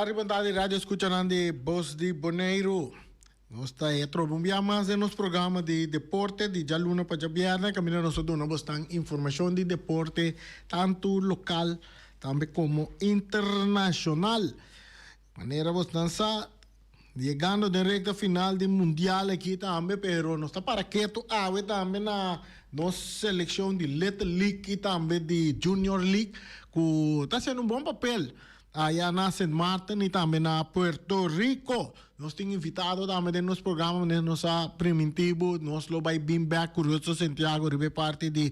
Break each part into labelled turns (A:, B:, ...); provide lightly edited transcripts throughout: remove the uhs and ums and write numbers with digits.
A: Bon tardi, bon tardi radio escuchanan di Bos di Boneiru. Nos ta e trobe un bia mas den nos programa di deporte di djaluna pa djabièrnè kaminda nos ta duna bosnan informashon di deporte tantu lokal tambe komo internashonal. Manera bosnan sa, yegando den rekta final di mundial aki tambe, pero nos ta para ketu awe tambe na nos selekshon di Little League i tambe di Junior League ku ta hasiendo un bon papel aya na Sint Maarten i tambe na Puerto Rico. Nos tin invitado tambe den nos programa manera nos a primintí bo, nos lo bai bin bek ku Rudzo Santiago riba e parti di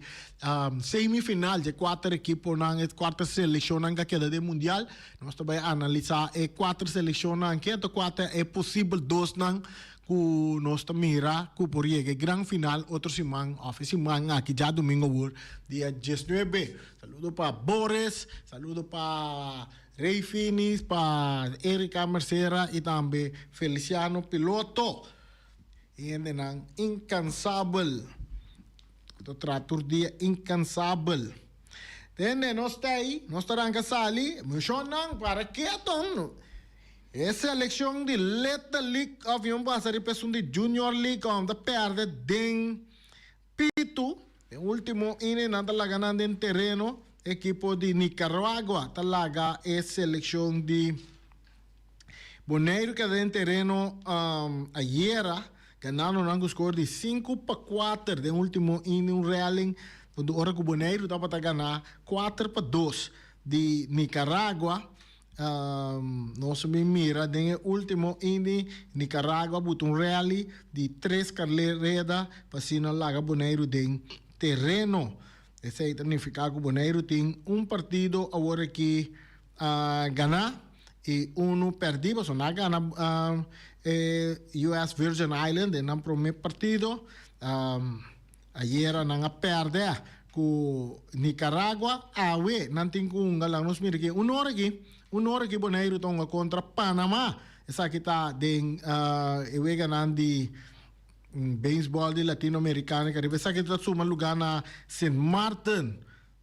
A: semifinal dje kuater ekiponan, e kuater selekshonnan ku a keda den mundial. Nos ta bai analisá e kuater selekshonnan ke ta kua ta e posibel dosnan ku nos ta mira ku por yega e gran final otro siman òf e siman aki djadumingu awor dia diesnuebe. Saludo pa Boris, saludo pa Rey Finis, pa Erika Mercera i tambe Feliciano Piloto. E hendenan inkansabel ku ta traha tur dia inkansabel. Tende nos ta ei, nos ta ranka sali, mushonnan para keton. E selekshon di Little League of yon pasa riba esun di Junior League om ta perde den pitu. Den ultimo inning nan ta laga nan den tereno. Ekipo di Nicaragua ta laga e selekshon di Boneiru keda den tereno ayera, ganando nan ku skor di 5-4 den ultimo inning un rally ora ku Boneiru tabata gana 4-2 di Nicaragua. Nos a bin mira den e ultimo inning Nicaragua a buta un rally di tres karereda pa asina laga Boneiru den tereno. Esei ta nifiká ku Boneiru tin un partido awor aki ganá i unu pèrdí pasobra nan a gana e US Virgin Island den nan promé partido. Ayera nan a pèrdè ku Nicaragua. Awe nan tin ku hunga laga nos mira aki un ora aki un ora aki Boneiru ta hunga kontra Panama. Esaki ta den e weganan di Beisbòl di Latino Amerikano i Karibe. Esaki ta suma lugá na Sint Maarten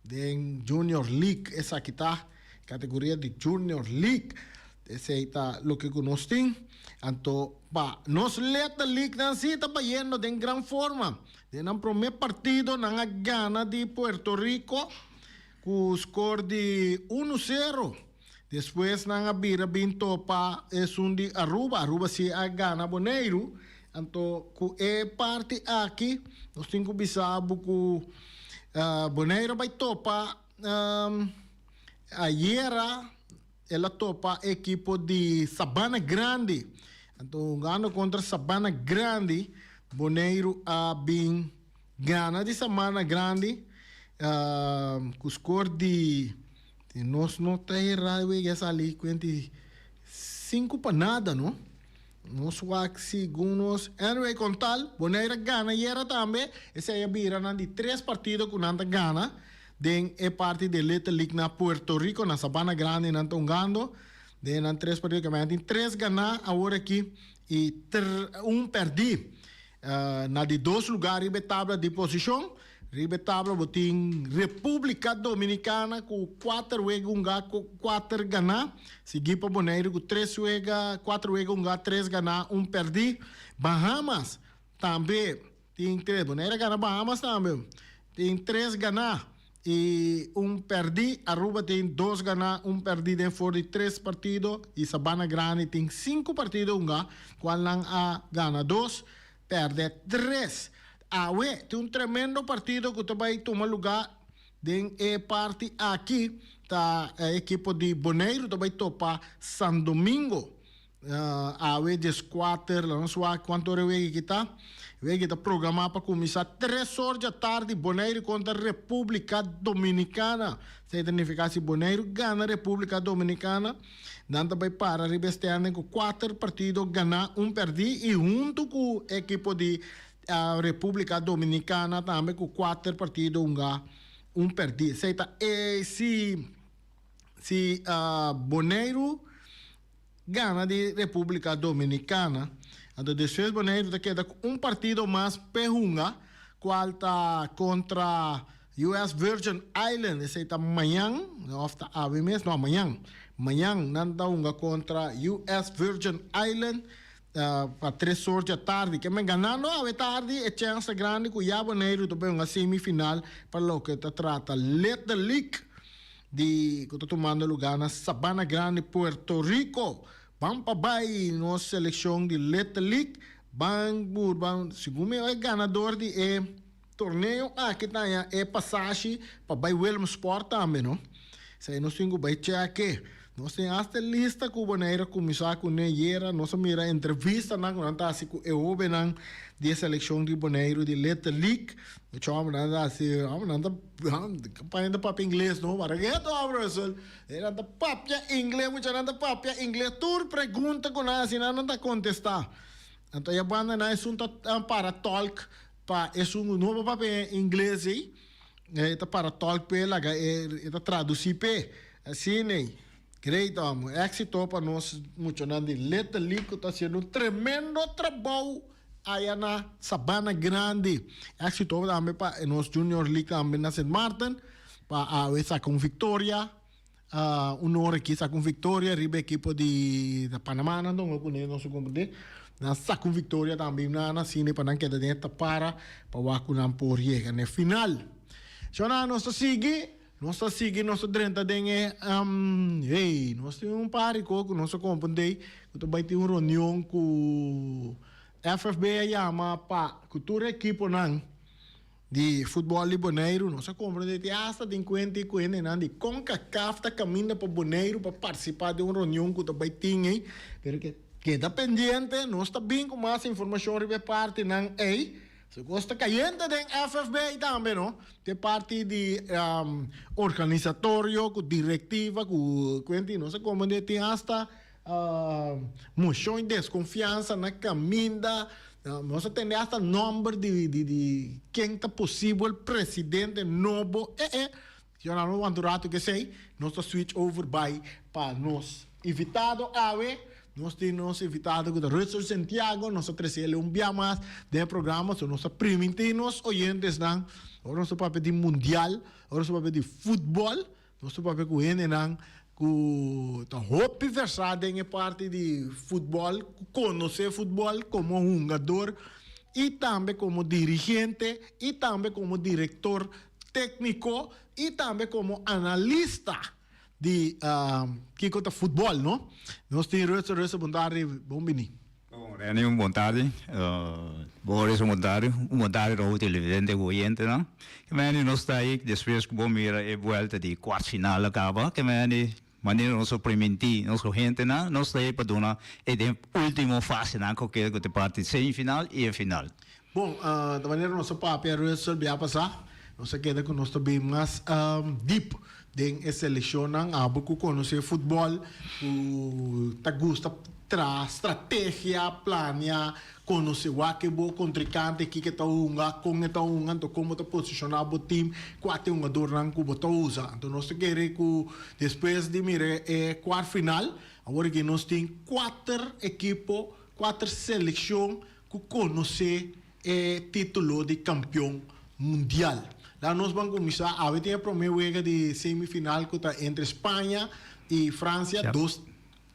A: den Junior League. Esaki ta kategoria di Junior League. Esei ta loke ku nos tin. Anto pa nos Little League nan si ta bayendo den gran forma. Den nan promé partido nan a gana di Puerto Rico ku skor di uno sero. Despues nan a bira bin topa esun di Aruba. Aruba si a gana Boneiru. Anto ku e parti aki nos tin ku bisa bo ku Boneiru a bai topa ayera el a topa ekipo di Sabana Grandi. Anto hungando kontra Sabana Grandi Boneiru a bin gana di Sabana Grandi ku skor di. Si nos no ta hera e wega sali kuenti sinku pa nada no. Nos wak segun nos. Anyway kon tal Bonaire a gana ayera tambe. Esei a bira nan di tres partido ku nan ta gana den e parti di Little League na Puerto Rico na Sabana Grande nan ta hungando. Den nan tres partido ke nan tin tres gana awor aki i un pèrdí. Na di dos lugar riba e tabla di posishon. Riba e tabla bo tin Repúblika Dominikana ku kuater wega hungá ku kuater ganá, siguí pa Boneiru ku tres wega, kuater wega hungá, tres ganá, un pèrdí. Bahamas tambe tin tres, Boneiru a gana Bahamas tambe, tin tres ganá i un pèrdí. Aruba tin dos ganá, un pèrdí den for di tres partido i Sabana Grandi tin sinku partido hungá, kual nan a gana dos, pèrdè tres. Awe tin un tremendo partido ku ta bai tuma lugá den e parti aki. Ta e ekipo di Boneiru ta bai topa San Domingo awe dieskuater. Laga nos wak kuantu ora e wega aki ta. E wega ta programá pa kuminsá tres or djatardi, Boneiru kontra Repúblika Dominikana. Esei ta nifiká si Boneiru gana Repúblika Dominikana, nan ta bai para riba e standing ku kuater partido ganá, un pèrdí i huntu ku e ekipo di Repúblika Dominikana tambe ku kuater partido hunga un pèrdí. Esei ta e si si Boneiru gana di Repúblika Dominikana, anto despues Boneiru ta keda ku un partido mas p'e hunga kual ta kontra US Virgin Island. Esei ta mañan òf ta awe mes? No, mañan. Mañan nan ta hunga kontra US Virgin Island pa tres or djatardi. Ke men ganando awe tardi e chèns ta grandi ku ya Boneiru ta bai hunga semifinal pa loke ta trata Little League di ku ta tumando lugá na Sabana Grande, Puerto Rico. Ban pa bai nos selekshon di Little League. Ban burba, segun mi e ganador di e torneo aki ta haña e pasashi pa bai Willemsport tambe no. Esei nos tin ku bai chèk'e. Nos tin asta e lista ku Bonaire a kuminsá kuné yera. Nos a mira entrevistanan ku nan ta hasi ku e hóbennan di e selekshon di Boneiru di Little League. Mucha hòmbernan ta hasi, hòmbernan ta kampaña ta papia ingles no. Para ke ta hòmber Russell? Nan ta papia ingles, muchanan ta papia ingles. Tur pregunta ku nan hasi nan nan ta kontestá. Anto ya banda nan esun ta para tòlk pa esun no por papia ingles ei. E ta para tòlk p'e laga e ta tradusí p'e. Asina ei. Great amo. Éxito pa nos muchanan di Little League ku ta hasiendo un tremendo trabou aya na Sabana Grandi. Éxito tambe pa nos Junior League tambe na Sint Maarten pa awe saka un viktoria. Un ora aki saka un viktoria riba ekipo di Panama nan ta hunga kuné nos a komprendé. Nan saka un viktoria tambe nan asina pa nan keda den e tapara pa wak ku nan por yega na e final. Shona nos ta sigui, nos ta sigui nos ta drenta den e hey nos tin un par di kos ku nos a komprendé ku ta bai tin un reunion ku FFB a yama pa ku tur e ekiponan. Di futbòl di Boneiru nos a komprendé te asta den kuenta i ku hendenan di Concacaf ta kaminda pa Boneiru pa partisipá den un reunion ku ta bai tin ei. Pero ke keda pendiente, nos ta bin ku mas informashon riba e partinan ei. Su kos ta kayente den FFB tambe no. Te parti di organisatorio ku direktiva ku kuenta i nos a komprendé tin asta Moshon i deskonfiansa na kaminda. Nos a tende asta nòmber di di di ken ta posibel presidente nobo. Eh eh. Si ora no wanta un ratu k'esei, nos ta switch over bai pa nos invitado awe. Nos tin nos invitado ku ta Rutsel Santiago. Nos a trese el un bia mas den e programa. So nos ta primintí nos oyentesnan, ora nos ta papia di mundial, ora nos ta papia di futbòl, Nos ta papia ku hendenan ku ta hopi versá den e parti di futbòl, ku konosé futbòl komo hungador i tambe komo dirigente i tambe komo direktor tékniko i tambe komo analista di kiko ta futbòl, no? Nos tin Russel, Russel bon tardi, bon bini.
B: Bon Renny, un bon tardi. Boris un bon tardi. Un bon tardi Raul televidente ku oyentenan. Ke meni nos ta ahí despues ku bo mira e buelta di kwart final a kaba. Ke meni manera nos a primintí nos oyentenan nos ta ahí pa duna e den ultimo fasenan ku keda ku ta parti semifinal i e final.
A: Bon, ta manera nos a papia Russel bia pasá, nos a keda ku nos ta bin mas dip den e selekshonnan. Abo ku konosé futbòl, ku ta gusta traha strategia, plania, konosé wak e bo kontrinkante, kiko e ta hunga, kon e ta hunga, anto kon bo ta posishoná bo tim, kua ta e hungadornan ku bo ta usa. Anto nos ta kere ku despues di mira e kuart final, awor aki nos tin kuater ekipo, kuater selekshon ku konosé e título di kampion mundial. La nos ban kuminsá awe tin e promé wega di semifinal ku ta entre Spaña i Fransia, dos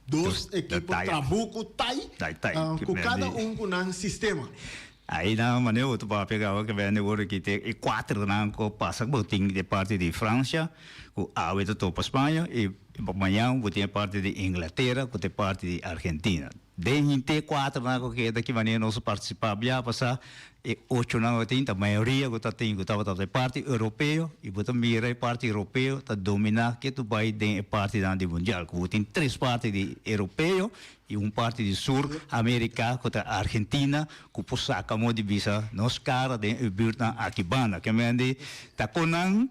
A: dos ekipo trabuku tai ku kada un ku nan sistema.
B: Ai nan manera bo ta papia kaba ke bende wor aki te e kuaternan ku pasa bo tin e parti di Fransia ku awe ta topa Spaña i mañan bo tin e parti di Inglatera ku ta e parti di Argentina. Den henter kuaternan ku keda ki manera nos a partisipá bia pasá, e ochonan ku tin ta mayoria ku ta tin ku tabata e parti europeo i bo ta mira e parti europeo ta dominá ke tu bai den e partinan di mundial ku bo tin tres parti di europeo i un parti di Sur Amerika ku ta Argentina ku por saka mo di bisa nos kara den e bürtnan aki banda. Ke mende ta kon nan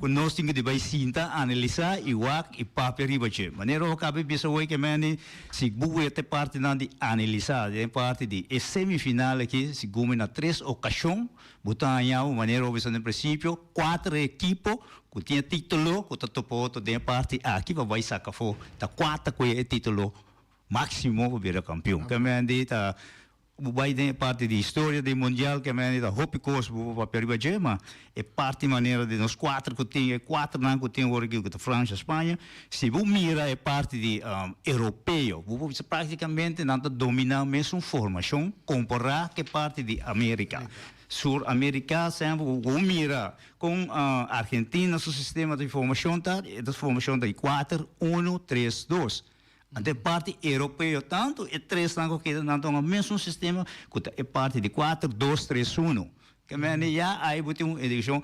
B: Ku nos tin ku di bai sinta, analisá i wak i papia riba dje. Manera bo kaba bisa hoy ke mende, si bo weta e partinan di analisá den e parti di e semifinal aki, si gumi na tres okashon, bo ta haña bo, manera bo bisa den prinsipio, kuater ekipo ku tin e titulo ku ta topa otro den e parti aki pa bai saka afó. Ta kuater ku e titulo máksimo pa bira kampion. Ke mende ta. Bo bai den e parti di historia di mundial ke mende ta hopi kos bo por papia riba dje, ma e parti manera di nos kuater ku tin, e kuaternan ku tin awor aki ku ta Francia, Spaña, si bo mira e parti di europeo bo por bisa praktikamente nan ta domina mesun formashon kompará ku e parti di Amerika. Sur Amerika semper bo mira kon Argentina su sistema di formashon ta, e formashon ta di kuater, uno, tres, dos. Anto e parti europeo tantu e tresnan ku keda nan ta un mesun sistema ku ta e parti di kuater, dos, tres, uno. Ke mende ya ai bo tin un edikashon.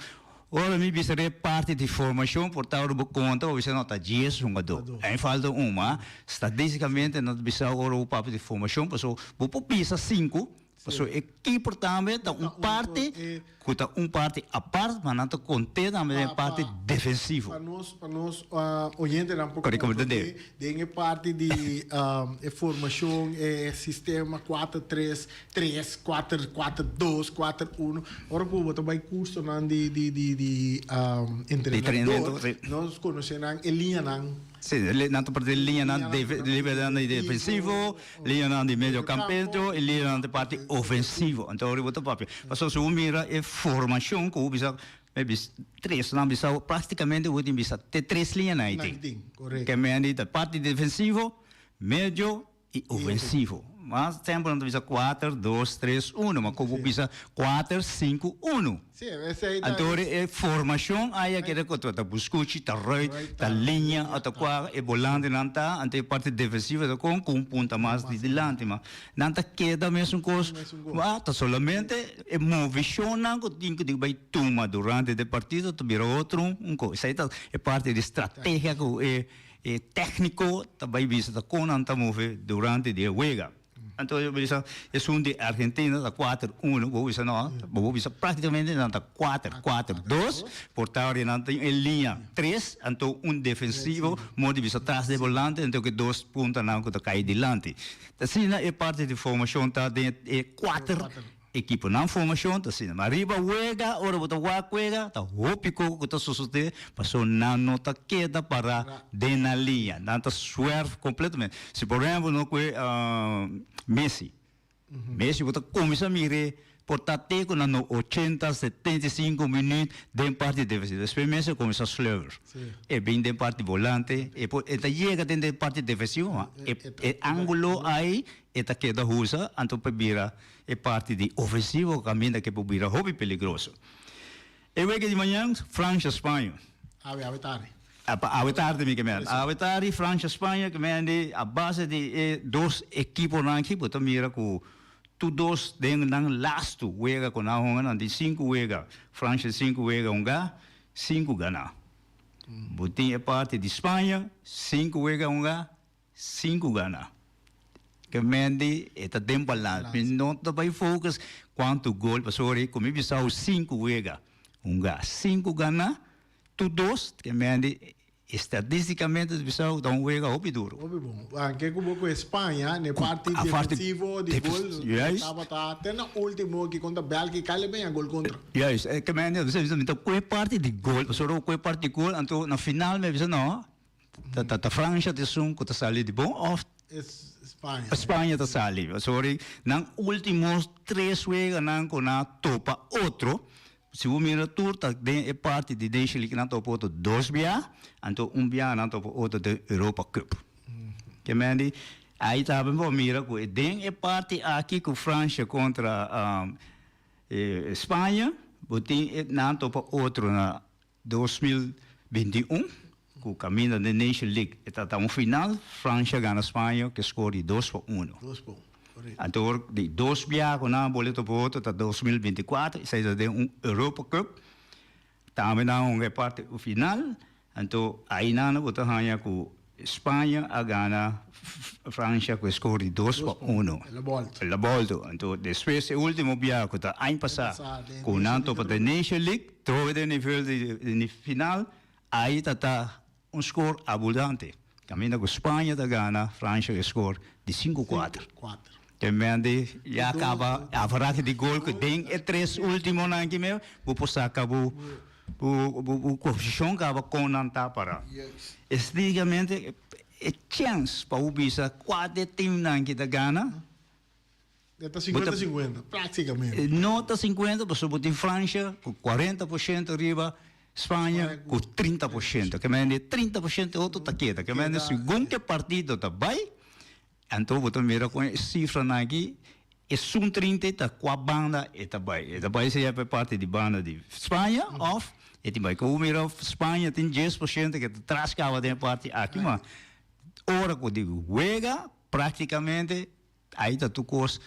B: Ora mi bisa riba e parti di formashon por ta ora bo konta bo bisa no ta dies hungadó. Ai falta un ma statistikamente nan ta bisa ora bo papia di formashon pasobra bo por bisa sinku. Pasobra e keeper tambe ta un parti ku ta un parti apart, ma nan ta kont'é tambe den e parti defensivo.
A: Pa nos, pa nos oyentenan por komprendé den e parti di e formashon, e sistema kuater tres tres, kuater kuater dos, kuater uno, ora ku bo ta bai kursonan di di di di entrenador, nos konosé nan e liñanan.
B: Sí, nan ta parti liñanan liñanan di defensivo, liñanan di mediocampento y liñanan di parti ofensivo. Anto ora bo ta papia. Pasobra si bo mira e formacion cu bo bisa, maybe tres nan bisa practicamente bo tin bisa te tres liñanan ei tin. Ke men di ta parti defensivo, medio y ofensivo. Mas tempo nan ta bisa kuater, dos, tres, uno, ma komo bisa kuater, sinku, uno. Anto ora e formacion aya keda ku ta buskuchi, ta ruit, ta liña, o ta kua e bolantenan ta, anto e parti defensivo ta kon ku un punta mas di dilanti. Ma nan ta keda mesun kos, ma ta solamente e movishonnan ku tin ku bai tuma durante di partido ta bira otro un kos. Esei ta e parti di strategia ku e E tecnico ta bay bisa ta con nan ta move durante di e wega. Anto yo bisa esun di Argentina ta kuater uno, bo bisa no, bo bisa practicamente nan ta kuater, kuater, dos, por ta ora nan tin e liña tres, anto un defensivo mo di bisa tras di e volante, anto ki dos puntanan cu ta cay dilanti. Asina e parti di formacion ta den e kuater. Ekiponan formashon ta asina. Ma riba wega, ora bo ta wak wega, ta hopi koko ku ta sosodé, pasobra nan no ta keda pará den nan liña. Nan ta swerf kompletamente. Si por ehèmpel no kue Messi. Messi bo ta kuminsá mir'é por ta te ku nan no ochenta, 75 minüt den parti defensivo. Despues Messi a kuminsá sleuver. E bin den parti volante, e por e ta yega den den parti defensivo, ma e e ángulo ai e ta keda usa anto pa bira E parti di ofensivo kaminda ke por bira hopi peligroso. E wega di mañan, Fransha-Spaño.
A: Awe, awe tardi.
B: Apa, awe tardi mi ke meen. Awe tardi, Fransha-Spaño ke meen di a base di e dos ekiponan aki bo ta mira ku tur dos den nan lastu wega ku nan hunga nan tin sinku wega. Fransha sinku wega hunga, sinku gana. Bo tin e parti di Spaña, sinku wega hunga, Sinku gana. Ke Mendy e ta den balans. Mi no ta bai focus cuanto gol pasobra ku mi bisa ho sinku wega hunga sinku gana tur dos ke Mendy estadisticamente ta bisa ta un wega hopi duro.
A: Hopi bon. Anke ku bo ku España ne parti defensivo di gol tabata te na ultimo ki kontra Belgica le beña gol kontra.
B: Juist ke Mendy mi ta ku e parti di gol pasobra ku e parti di gol anto na final mi a bisa no. Ta ta Francia ta esun ku ta sali di bon of
A: Spaña.
B: Spaña ta sali. Sorry, nan ultimo tres weganan ku nan a topa otro, si bo mira tur ta den e parti di Nation League nan topa otro dos bia, anto un bia nan topa otro den Europa Cup. Ke men di, ai tambe bo mira ku den e parti aki ku Francia kontra Spaña, bo tin nan topa otro na 2021, ku kaminda den Nation League e ta un final, Francia gana Spaña ku e skor di dos pa uno.
A: Dos pa un, korekto.
B: Anto ora di dos biaha ku nan a bole topa otro ta 2024, esei ta den un Europa Cup, tambe nan a hunga e parti final, anto ainan bo ta haña ku Spaña a gana Francia ku e skor di dos pa uno.
A: El a bolto.
B: El a bolto. Anto despues e ultimo biaha ku ta aña pasá ku nan topa den Nation League, trobe den nivel di final, ai ta ta un skor abundante. Kaminda ku Spaña ta gana Francia ku e skor di sinku kuater. Te mende ya kaba average di gol ku den e tres ultimonan aki mes bo por saka bo bo posishon kaba kon nan ta para. Estadisticamente e chèns pa bo bisa kua di e timnan ki ta gana.
A: E ta 50 50, práktikamente.
B: No ta 50, pasobra bo tin Fransha ku 40% riba Spaña ku 30%. Ke mende 30% otro ta keda. Ke mende segun ke partido ta bai, anto bo ta mira kon e sifranan aki, esun 30 ta kua banda e ta bai. E ta bai sea pa e parti di banda di Spaña òf e tin bai. Ku bo mira Spaña tin 10% ke ta tras kaba den e parti aki, ma ora ku di wega práktikamente Ai ta tur kos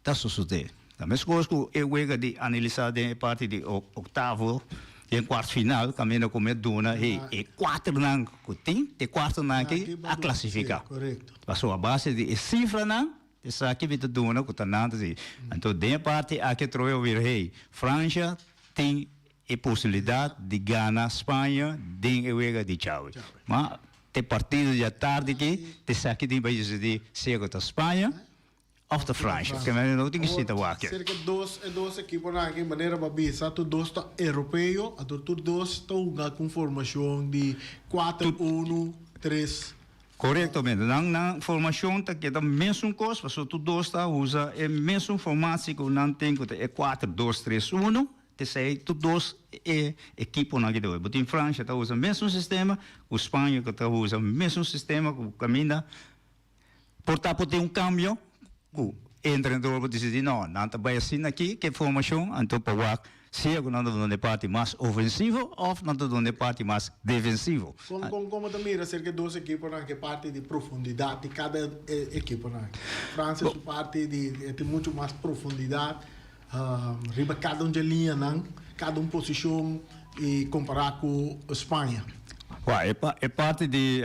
B: ta sosodé. Ta meskos ku e wega di analisá den e parti di oktavo den kuart final kaminda ku mi a duna e e kuaternan ku tin e kuartonan aki a klasifiká. Pasobra a base di e sifranan esaki mi ta duna ku ta nan ta si. Anto den e parti aki atrobe a bira hey Fransha tin e posibilidat di gana Spaña den e wega di djawe. Ma te partido di atardi aki te sa ki tin bai sucedi sea cu ta Spaña of ta Francia. Ke manera no tin ki sinta wak.
A: Cerca dos e dos ekiponan aki manera bo a bisa tur dos ta europeo anto tur dos ta hunga cu un formacion di cuater uno tres.
B: Corectamente. Nan nan formacion ta keda mesun cos pasobra tur dos ta usa e mesun formatie cu nan tin cu ta e cuater dos tres uno. P'esei tur dos e ekiponan ki ta wak. Bo tin Francia ta usa mesun sistema ku Spaña ku ta usa mesun sistema ku kaminda por ta por tin un kambio ku e entrenador por disidí no nan ta bai asina aki ku e formashon anto pa wak sea ku nan ta duna e parti mas ofensivo òf nan ta duna e parti mas defensivo.
A: Kon kon kon bo ta mira aserka e dos ekiponan ku e parti di profundidat di kada ekiponan? Francia su parti di e tin muchu mas profundidat. Riba kada un dje liñanan, kada un posishon i kompará ku Spaña.
B: Wak, e parti di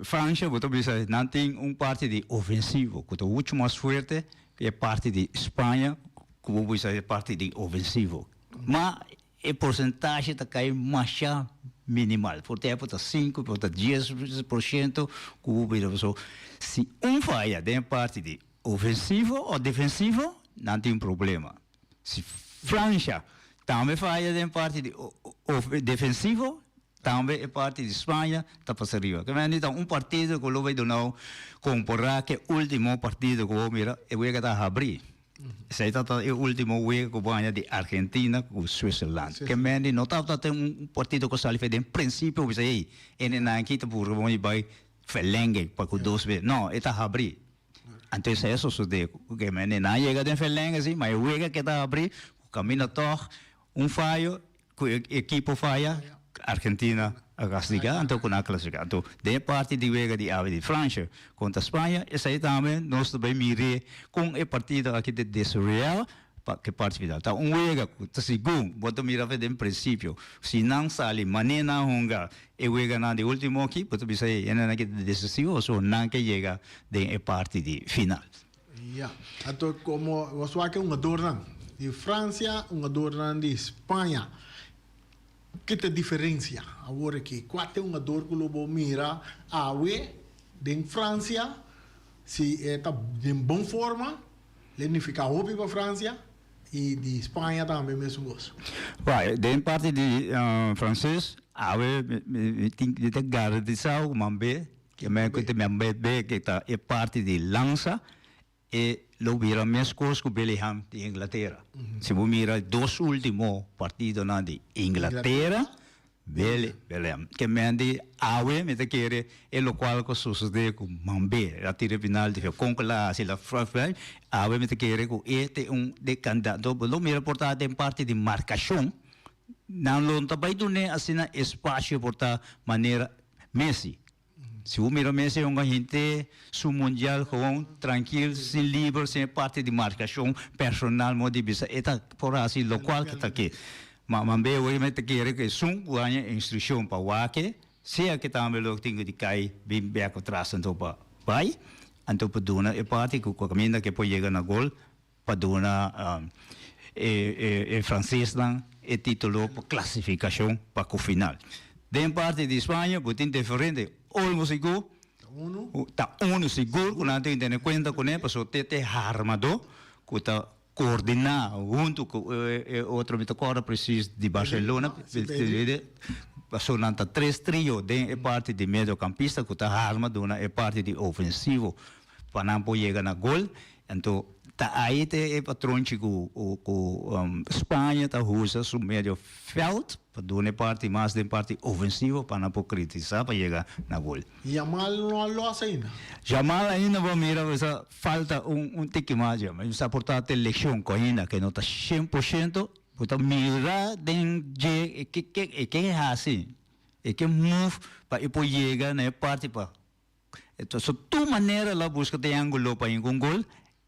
B: Fransha bo ta bisa nan tin un parti di ofensivo ku ta muchu mas fuerte ku e parti di Spaña ku bo bisa e parti di ofensivo. Ma E porcentahe ta kai masha minimal. Por tempo ta sinku, por ta 10% ku bo bira. So, si un faya den e parti di ofensivo o defensivo, nan tin un problema. Si Francia tambe faya den e parti di defensivo, tambe e parti di Spaña ta pasa riba. Ke mende ta un partido ku lo bai dunao kompara ke ultimo partido ku bo mira, e wega ta habri. Esei tabata e ultimo wega ku bo haña di Argentina ku Switzerland. Ke mende no tabata tin un partido ku sali fe den prinsipio bo bisa ey enenan aki ta burga bo i bai verlenging pa ku dos be. No, e ta habri. Anto esei a sosode ku ke mende nan a yega den verlenging si, ma e wega ke ta habri ku kaminda tog un fayo Ku e ekipo faya, Argentina a kastigá, anto ku nan a klasifiká. Anto den e parti di wega di awe di Fransha kontra Spaña, esei tambe nos ta bai mir'é kon e partido aki ta desaroyá pa ke parti final. Ta un wega ku ta segun bo ta mira den prinsipio, si nan sali manera nan hunga e weganan di ultimo aki, bo ta bisa e hendenan aki ta desisivo pasobra nan ke yega den e parti di final.
A: Ya. Anto komo nos wak e hungadornan di Francia, hungadornan di Spaña. Ki ta e diferencia awor aki? Kua ta e hungador ku lo bo mira awe den Francia si e ta den bon forma, lo e nifica hopi pa Francia i di Spaña tambe mesun kos.
B: Wak, den parti di Frances awe mi tin mi ta garantisa ku manbe Ke men ku ta men be ke ta e parti di lansa e lo bira meskos ku Bellingham di Inglatera. Si bo mira dos ultimo partidonan di Inglatera, Bellingham. Ke men di awe mi ta kere e lokual ku a sosode ku Mbappé a tira e penalti fe kon ku el a hasi la awe mi ta kere ku e ta un de kandidato. Bo lo mira por ta den parti di markashon nan lo no ta bai dun'é asina espasio por ta manera Messi. Si bo mira Messi hunga henter su mundial gewoon trankil, sin liber, sin e parti di markashon personal modo di bisa e ta por hasi lokual ke ta ke. Ma mambé awor mi ta kere ku esun ku haña instrukshon pa wak sea ke tambe lo tin ku di kai bin bek atras anto pa bai anto pa duna e parti ku kaminda ke por yega na gol pa duna e francesnan e titulo pa clasificacion pa cu final. Den parti di Spaña bo tin diferente, Olmo sigur ta uno sigur cu nan tin tene cuenta cune pasobra te te harmador cu ta coordina hunto cu e otro mi ta corda precies di Barcelona pasobra nan ta tres trio den e parti di mediocampista cu ta harma duna e parti di ofensivo pa nan por yega na gol. Anto. Ta ahí te e patronchi ku ku Spaña ta usa su medio veld pa duna e parti mas den parti ofensivo pa nan por kritisa pa yega na gol.
A: Yamal no a los ainda.
B: Yamal ainda bo mira bo falta un un tiki mas dje. Mi sa por ta te lesion ku ainda ke no ta 100%, bo ta mira den dje e ke ke e ke hasi, e ke move pa e por yega na e parti pa So tur manera lo a buska te angulo pa hinka un gol,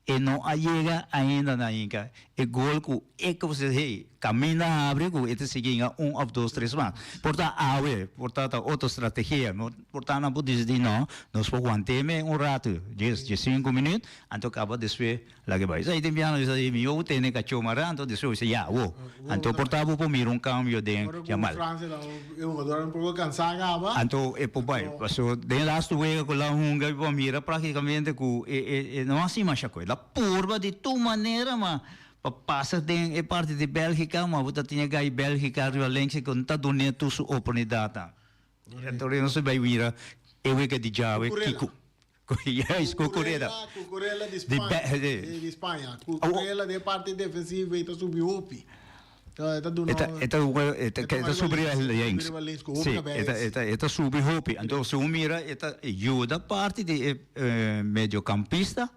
B: e no a yega ainda na hinka e gol ku e ku bo hey, kaminda habri ku e ta sigui hinka un of dos tres mas. Por ta awe, por ta ta otro strategia, no por ta nan por disidí no, nos por want'é me un ratu, dies, diesinku minüt, anto kaba despues Laga e bai. Esei tin biaha nos bisa di mihó bo tene kachó mará, anto despues bo bisa ya awo. Anto por ta bo por mira un kambio den
A: Ora ku
B: Yamal.
A: Francia ta e hungadornan un poko kansá kaba.
B: Anto e por bai. Paso den lastu wega ku la hunga bo a mira praktikamente ku e e e no hasi masha kos. El a purba di tur manera ma pa pasa den e parti di Bèlgika ma bo ta tin e gai Bèlgika riba links ku no ta dun'é tur su oportunidatnan. Anto nos a bai mira e wega di djawe
A: Cucurella.
B: kiko. Juist, Cucurella.
A: Cucurella di Spaña. Di Spaña. Cucurella den parti defensivo e ta subi hopi. E ta duna.
B: E ta e ta subi riba links. Si, e ta e ta subi hopi. Anto si un mira e ta yuda parti di e mediocampista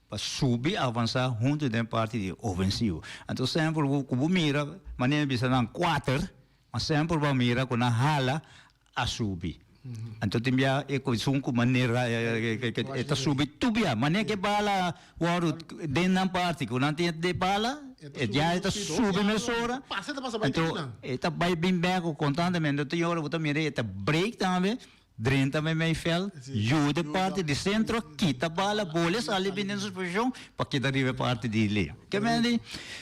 B: pa subi avansa hunto den parti di ofensivo. Anto semper ku bo mira manera mi bisa nan kuater, ma semper bo a mira ku nan hala a subi. Anto tin bia e esun ku manera e ta subi tur bia. Manera ku e bala wòrdu den nan parti ku nan tin e bala e ya e ta subi mesora. Anto e ta bai bin bèk konstantemente. Anto tin ora bo ta mira e ta break tambe drenta mei mei vèlt yuda e parti di sentro kita bala bole sali bin den su posishon pa kita riba e parti di liña. Ke men di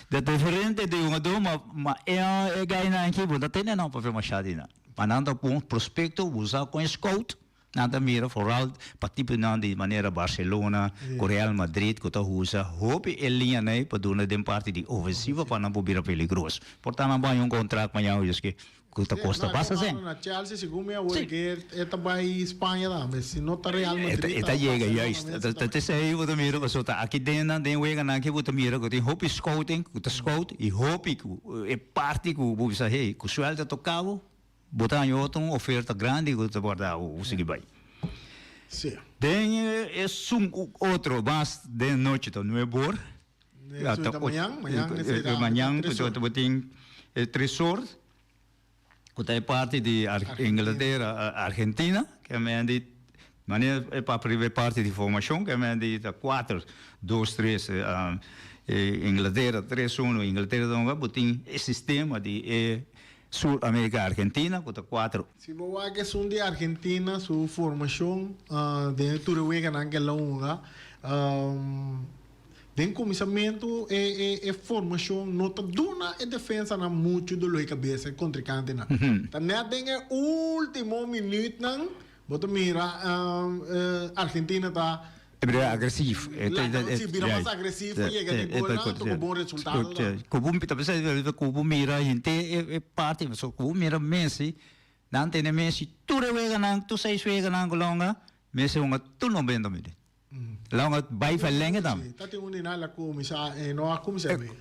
B: ta diferente di hungadó ma e gainan aki bo ta tene nan papia masha di nan. Pa nan ta pon prospecto usa con e scout, nan ta mira vooral pa tiponan di manera Barcelona cu Real Madrid cu ta usa hopi e liñanan ey pa duna den parti di ofensiva pa nan por bira peligroso. Por ta nan baña un contract mañana cu esaki cu ta costa basta cen.
A: Na Chelsea segun mi awor ke e ta bay Spaña tambe si no ta Real Madrid
B: E ta yega juist. Ta esey bo ta mira pasobra ta aki den nan den weganan aki bo ta mira cu tin hopi scouting cu ta scout y hopi cu e parti ku bo bisa hey ku suelta toka bo, bo ta haña otro un oferta grandi ku ta guarda bo, bo sigui bai.
A: Sí.
B: Den esun ku otro mas den nochi ta nuebe or.
A: Eso ta mañan, mañan esei ta
B: Mañan
A: tres or.
B: bo tin e tres or ku ta e parti di Inglatera, Argentina, ke men di manera e papia riba e parti di formashon ke men di ta kuater, dos, tres, Inglatera tres uno, Inglatera ta hunga, bo tin e sistema di e Sur Amerika Argentina ku ta kuater.
A: Si bo wak esun di Argentina su formashon den e tur e weganan ke el a hunga, den kuminsamentu e e formashon no ta duna e defensanan muchu doló di kabesa e kontrinkantenan. Ta nèt den e ultimo minütnan bo ta mira Argentina ta
B: E bira agresivo.
A: Si, bira mas agresivo, yega den golnan, anto ku bon resultado tambe.
B: Ku bo, ta bisa ku bo mira henter e parti, pasobra ku bo mira Messi, nan tene Messi tur e weganan, tur seis weganan ku longa, Messi hunga tur 90 minüt. Longa bai verlengen tambe.
A: Si, ta tin un di nan la kuminsá, e no a kuminsá bien.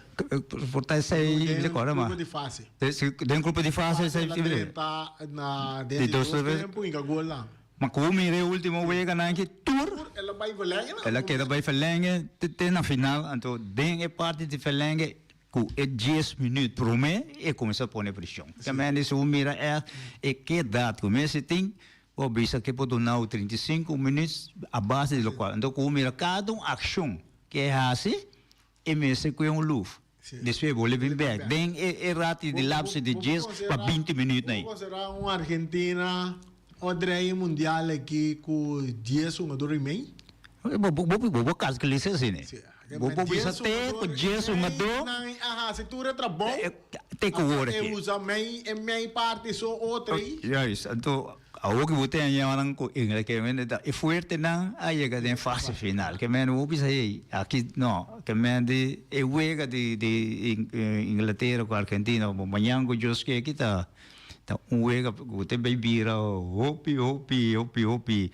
B: Por ta esei,
A: Den grupo di fase.
B: Den grupo di fase.
A: El a drenta na den di dos tempu i gol nan.
B: Ma ku bo mira e ultimo weganan aki tur.
A: Tur el a bai verlengen
B: nan. El a keda bai verlengen te na final. Anto den e parti di verlengen ku e dies minuut prome e kuminsá pone preshon. Kemende si bo mira ègt e kedat ku Messi tin, bo bisa ke por duna bo 35 minuut a base di lokual. Anto ku bo mira kada un akshon ke e hasi e mester kue un luf. Despues bo le bin bek den e rati di lapso di dies pa binti minuut
A: nan. Bo considera un Argentina o drei mundial aki cu dies hungador y mei?
B: Bo bo calculisa asina. Bo por bisa te cu dies hungador.
A: Nan a haci tur e trabou.
B: Te cu wor aki.
A: E usa mei e mei parti so otro ey.
B: Juist, anto Awor ku bo ten ñanan ku Ingla ke men ta e fuertenan a yega den fase final. Ke men bo bisa hey aki no ke men di e wega di di Inglatera ku Argentina mañan ku Dios ke aki ta ta un wega ku ta bay bira hopi hopi hopi hopi.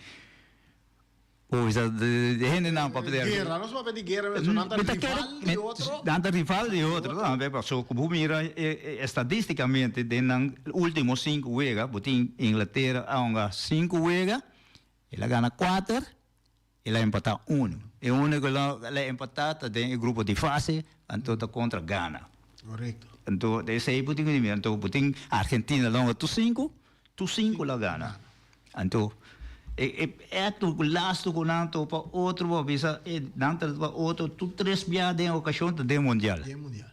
B: Bo bisa de hendenan papia di
A: Guera, nos papia di guera, so nan ta rival di otro.
B: Nan ta rival di otro tambe, paso ku bo mira estadisticamente den nan ultimo sinku wega, bo tin Inglatera a hunga sinku wega, el a gana kuater, el a empatá unu. E unu ku el a empatá ta den e grupo di fase, anto ta kontra Gana.
A: Korekto.
B: Anto esei bo tin ku mira, anto bo tin Argentina lo hunga tur sinku, Tur sinku la gana. Anto e e eto ku lastu ku nan topa otro bo a bisa e nan ta topa otro tur tres bia den okashon ta den mundial.
A: Den mundial.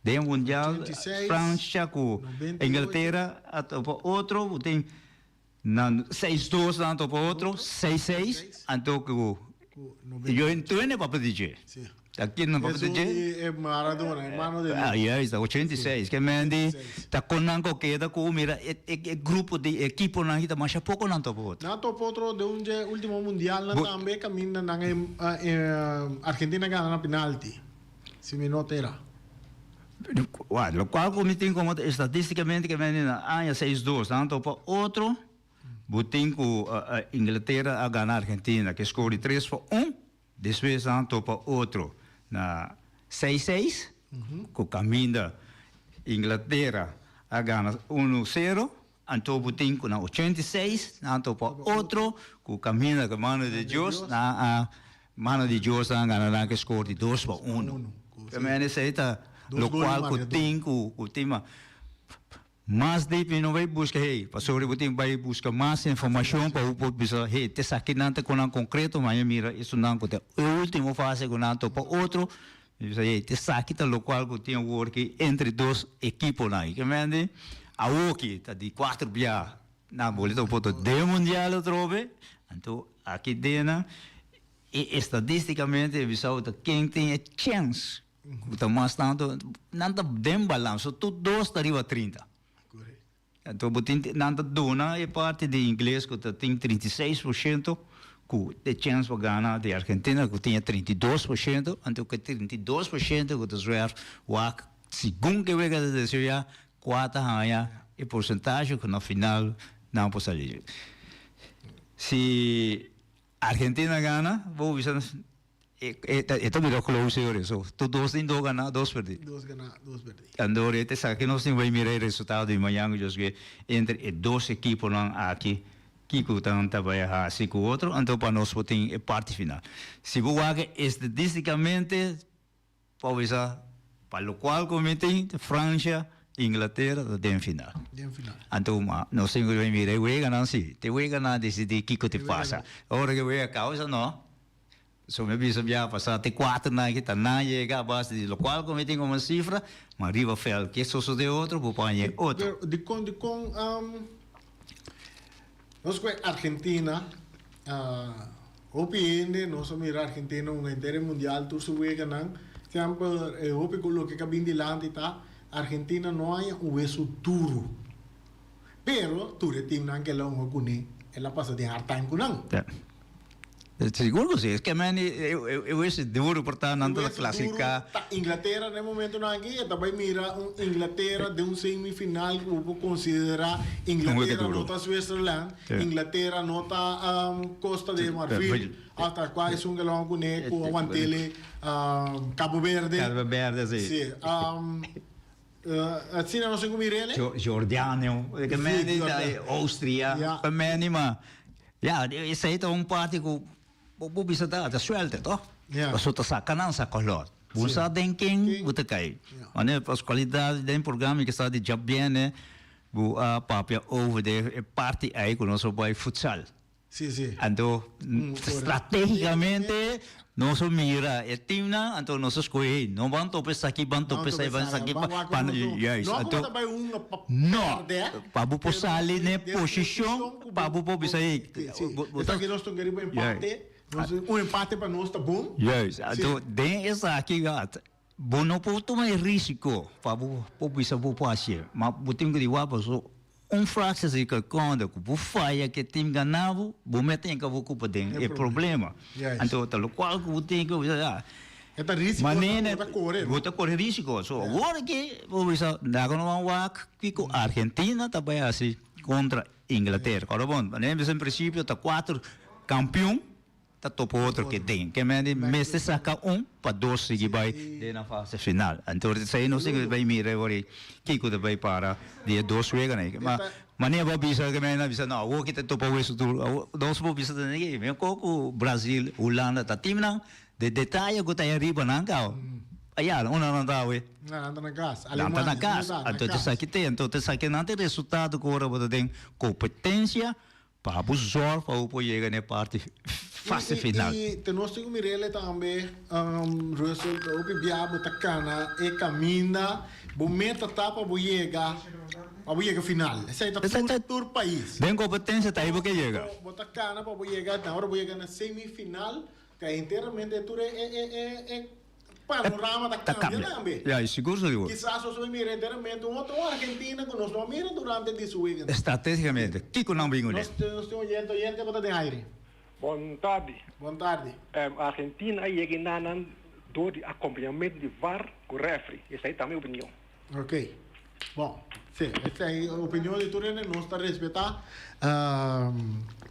B: Den mundial
A: 86,
B: Francia ku
A: 98.
B: Inglatera a topa otro bo tin nan 6-2 nan a topa otro, 6-6 anto ku
A: Ku 98.
B: yo entwene papia di dje.
A: Si.
B: Ta ken no papia di dje?
A: Esun di e Maradona, e mano de Dios.
B: Ah, juist, ta 86. Ke men di ta kon nan ko keda ku mira e e grupo di ekiponan aki ta masha poko nan topa otro.
A: Nan topa otro den un dje ultimo mundialnan tambe kaminda nan e Argentina gana na penalti, si mi no ta era.
B: Wak, lokual ku mi tin komo estadistikamente ke men di na aña 6-2 nan topa otro, bo tin ku Inglatera a gana Argentina ke score di 3-1. Despues nan topa otro na seis seis ku kaminda Inglatera a gana uno sero, anto bo tin ku na 86 nan topa otro ku kaminda ku mano di Dios nan a mano di Dios nan a gana nan ku score di 2-1. Kaminda esei ta lokual ku tin ku tin ma. Mas dip mi no bay busca hey, pasobra bo tin bay busca mas informacion pa bo por bisa hey, te esaki nan ta con nan concreto, ma mi a mira esunnan cu ta e ultimo fase cu nan topa otro, mi bisa hey, te esaki ta locual cu tin awor ki entre dos ekiponan. Y ke mende awoki ta di cuater bia nan bolbe ta un poto den mundial atrobe, anto aki den nan e estadisticamente e bisa bo ta ken tin e chens. Ku ta mas tantu, nan ta den balans, so tur dos ta riba 30. Anto bo tin, nan ta duna e parti di ingles ku ta tin 36% ku e chèns pa gana di Argentina ku tin e 32%, anto ku e 32% ku ta zwerf wak segun ke wega ta desaroyá kua ta haña e porsentashe ku na final nan por sali. Si Argentina gana, bo bisa E ta bira close ora so tur dos tin dos gana dos perdi.
A: Dos gana dos perdi.
B: Anto ora e ta sa ke nos tin bai mira e resultado di mañan ku Dios ke entre e dos ekiponan aki kiko nan ta bai hasi ku otro anto pa nos por tin e parti final. Si bo wak estadisticamente pa bisa pa lokual ku mi tin Francia Inglatera ta den final.
A: Den final.
B: Anto nos tin ku bai mira e weganan si te weganan a disidi kiko te pasa. Ora ke wega kaba no. So mi a bisa biaha pasá te kuater nan aki ta nan yega a base di lokual ku mi tin komo sifra, ma riba vèlt ke sosodé otro bo por haña e otro.
A: Pero dikon dikon nos ku e Argentina hopi hende nos a mira Argentina un henter e mundial tur su weganan semper e hopi ku loke ka bin dilanti ta Argentina no haña un wesu duru pero tur e timnan ke el a hunga kuné el a pasa den hard time ku nan.
B: Sigur ku si, es ke men e wese duru por ta nan ta klasiká.
A: Ta Inglatera na e momentunan aki e ta bai mira un Inglatera den un semifinal ku bo por konsiderá Inglatera no ta Switzerland, Inglatera no ta Costa de Marfil hasta kua esun ke lo a kuné ku a wantele Cabo Verde.
B: Cabo Verde si.
A: Si. Asina nos tin ku mir'é.
B: Jordanio, ke men di ta Austria, ke men di ma ya esei ta un parti ku bo bisa ta ta suerte toh. Pasobra ta saka nan sa kolor. Bo sa den ken bo ta kai. Wanneer pas kualidat den programa ke sa di djabiene bo a papia over de e parti ei ku nos a bai futsal.
A: Sí, sí.
B: Anto, strategicamente, nos a mira e teamnan, anto nos a scoge, hey, no ban topa esaki, ban topa esaki, ban esaki, pa, pa, juist.
A: No
B: Anto,
A: como ta bay hunga pa
B: no,
A: perde,
B: pa bo por
A: pero
B: sali n'e
A: den
B: posicion,
A: posicion cu
B: pa bo por bisa, hey,
A: Sí, sí.
B: bo, bo ta,
A: Esaki nos ta riba empate, nos, un empate pa nos ta bon.
B: Juist.
A: Sí.
B: Anto, den esaki, ja, bo no por tuma e risico pa bo por bisa bo por hacié, ma bo tin cu di wak paso Un fractie di seconde cu bo faya cu e team gana bo, bo mete enca bo cupa den e problema. Anto ta locual cu bo tin cu bisa ya.
A: E ta risico bo ta core.
B: Bo ta core risico. So awor aki bo bisa laga no ban wak kico Argentina ta bay haci contra Inglaterra. Ora bon, manera mi bisa en principio ta cuatro campeon. ta topa otro ke den. Ke men di mester saka un pa dos sigui bai den na fase final. Anto esei nos tin ke bai mira awor ei kiko ta bai para di e dos weganan ei. Ma manera bo a bisa ke men a bisa no awor ki ta topa wesu tur awor nos por bisa ta negi men ko ku Brazil, Hulanda ta timnan de detaye ku ta ei ariba nan kaba. Aya unda nan ta awe?
A: Nan ta na kas.
B: Nan ta na kas. Anto esaki te anto esaki nan ta e resultado ku ora bo ta den kompetensia. Pa bo zorg pa bo por yega na e parti fase final.
A: I te nos tin ku mir'el tambe, Russell, ta hopi bia bo ta kana e kaminda, bo meta ta pa bo yega, pa bo yega final. Esei ta tur, tur pais.
B: Den kompetensia ta ei bo ke yega.
A: Bo ta kana pa bo yega, na ora bo yega na semifinal, ta enteramente tur e e e e Panorama ta cambia tambe.
B: Ya, y sigur sigur.
A: Kisas nos lo mira enteramente un otro Argentina cu nos no a mira durante di su weganan.
B: Estrategicamente, kico nan bin cune?
A: Nos tin oyente, oyente bo ta den aire.
C: Bon tardi.
A: Bon tardi.
C: Argentina a yega enanan door di acompañamento di var cu refri. Esai ta mi opinion.
A: Ok. Bon, si, esei opinion di tur hende, nos ta respetá.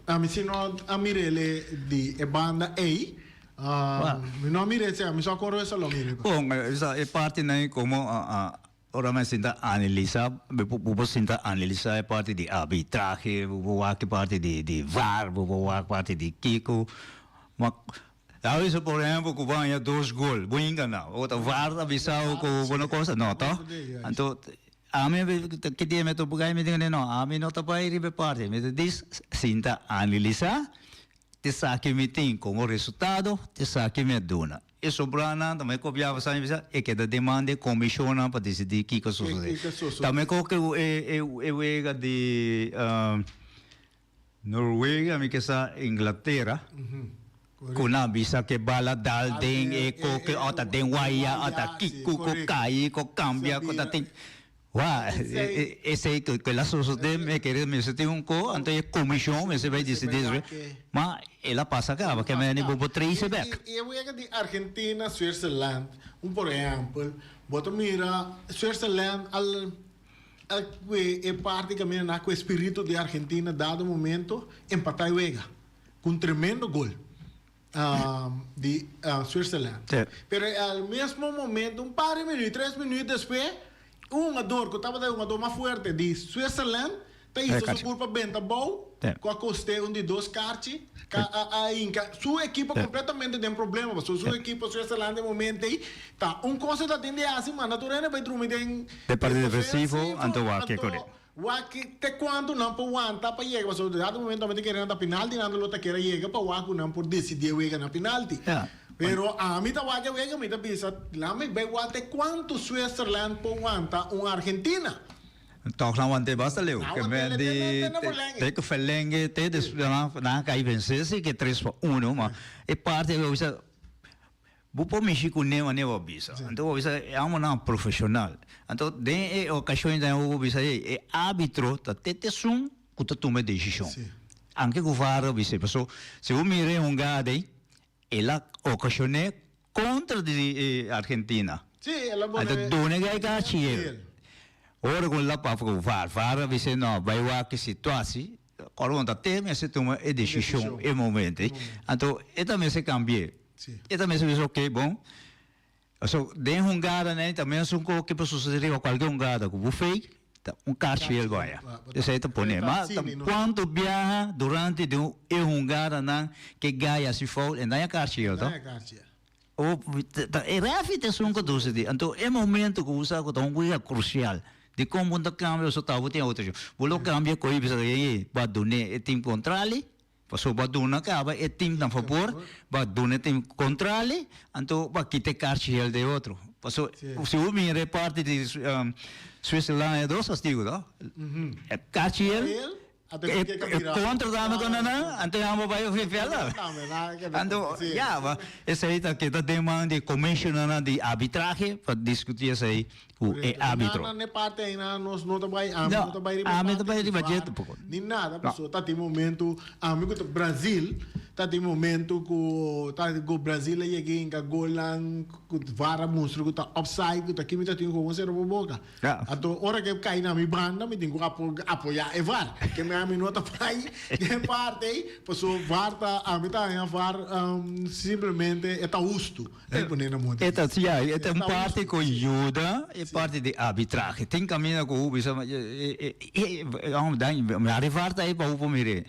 A: Ami si no a mir'el di e banda ei. Mi no a mir'é, si, ami so a kore esei lo mir'é.
B: Bon, esa e partinan ei komo ora mi a sinta analisá, bo por sinta analisá e parti di arbitrahe, bo por wak e parti di var, bo por wak parti di kiko, ma A bisa por ehempel ku bo haña dos gol, bo hinka nan. Bo ta var ta bisa bo ku bo no cosa, no to? Anto ami ki dia mi a topa ku mi di no, ami no ta bai riba e parti. Mi ta dis sinta analisá esaki mi tin komo resultado, esaki mi a duna. E sobranan ta mi kopiaba sa mi bisa e keda den man di e komishonnan pa disidí kiko a sosodé. Ta mi koke e wega di. Noruega mi ke sa Inglatera ku nan bisa ke bala dal den e koke ota den waya ota kiko ku kai ku kambia ku ta tin wak esei ku el a sosode mi kere mester tin un ko anto e komishon mester bai disidí esei ma el a pasa kaba ke meni bo por trese bek.
A: I e wega di Argentina Switzerland un por ehempel bo ta mira Switzerland al A kue e parti kaminda na ku e spiritu di Argentina dado momento empatá e wega ku un tremendo gol di Switzerland. Pero al mesmo momento un par di minuut, tres minuut despues un hungador ku tabata e hungador mas fuerte di Switzerland ta hisa su kurpa benta abou ku a kost'é un di dos karchi a hinka su ekipo kompletamente den problema pasobra su ekipo Switzerland e momento ei ta un kos e ta tin di hasi manda tur hende bai drumi den
B: De parti defensivo anto wak ke kore.
A: Wak te kuantu nan por wanta pa yega pasobra dado momento nan ta kere nan ta pinalti nan lo ta kere yega pa wak ku nan por disidí e wega na pinalti pero ami ta wak e wega mi ta bisa lami bai wak te kuantu Switzerland por wanta un Argentina.
B: Tòg nan want'é basta leu. Ke men di te ku verlenge te despues nan a kai vensé si ke tres pa uno ma e parti bo bisa bo por mishi kuné manera bo a bisa. Anto bo bisa e amonan profeshonal. Anto den e okashon tambe bo por bisa ey e arbitro ta te esun ku ta tuma e desishon. Anke ku VAR a bis'é paso si bo mira e hungada ey el a okashoné kontra di Argentina. Anto duna e gachi el. Ora ku la papia ku VAR, VAR a bis'é no, bai wak e situasi, ora bo ta te mester tuma e desishon e momento ei. Anto e ta mester kambi'é. E ta mester bisa oke bon, pasobra den hungada nan ta mesun ku ke por susede riba kualke hungada ku bo fake ta un karchi el goya. Esei ta pone. Ma ta kuantu biaha durante di e hungadanan ke gaya hasi foul e daña karchi el to. O ta e refi ta esun ku ta sucede. Anto e momento ku bo sa ku ta un wega crucial dikon bo no ta cambia pasobra ta bo tin otro opcion. Bo lo cambia koe bisa ey bo a dun'e e team contrali pasobra bo a duna caba e team na fabor bo a duna e team contrali anto bo a kita e karchi hel di e otro. Pasobra si bo mira e parti di Switzerland e dos castigo to. E karchi hel. E kontra dame ku nan, anto nan bo bai ofi vela. Anto, ya, ma esei ta keda den man di komisionernan di arbitrahe pa diskutí esei ku e arbitro.
A: Na e parti ei nos no ta bai, ami no ta bai riba e parti di VAR, ni nada, pasobra ta tin momento ami ku ta Brazil. Ta tin momento ku ta ku Brazil a yega hinka golnan ku VAR a mustra ku ta offside ku ta ki mi ta tin ku sera bo boka. Anto ora ke kai na mi banda mi tin ku apoya e VAR. Ke mi ami no ta bai den e parti ei paso VAR ta ami ta haña VAR simplemente e ta hustu. E pone na monta.
B: E ta ya e ta un parti ku yuda e parti di arbitrahe. Tin kaminda ku hopi sa e VAR ta ei pa hopi mir'é.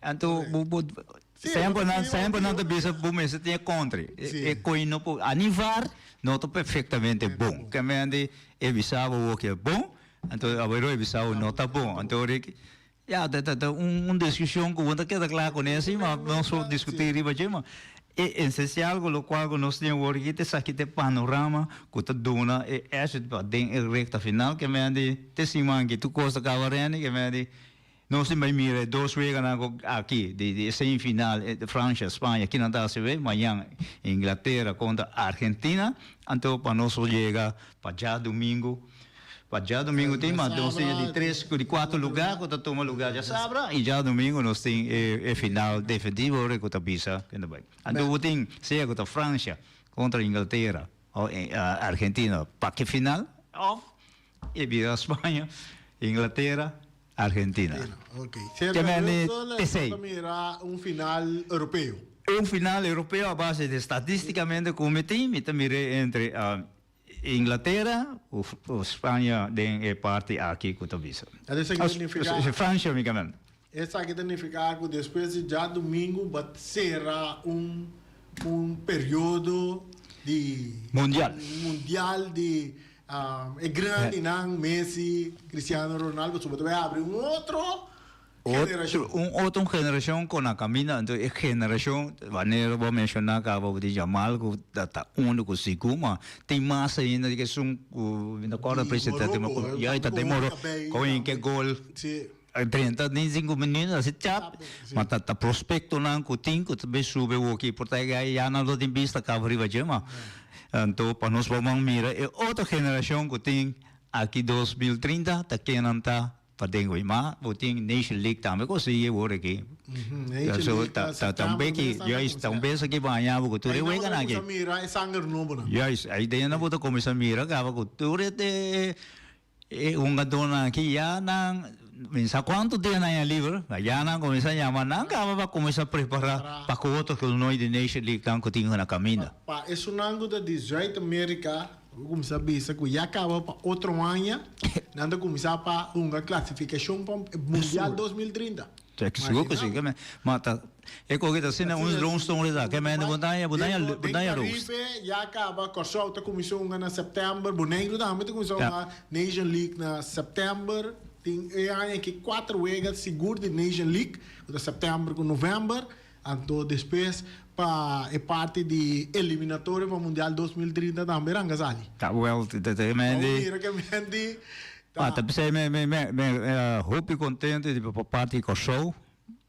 B: Anto bo bo semper nan semper nan ta bisa bo mester tin e kontra. E koi no por a ni var no ta perfectamente bon. Ke men di e bisa bo wou ke bon, anto awor e bisa bo no ta bon. Anto ora ya ta ta ta un diskushon ku bo no ta keda kla kuné si ma nos por diskutí riba dje ma e esensial ku lokual ku nos tin awor aki ta esaki ta e panorama ku ta duna e èxito pa den e rekta final ke men di te siman aki tur kos ta kaba rende ke men di Nos tin bai mira e dos weganan ku aki di e semifinal Francia, Spaña kinan ta hasi wei mañan Inglatera kontra Argentina anto pa nos por yega pa djadumingu pa djadumingu tin mas nos tin e di tres ku di kuater luga ku ta tuma luga djasabra i djadumingu nos tin e final definitivo ora ku ta bisa ken ta bai anto bo tin sea ku ta Francia kontra Inglatera o Argentina pa ke final of E bira Spaña, Inglatera, Argentina.
A: Ok.
B: Ke meni pesey.
A: Ta mira un final europeo.
B: Un final europeo a base di statisticamente cu mi tin, mi ta mir'e entre Inglatera o Spaña den e parti aki cu ta bisa. Francia unicamente.
A: Esaki ta nifiká ku despues di djadumingu bo a sera un un periodo di
B: Mundial.
A: mundial di e grandinan Messi, Cristiano Ronaldo, so bo ta bai habri un otro generashon.
B: Un otro generashon ku na kaminda, anto e generashon wanneer bo a menshoná kaba bo di Jamal ku ta ta unu ku sigur ma tin mas ainda di esun ku mi ta kòrda
A: Di
B: presidente
A: Morocco,
B: ya ta den Morocco ku hinka e gol.
A: Si.
B: 30 ni sinku minuut asi chap, ma ta ta prospectonan ku tin ku ta bin sube woki por ta e ya nan lo tin bista kaba riba dje ma anto pa nos por man mira e otro generacion ku tin aki 2030 ta kennan ta paden hoy ma bo tin Nation League tambe ku sigui awor aki so ta ta ta un beki juist ta un bes aki bo haña bo ku tur e weganan aki juist ai den nan bo ta kuminsa mira kaba ku tur e E hungadónan aki ya nan mi sa kuantu dia nan ya liber, ma ya nan kuminsá yama nan kaba pa kuminsá prepará pa ku otro torneo di Nation League nan ku tin na kaminda.
A: Pa esunnan ku ta di Zuid Amerika, bo kuminsá bisa ku ya kaba pa otro aña nan ta kuminsá pa hunga klasifikashon pa Mundial 2030.
B: Sigur ku si, ma ta e koke ta asina un roomstone resa, ke mende bo ta haña bo ta haña bo ta haña roos.
A: Den Caribe ya kaba, Kòrsou ta kuminsá hunga na sèptèmber, Boneiru tambe ta kuminsá hunga Nation League na sèptèmber, tin e aña aki kuater wega sigur di Nation League, ku ta sèptèmber ku novèmber, anto despues pa e parti di eliminatorio pa Mundial 2030 tambe ranga sali.
B: Ta wèl, ta mende.
A: Bo mira ke mende.
B: Ah, ta p'esei mi mi mi mi hopi contento di pa parti di Kòrsou,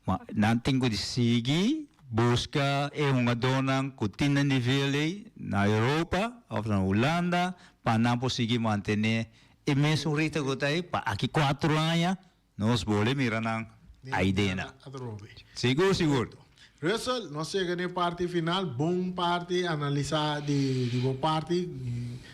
B: ma nan tin ku di sigui buska e hungadónan ku tin e nivel ei na Europa òf na Hulanda pa nan por sigui mantené e mesun ritmo ku ta ei pa aki kuatro aña nos bole mira nan aidena. Sigur sigur.
A: Russell, nos yega na e parti final, bon parti analisa di di bo parti,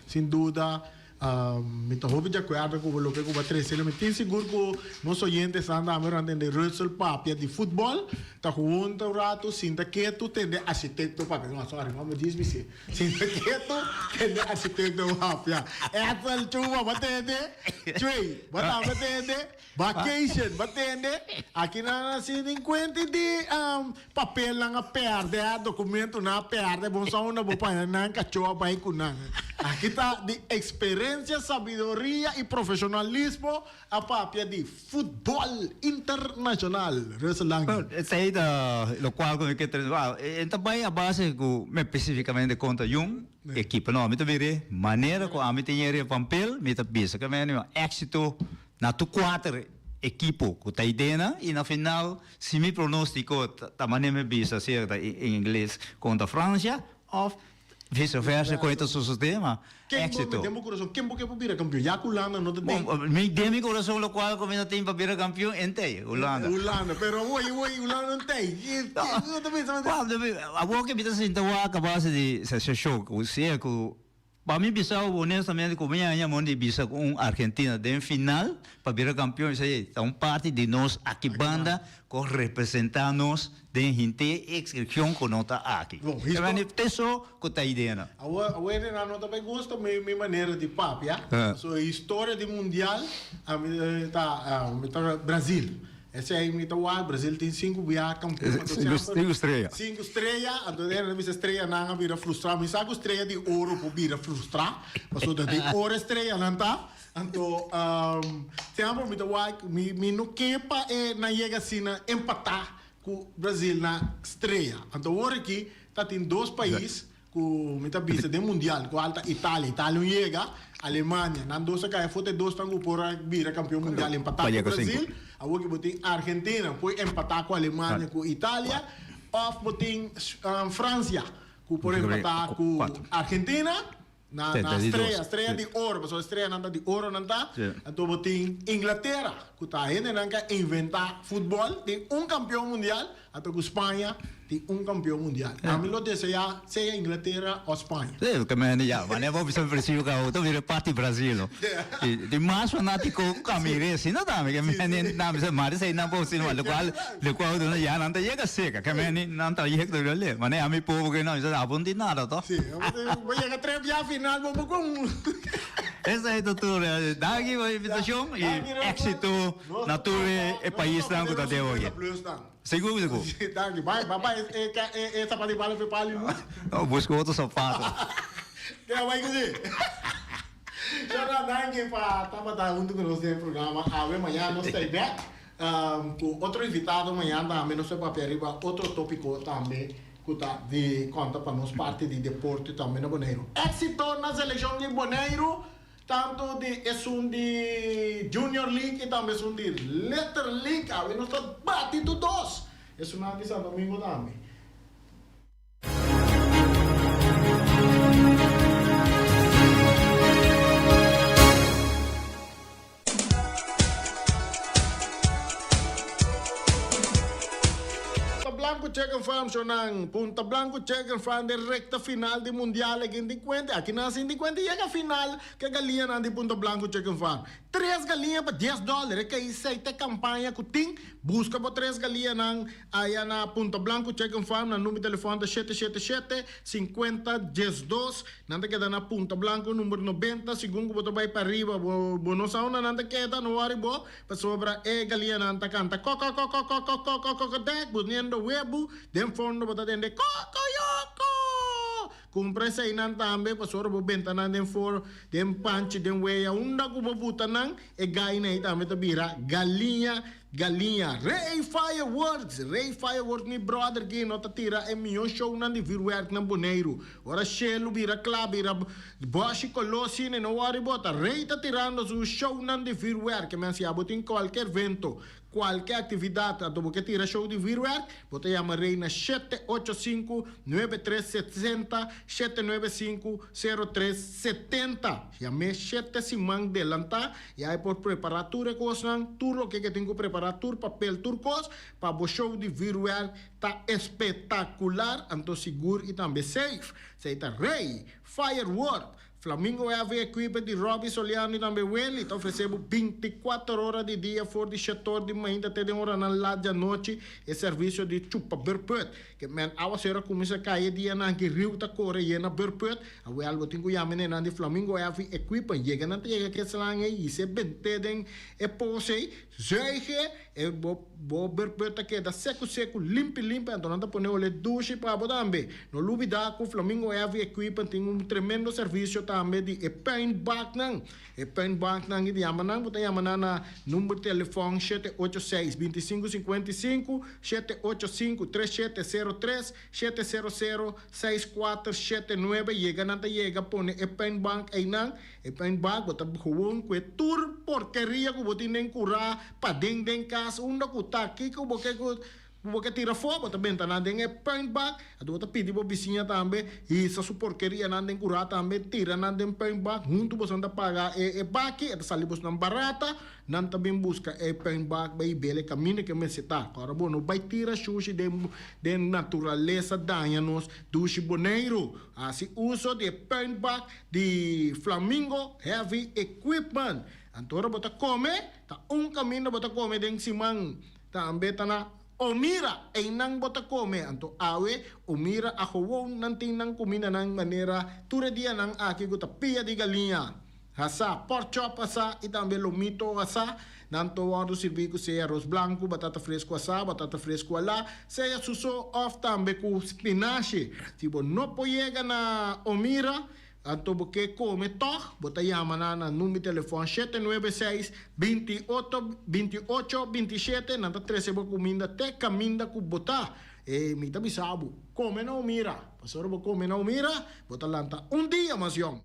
A: sin duda Mi ta hopi di akuerdo ku loke ku bo a trese. Mi tin sigur ku nos oyentesan tambe lo a tende Russell papia di futbòl. Ta hunta un ratu sinta ketu tende architekto papia. No, sorry, no mi djis bis'é. Sinta ketu tende architekto papia. Ethel Chuma bo a tende? Chuey, bo tambe a tende? Vacation, bo a tende? Aki nan a sinti kuenta di papelnan a pèrdè, dokumentonan a pèrdè, bon sa unda bo paña nan, kachó a bai ku nan. Aki ta di eksperensia, sabiduria i profeshonalismo a papia di futbòl internashonal. Russell Lange.
B: Esei ta lokual ku mi ke trese. E ta bai a base ku mi spesifikamente konta yun ekipo. No, mi ta bira manera ku ami tin yera e pampel, mi ta bisa ku mi éksito Na tur kuater ekipo ku ta idena i na final si mi pronostiko ta manera mi bisa sierta en ingles kontra Francia of Vice versa kon e ta sosodé, ma
A: Ken bo
B: éxito.
A: den bo kurason, ken bo ke pa bira kampion? Ya ku Hulanda no ta den.
B: Bon, mi den mi kurason lokual ku mi no tin pa bira kampion en tei, Hulanda.
A: Hulanda, pero awor awor Hulanda no tei. Bo ta pensa
B: Awor ke mi ta sinta wak a base di seshon ku sea ku Pa mi bisa honestamente ku mi haña mon di bisa ku un Argentina den final pa bira kampion esei ta un parti di nos aki banda ku representa nos den henter e region ku no ta aki. Te so ku ta idea nan.
A: Awor awor Renan no ta bay gusta mi mi manera di papia pasobra historia di mundial ami ta mi ta Brazil. Esei mi ta wak, Brazil tin sinku bia kampion, anto
B: Sinku,
A: semper
B: sinku strea.
A: sinku strea, anto e bisa streanan a bira frustrá. Mi sa ku strea di oro por bira frustrá, pasobra di oro e streanan ta. Anto semper mi ta wak, mi mi no ke pa e nan yega asina empatá ku Brazil na strea. Anto awor aki ta tin dos pais Ku mi ta bisa den mundial kual ta Italia. Italia un yega, Alemania. Nan dos a kai afó ta e dos tan ku por a bira kampion mundial empatá ku Brazil. Awor ki bo tin Argentina por empatá ku Alemania ku Italia òf bo tin Fransia ku por empatá ku Argentina na na strea, strea di oro pasobra streanan ta di oro nan ta. Anto bo tin Inglatera ku ta hendenan ku a inventá futbòl tin un kampion mundial. Anto ku Spaña tin un kampeon mundial. Ami lo desea sea Inglatera o Spaña.
B: Sí, ke men ya, manera bo bisa presiu ka bo ta bira parti Brasil no. I tin mas fanatiko ku Camire si no tambe ke men nan bisa mari esei nan por sino lokual lokual duna ya nan ta yega seka ke men nan trayekto lo le. Manera ami pobo ke nan bisa abo no tin nada to.
A: Sí, bo yega tres bia final bo bo kon.
B: Esei ta tur. Danki pa e invitashon i éksito na tur e paisnan ku ta den oye. Sigur sigur.
A: Danki. Bai bai bai e e e sapato di bala fe pali lus.
B: No, busca otro sapato.
A: Keda bai ku si. Shona danki pa tabata huntu ku nos den programa awe. Mañana nos ta bek ku otro invitado mañana tambe nos ta papia riba otro topiko tambe ku ta di konta pa nos parti di deporte tambe na Boneiru. Éksito na selekshon di Boneiru! Tanto di esun di Junior League y tambe esun di Little League. Awe nos ta bati tur dos. Esunnan di Santo Domingo tambe. Punta Blanco Chicken Farm shonan Punta Blanco Chicken Farm den recta final di Mundial e gin di cuente aki nan sin di cuente yega final ke galiñanan di Punta Blanco Chicken Farm tres galiña pa dies dollar e kai esey ta e campaña cu tin busca bo tres galiñanan aya na Punta Blanco Chicken Farm nan number telefon ta shete shete shete cincuenta diesdos Nan ta keda na Punta Blanco number 90, segun ku bo ta bai pariba bo bo no sa unda nan ta keda, no wòri bo, pasobra e galianan ta kanta kòkòkòkòkòkòkòkòkòdèk, poniendo webu, den fondo bo ta tende kòkòyòkò! Kumpra eseinan tambe pasobra bo benta nan den for, den panchi, den wea, unda ku bo buta nan, e gaina ei tambe ta bira galiña Galiña, Rey Fireworks! Rey Fireworks mi brother ki no ta tira e mihó shownan di vuurwerk na Boneiru. Ora shelu bira kla bira boshi koló sine no wòri bo ta Rey ta tirando su shownan di vuurwerk. Men si abo tin kualke evento, kualke aktividat anto bo ke tira show di vuurwerk, bo ta yama Rey na shete ocho sinku, nuebe tres sesenta, shete nuebe sinku, sero tres setenta. Yam'é shete siman delantá. Ya e por prepará tur e kosnan, tur loke ke tin ku prepará, tur papel, tur kos, pa bo show di vuurwerk ta espetakular, anto sigur i tambe safe. Esei ta Rey Firework! Flamingo Heavy Equipment di Robby Soliano i tambe Willy ta ofresé bo binti kuater ora di dia for di shetor di mainta te den oranan lat di anochi e servisio di chupa berput. Ke men awasero a kuminsá kai e dianan ki riu ta kore yena berput. Awel bo tin ku yama nenan di Flamingo Heavy Equipment. Yega nan ta yega ku e slang ei i se bent'é den e pos ei, zuige e bo bo berput ta keda seku seku, limpi limpi, anto nan ta pone olé dushi pa bo tambe. No lubidá ku Flamingo Heavy Equipment tin un tremendo servisio tambe di e puinbaknan. E puinbaknan ei di yama nan, bo ta yama nan na number telefòn 786 25 55, 785 3703, 700 6479 yega nan ta yega pone e puinbank einan, e puinbak bo ta gewoon ku e tur porkeria ku bo tin den kurá paden den kas unda ku ta kiko bo ke ku. Ku bo ke tira afó, bo ta benta nan den e puinbak. Anto bo ta pidi bo bisiña tambe hisa su porkerianan den kurá tambe, tira nan den puinbak. Huntu boso ta paga e baki, e ta sali bosonan barata. Nan ta bin buska e puinbak bai bele kaminda ke mester ta. Ora bo no bai tira shushi den den naturalesa daña nos dushi Boneiru. Hasi uso di e puinbak di Flamingo Heavy Equipment. Anto ora bo ta kome, ta un kaminda bo ta kome den siman. Tambe ta na Omira, einan bo ta kome. Anto awe, Omira a gewoon nan tin nan kumindanan manera tur e dianan aki ku ta pia di galiña hasá, pork chop hasá i tambe lomito hasá. Nan ta wòrdu sirbí ku sea aros blanku, batata fresku hasá, batata fresku alá, sea suso òf tambe ku spinashi. Si bo no por yega na Omira, Anto bo ke kome tòg, bo ta yama nan na number di telefòn 796 28 28 27, nan ta trese bo kuminda te kaminda ku bo ta. E mi ta bisa bo, kome na Omira, pasobra bo kome na Omira, bo ta lanta un dia mas yòn.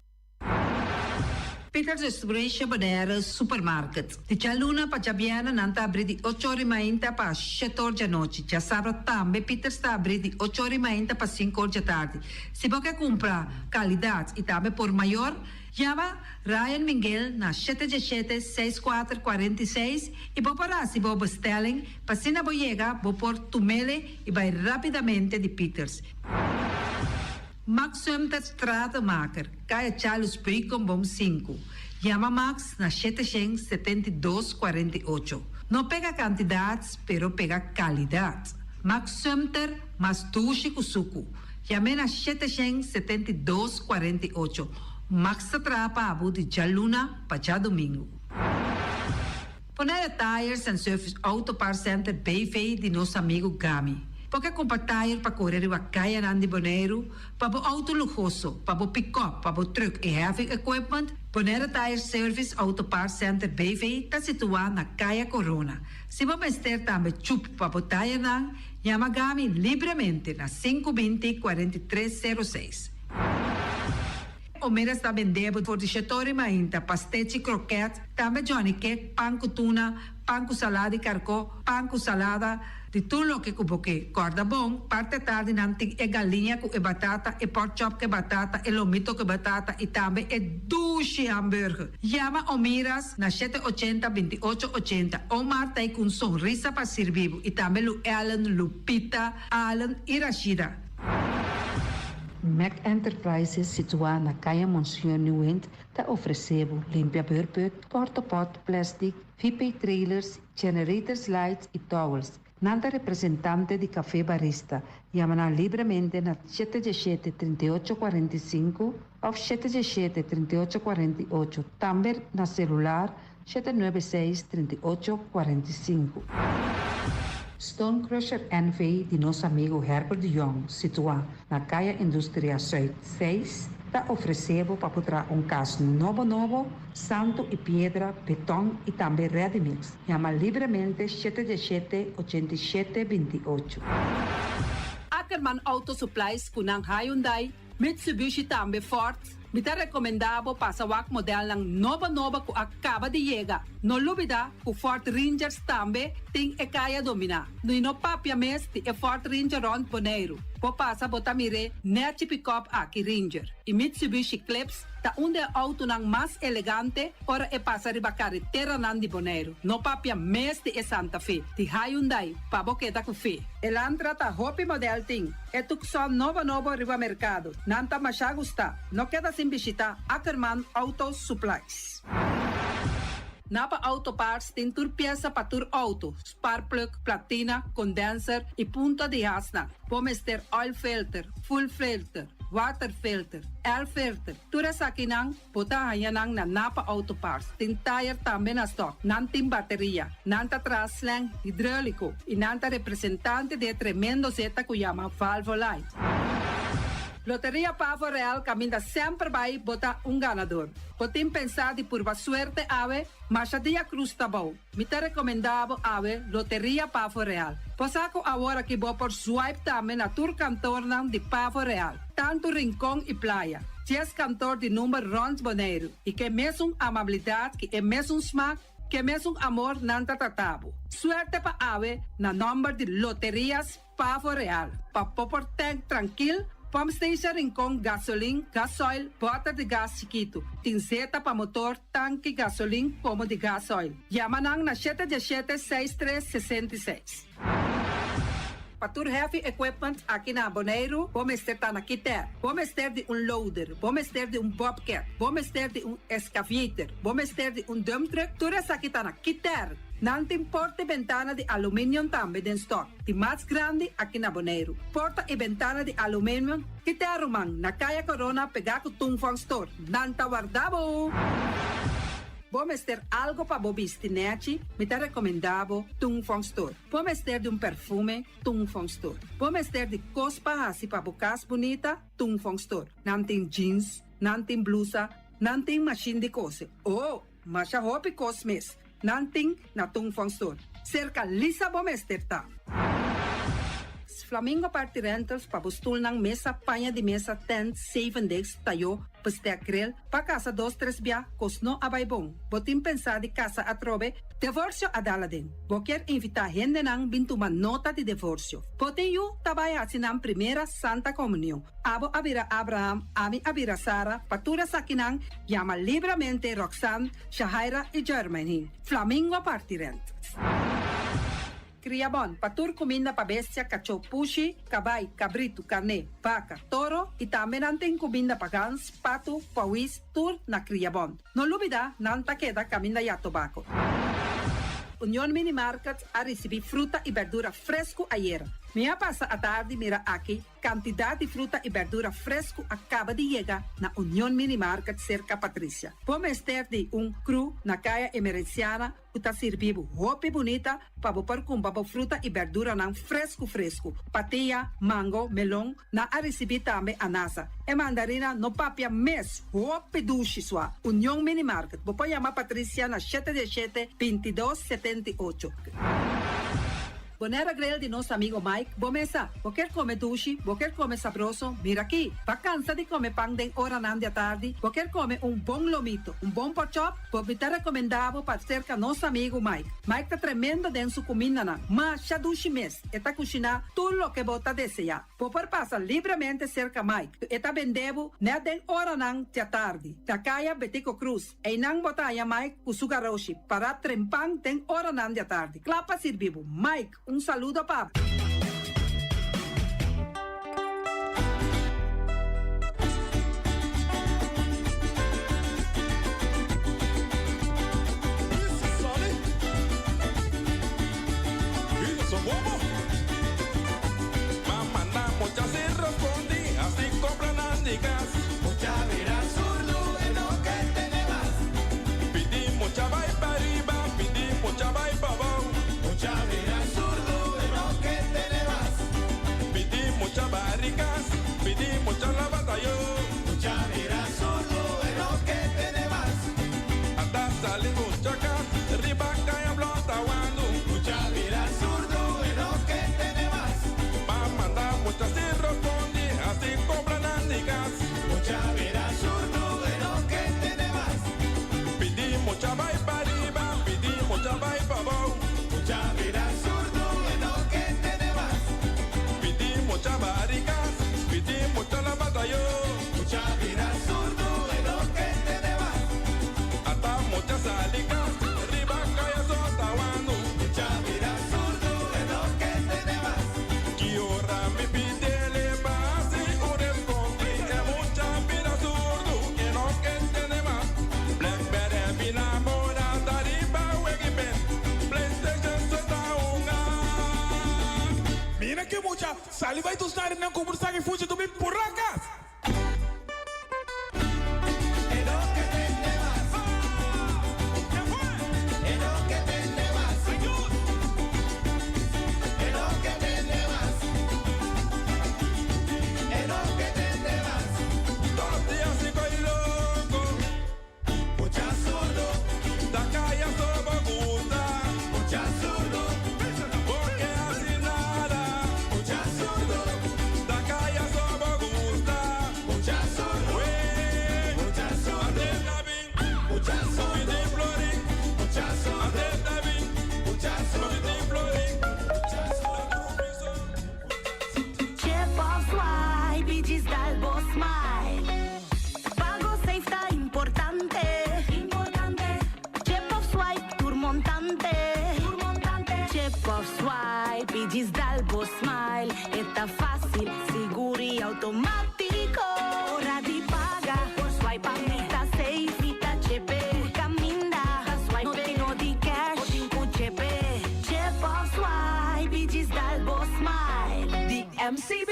D: Peter Restauration Bonaire Supermarket. Di djaluna pa djabièrnè nan ta abrí di ocho or di mainta pa shete or djanochi. Djasabra tambe Peters ta abrí di ocho or di mainta pa sinku or djatardi. Si bo ke kumpra kalidat i tambe por mayor, yama Ryan Minguel na shete diesshete, seis kuater, 46 i bo por hasi bo bestelling pa asina bo yega bo por tumele i bai rapidamente di Peters. Max Sumter Stratenmaker, Kaya Charles Beukenboom sinku. Yama Max na 772 48. No pega kantidat, pero pega kalidat. Max Sumter mas dushi ku suku. Yam'é na 772 48. Max ta traha pa bo di djaluna pa djadumingu. Bonaire Tires and Service Auto Parts Center BV di nos amigu Gami. Bo ke kumpra tire pa kore riba kayanan di Boneiru, pa bo outo luhoso, pa bo pikòp, pa bo trùk i heavy equipment? Bonaire Tire Service Auto Parts Center BV ta situá na Kaya Corona. Si bo mester tambe chup pa bo tayernan, yama Gami libremente na 5 20 43 06. Omeras ta bende bo for di shetori mainta, pastechi, kroket, tambe Johnny cake, pan ku tuna, pan ku salada di karkó, pan ku salada, di tur loke ku bo ke. Kòrda bon, parti atardi nan tin e galiña ku e batata, e pork chop ku e batata, e lomito ku e batata i tambe e dushi hamburger. Yama Omiras na shete ochenta, 28 ochenta. Omar ta ei ku un sonrisa pa sirbi bo i tambe Lu Ellen, Lupita, Allen i Rashida.
E: Mac Enterprises situá na Kaya Monseñor Nieuwind ta ofresé bo limpia beurput, portapot, plèstik, VP trailers, generators lights i towels. Nan ta representante di Café Barista. Yama nan libremente na 717 38 45 òf 717 38 48. Tambe na selular 796 38 45. Stone Crusher NV di nos amigu Herbert de Jong, situá na Kaya Industria Zuid 6, ta ofresé bo pa por traha un kas nobo nobo, santu i piedra, beton i tambe ready mix. Yama libremente 717 87 28.
D: Ackerman Auto Supplies ku nan Hyundai, Mitsubishi tambe Ford. Mi ta rekomendá bo pasa wak modelnan nobo nobo ku a kaba di yega. No lubidá ku Ford Rangers tambe tin e kaya dominá. I no papia mes di e Ford Ranger rònt Boneiru. Bo pasa bo ta mir'é nèchi pikòp aki Ranger. I Mitsubishi Eclipse ta un di e outonan mas elegante ora e pasa riba kareteranan di Boneiru. No papia mes di e Santa Fe, di Hyundai, pa bo keda ku fe. Elantra ta hopi modèl tin. E Tucson nobo nobo riba merkado. Nan ta masha gustá. No keda sin bishitá Ackerman Auto Supplies. Napa Auto Parts tin tur piesa pa tur outo, spark plug, platina, condenser i punta di hasnan. Bo mester oil filter, fuel filter, water filter, air filter. Tur esakinan bo ta haña nan na Napa Auto Parts. Tin tire tambe na stock. Nan tin bateria. Nan ta traha slang hidráuliko i nan ta representante di e tremendo zeta ku yama Valvoline. Loteria Pavo Real kaminda semper bai bo ta un ganador. Bo tin pensá di purba suerte awe? Masha dia krus ta bou. Mi ta rekomendá bo awe Loteria Pavo Real. Bo sa ku awor aki bo por swipe tambe na tur kantornan di Pavo Real, tantu Rincon i Playa. 10 kantor di number rònt Boneiru i ku e mesun amabilidat ku e mesun smak. Ke mesun amor nan ta trata bo. Suerte pa awe na nòmber di Loterias Pavo Real. Pa bo por tank trankil, Pump Station Rincon gasolin, gasoil, bòter di gas chikitu. Tin zeta pa motor, tanki gasolin komo di gasoil. Yama nan na shete diesshete seis tres 66. Pa tur heavy equipment aki na Boneiru bo mester ta na Kiter. Bo mester di un loader, bo mester di un bobcat, bo mester di un excavator, bo mester di un dump truck, tur esaki ta na Kiter. Nan tin porta i bentana di aluminium tambe den stock, di mas grandi aki na Boneiru. Porta i bentana di aluminium Kiter ruman, na Kaya Corona pegá ku Tung Fong Store. Nan ta warda bo! Bo mester algo pa bo bisti nèchi? Mi ta rekomendá bo Tung Fong Store. Bo mester di un perfume? Tung Fong Store. Bo mester di kos pa hasi pa bo kas bunita? Tung Fong Store. Nan tin jeans, nan tin blusa, nan tin mashin di kose. Oh, masha hopi kos mes nan tin na Tung Fong Store. Serka Lisa bo mester ta. Flamingo Party Rentals pa bo stulnan, mesa, paña di mesa, tent, zevendegs, tayó, bestek, grill, pa kasa dos tres bia, kos no a bai bon. Bo tin pensá di kasa atrobe? Devorsio a dal aden. Bo kier invitá hendenan bin tuma nota di devorsio. Bo tin yu ta bai hasi nan primera Santa Komunion. Abo a bira Abraham, ami a bira Sara, pa tur esakinan yama libramente Roxanne, Shahaira i Jermaine. Flamingo parti rent. Kriabon, pa tur kuminda pa bestia, kachó, pushi, kabai, kabritu, karné, baka, toro i tambe nan tin kuminda pa gans, patu, pawis, tur na Kriabon. No lubida, nan ta keda kaminda ya tobako. Union Mini Market a risibí fruta i berdura fresku ayera. Mi a pasa atardi mira aki kantidat di fruta i berdura fresku a kaba di yega na Union Mini Market serka Patricia. Bo mester di un kru na Kaya Emerenciana ku ta sirbi bo hopi bunita pa bo por kumpra bo fruta i berduranan fresku fresku. Patia, mango, melon, nan a risibí tambe anasa. E mandarina no papia mes, hopi dushi sua. Union Mini Market, bo por yama Patricia na shete diesshete, 22, 78. Bonaire Grill di nos amigo Mike, bo mesa. Bo kier come dushi, bo kier come sabroso, mira aki. Bo a cansa di come pan den oranan di atardi, bo kier come un bon lomito, un bon porkchop, bo mi ta recomenda bo pa cerca nos amigo Mike. Mike ta tremendo den su cumindanan, masha dushi mes, e ta cushina tur loke bo ta desea. Bo por pasa libremente cerca Mike, e ta bende bo net den oranan di atardi, na caya Betico Croes. Einan bo ta haña Mike ku su garoshi pará trempan den oranan di atardi, kla pa sirbi bo. Mike, un saludo pa bo.
F: Sali bai tusnari nan kubur saki fuchi tu bin purakas.
G: dal bo smile. E ta fásil, sigur i outomátiko. Ora di paga, por swipe pa mi ta safe, mi ta chepe. Tur kaminda, ta swipe, no tin no di cash, bo tin ku chepe. Chep òf swipe i djis dal bo smile.
H: Di MCB.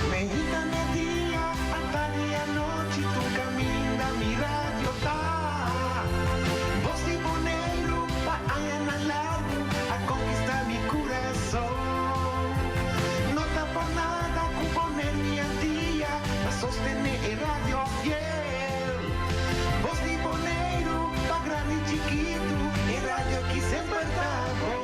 I: Mehita media, atardi anochi tur caminda mi radio ta. Bos di Boneiru pa añanan largu a conquista mi curason. No ta por nada cu Boneiru y Antia ta sostene e radio fiel. Bos di Boneiru pa grandi y chikitu e radio ki semper ta bon.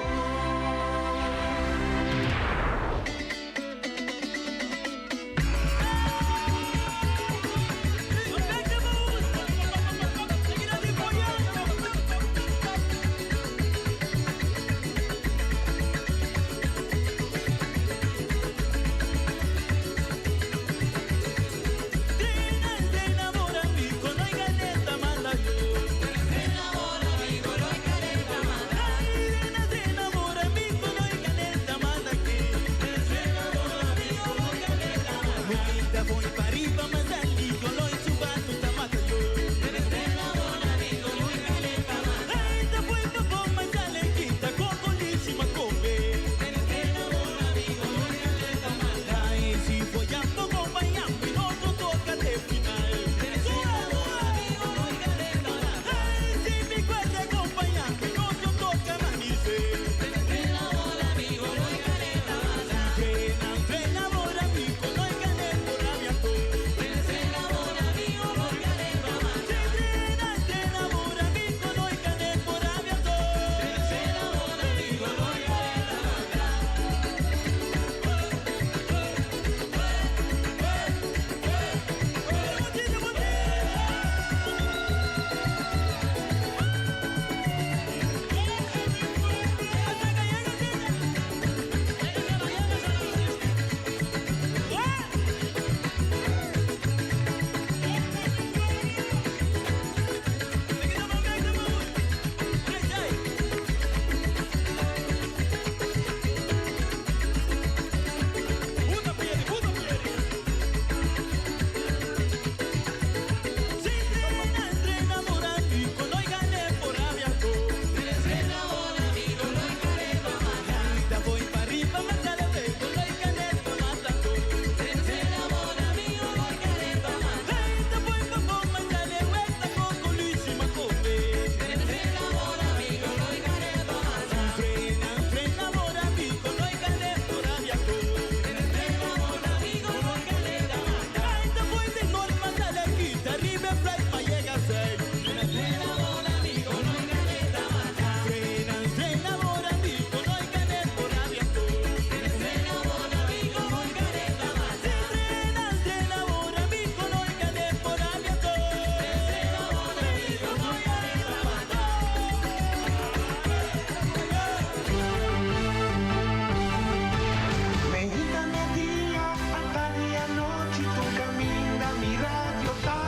I: Mehita media, atardi anochi tur caminda mi radio ta.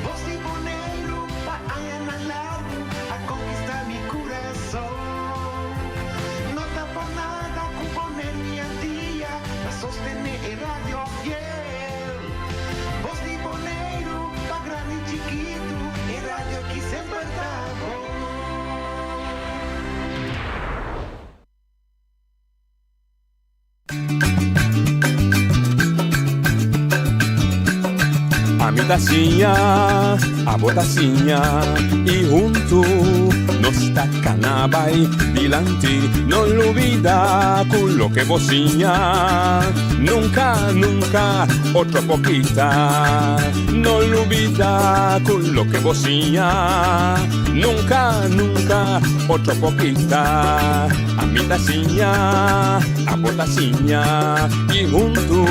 I: Bos di Boneiru pa añanan largu a conquista mi curason. No ta por nada cu Boneiru y Antia ta sostene e radio fiel. Bos di Boneiru pa grandi y chikitu e radio ki semper ta bon.
F: Ami ta siña, abo ta siña y huntu nos ta cana bay dilanti. No lubida cu loke bo siña nunca, nunca otro por kita. No lubida cu loke bo siña nunca, nunca otro por kita. Ami ta siña, abo ta siña y huntu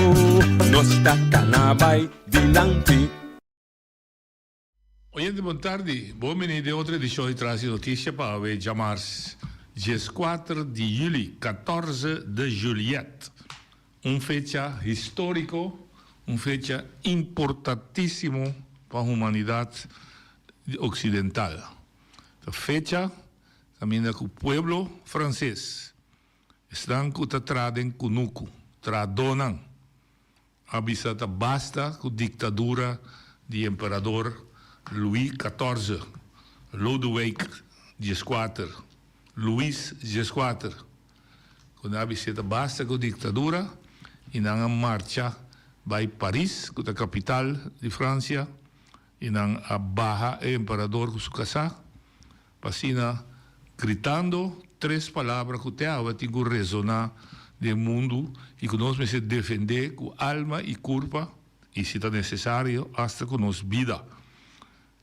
F: nos ta cana bay dilanti.
J: Oyente bon tardi, bon bini den otro edicion di Tras di Noticia pa awe djamars dieskuater di juli, katorze de juliet, un fecha historico, un fecha importantisimo pa humanidad occidental. Ta fecha kaminda ku pueblo franses, esnan ku ta traha den kunuku, trahadónan, a bisa ta basta ku diktadura di emperador Louis katorze, Lodewijk dieskuater, Louis dieskuater, ku nan a bis'é ta basta ku diktadura i nan a marcha bai Paris, ku ta kapital di Fransia, i nan a baha e emperador ku su kasá, pa asina gritando tres palabra ku te awe tin ku resoná den mundu i ku nos mester defendé ku alma i kurpa i si ta nesesario asta ku nos bida,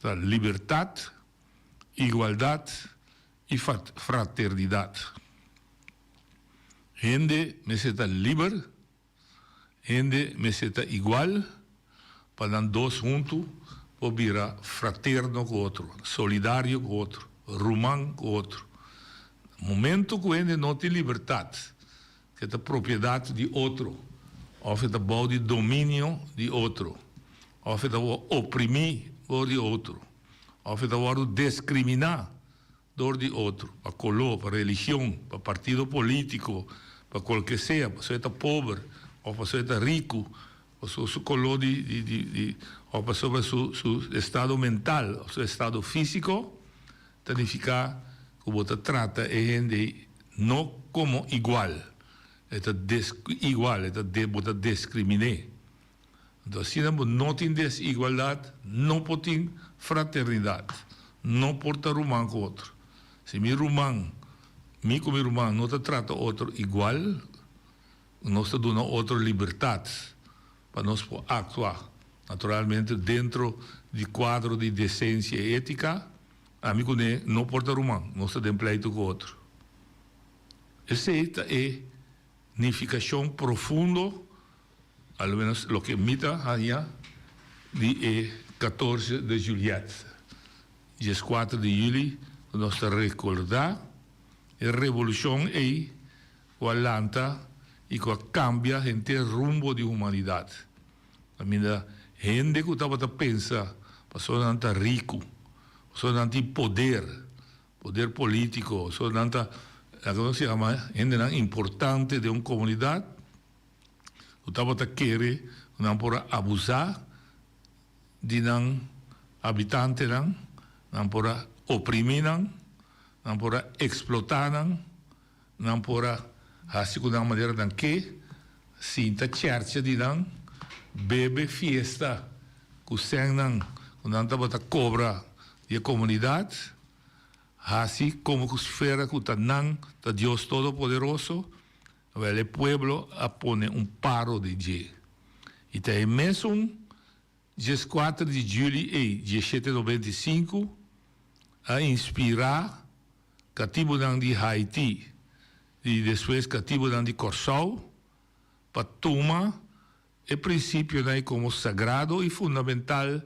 J: ta libertat, igualdat i fraternidat. Hende mester ta liber. Hende mester ta igual pa nan dos huntu por bira fraterno ku otro, solidario ku otro, ruman ku otro. Momento ku hende no tin libertat, ke ta propiedat di otro òf e ta bou di dominio di otro òf e ta wòrdu oprimí dor di otro òf e ta wòrdu deskriminá dor di otro, pa koló, pa religion, pa partido polítiko, pa kualke sea, pasobra e ta pober òf pasobra e ta riku, pasobra su koló di di di di òf pasobra su su estado mental òf su estado físiko, ta nifiká ku bo ta trata e hende ei no komo igual, e ta des igual, e ta bo ta deskrimin'é. Anto asina bo no tin desigualdat, no por tin fraternidat, no por ta ruman ku otro. Si mi ruman, mi ku mi ruman no ta trata otro igual, nos ta duna otro libertat pa nos por aktua, naturalmente dentro di kuadro di desensia i étika, ami kuné no por ta ruman, nos ta den pleitu ku otro. Esei ta e nifikashon profundo. A lo menos loke mi ta haña di e katorse de juliet, dieskuater di juli, ku nos ta rekordá e revolushon ei ku a lanta i ku a kambia henter rumbo di humanidat. Kaminda hende ku tabata pensa pasobra nan ta riku, pasobra nan tin poder, poder polítiko, pasobra nan ta, laga nos yama, hendenan importante den un komunidat, ku tabata kere ku nan por a abusá di nan habitantenan, nan por a oprimí nan, nan por a eksplotá nan, nan por a hasi ku nan manera nan ke, sinta chèrchè di nan, bebe fiesta ku sènnan ku nan tabata kobra di e komunidat, hasi komo ku si fuera ku ta nan ta Dios Todopoderoso. Wel e pueblo a pone un paro den dje. I ta e mesun dieskuater di juli ei, dieshete 95, a inspirá katibunan di Haiti i despues katibunan di Kòrsou pa tuma E prinsipionan ei komo sagrado i fundamental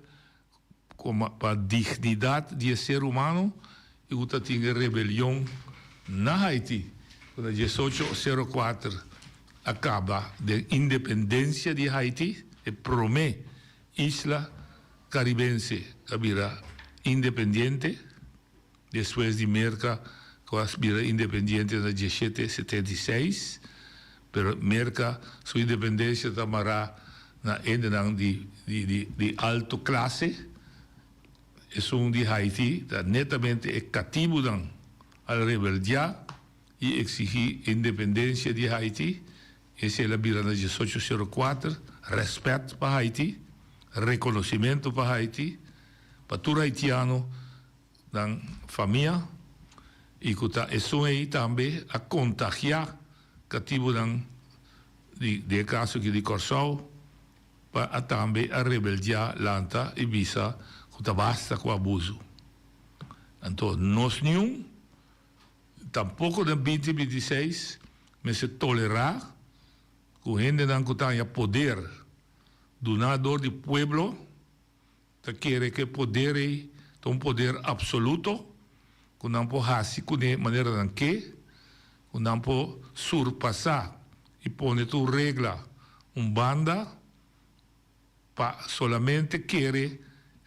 J: komo pa dignidat di e ser humano i ku ta tin e rebelion na Haiti ku na diesocho sero kuater a kaba den independensia di Haiti, e promé isla karibense a bira independiente. Despues di Merka ku a bira independiente na dieshete 76, pero Merka su independensia ta mará na hendenan di di di alto klase. Esun di Haiti ta netamente e katibunan al rebeldiá i eksigí independensia di Haiti. Esei el a bira na diesocho sero kuater, rèspèt pa Haiti, rekonosimentu pa Haiti, pa tur haitiano. Nan famia i ku ta esun ei tambe a kontagiá katibunan di den e kaso aki di Kòrsou pa a tambe a rebeldiá lanta i bisa ku ta basta ku abusu. Anto nos niun tampoko den binti 26 mester tolerá ku hendenan ku ta haña poder duná dor di pueblo, Ta kere ku e poder ei ta un poder apsoluto, ku nan por hasi kuné manera nan ke, ku nan por surpasá i pone tur regla un banda pa solamente kere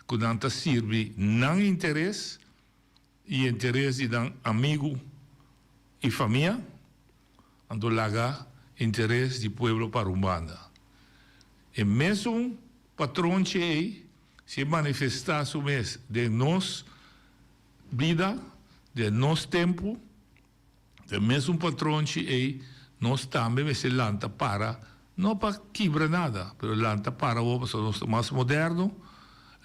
J: ku nan ta sirbi nan interes. i interes di nan amigu i famia, anto laga interes di pueblo para un banda. E mesun patronchi ei si e manifestá su mes den nos bida, den nos tempu, Den mesun patronchi ei nos tambe mester lanta para, no pa kibra nada, pero lanta para awor pasobra nos ta mas moderno,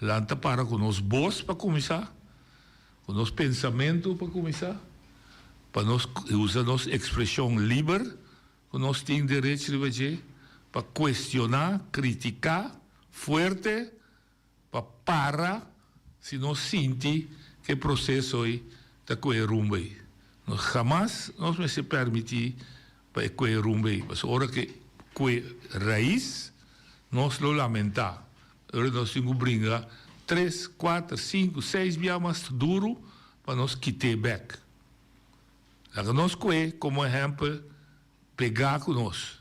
J: lanta para ku nos bos pa kuminsá, ku nos pensamentu pa kuminsá, pa nos usa nos ekspreshon liber ku nos tin derech riba dje, pa kuestioná, kritiká fuerte. Pa para si nos sinti ku e proseso ei ta kohe rumbo ei. Nos hamas nos mester permití pa e kohe rumbo ei, pasobra ora ku e kohe rais nos lo lamentá. Ora nos tin ku bringa tres, kuater, sinku, seis bia mas duru pa nos kit'é bèk. Laga nos kohe komo ehèmpel pegá ku nos.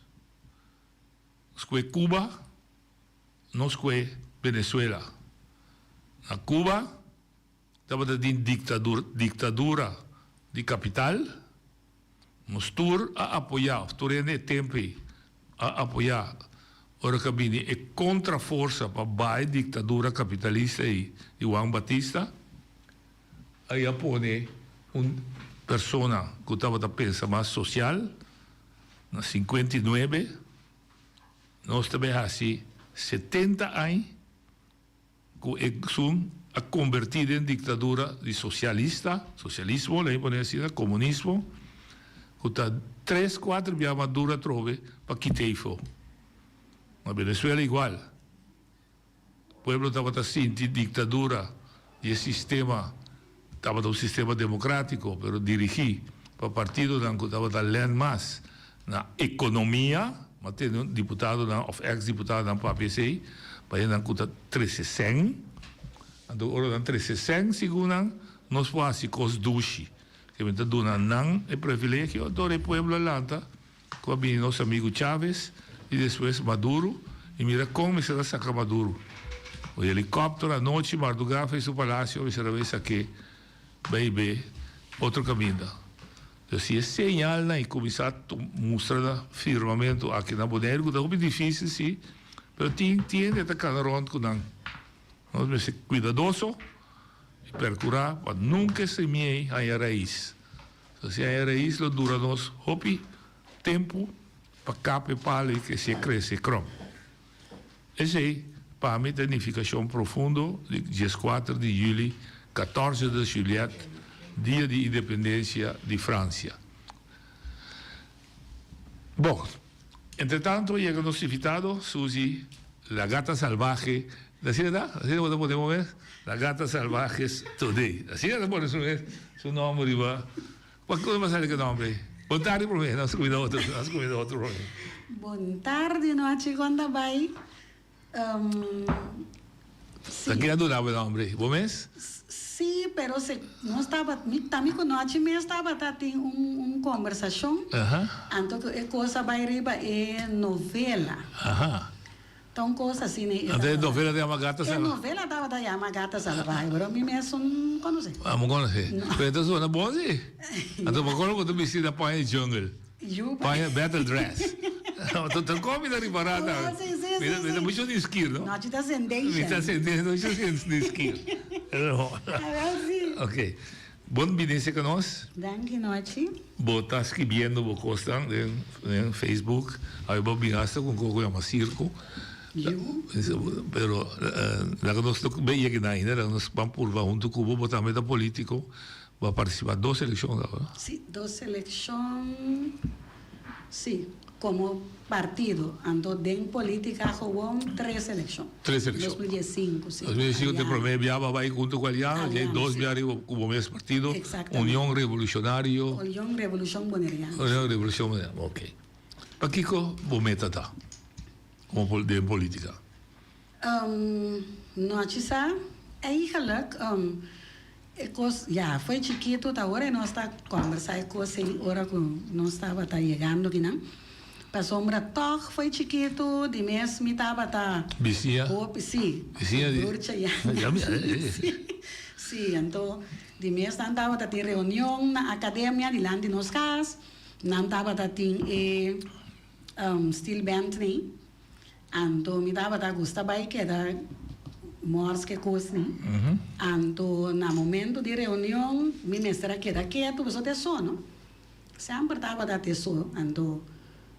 J: Nos kohe Cuba. Nos kue Venezuela. Na Cuba tabata tin dictadura di capital. Nos tur a apoya, of tur hende e tempo ei a apoya ora cu a bini e contraforsa pa baha e dictadura capitalista ei di Juan Batista. Ei a pone un persona cu tabata pensa mas social na 59. Nos ta bay haci 70 añ cu esun a converti den dictadura di socialista, socialismo, laña pone asina, comunismo, cu ta tres, cuater bia mas duro atrobe pa kita eyfo. Na Venezuela igual. Pueblo tabata sinti dictadura di e sistema, tabata un sistema democratico, pero dirigi pa partidonan cu tabata len mas na economia, ma tene un diputadonan of ex diputadonan papia esey, pa hendenan cu ta trece cen, anto ora nan trece cen segun nan, nos por haci cos dushi, ke men ta duna nan e privilegio, anto ora e pueblo a lanta. Ku a bini nos amigu Chávez i despues Maduro i mira kon mester a saka Maduro. Un helikòpter anochi mardugá fei su palasio mester a bai sak'é bai be otro kaminda. Pero si e señalnan i kuminsá mustra na firmamentu aki na Boneiru ku ta hopi difísil si, pero tin hende ta kana rònt ku nan. Nos mester kuidadoso i perkurá pa nunka e semia ei haña rais. So si haña rais lo dura nos hopi tempu pa kap e palo i ke si e krese krom. Esei pa mi ta e nifikashon profundo di dieskuater di juli, katorze de juliet, dia di independensia di Fransia. Bon, entretanto yega nos invitado, Suzy La Gata Salvaje, asina ta? Asina bo ta pone bo mes? La Gata Salvajes Today. Asina ta pone su mes, su nomber riba. Pakiko bo a sali ku e nomber ei? Bon tardi prome, nos cuminda otro, nos cuminda otro prome.
H: Bon tardi nochi, kon ta bai?
J: Si. Ta ken a duna bo e nomber ei? Bo mes?
H: Si, pero se nos tabata, mi ta mi ku nochi mes tabata tin un un kombersashon, anto ku e kos a bai riba e novela. Ta un kos asina e
J: Anto e novela ta yama Gata Salvahe?
H: E novela tabata yama Gata Salvahe, pero mi mes no konosé.
J: Ah, bo konosé. Pero e ta sona bon si. Anto bo kono bo ta bisti na paña di jungle. Paña battle dress. Ta kon mi ta ripará ta. Mi ta mi ta mucho di skir no.
H: Nochi ta sendation.
J: Mi ta sendation mucho di skir. Ok. Bon bini serka nos.
H: Danki Nochi.
J: Bo ta skibiendo bo kosnan den den Facebook. Awe bo bin hasta ku un kos ku yama sirko. Pero laga nos no bay yega na ainda. Laga nos ban purba huntu ku bo. Bo tambe ta politiko. Bo a participa dos eleccion caba no?
H: Si, dos eleccion, si, como partido, anto den politica gewoon tres eleccion.
J: Tres eleccion.
H: 2015, si.
J: 2015 te prome bia bo a bay hunto cu Aliano, djey dos bia riba cu bo mes partido,
H: Exactamente.
J: Union Revolucionario.
H: Union Revolucion Boneriano.
J: Union Revolucion Boneriano, ok. Pakico bo meta ta como den politica?
H: Nochi sa, eigenlijk e kos, ya, fo'i chikitu ta ora nos ta kòmbersá e kos ei ora ku nos tabata yegando kinan. Pasobra tòg fo'i chikitu di mes mi tabata
J: Bisiña?
H: hopi, sí,
J: Bisiña di?
H: broertje ya.
J: Ya mi, eh.
H: Sí. Sí, anto di mes nan tabata tin reunion na academia dilanti nos cas, nan tabata tin e steel band ni, anto mi tabata gusta bay keda mors ke cos ni, anto na momento di reunion mi mester a keda ketu pasobra ta e so no, semper tabata te so, anto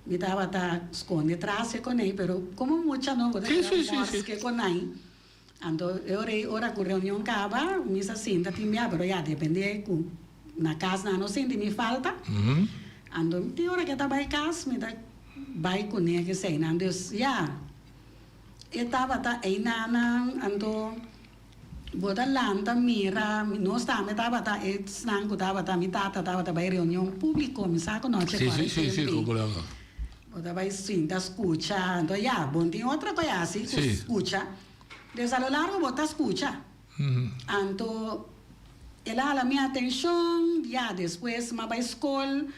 H: mi tabata sconde tras ke coney pero como mucha no bo ta keda mors ke conay. Anto e ora ei ora ku reunion kaba mi sa sinta tin bia pero ya depende ku na kas nan no sinti mi falta anto tin ora ke ta bai kas mi ta bai kuné keseinan dus ya e tabata einanan anto bo ta lanta mira nos tambe tabata esnan ku tabata mi tata tabata bai reunion publiko mi sa ku nochi
J: Sí, sí, sí, sí, ku
H: Bo ta bai sinta scucha, anto ya, bon tin otro cu a haci cu scucha. Dus a lo largo bo ta scucha. Anto el a hala mi atencion, ya despues m'a bai scol,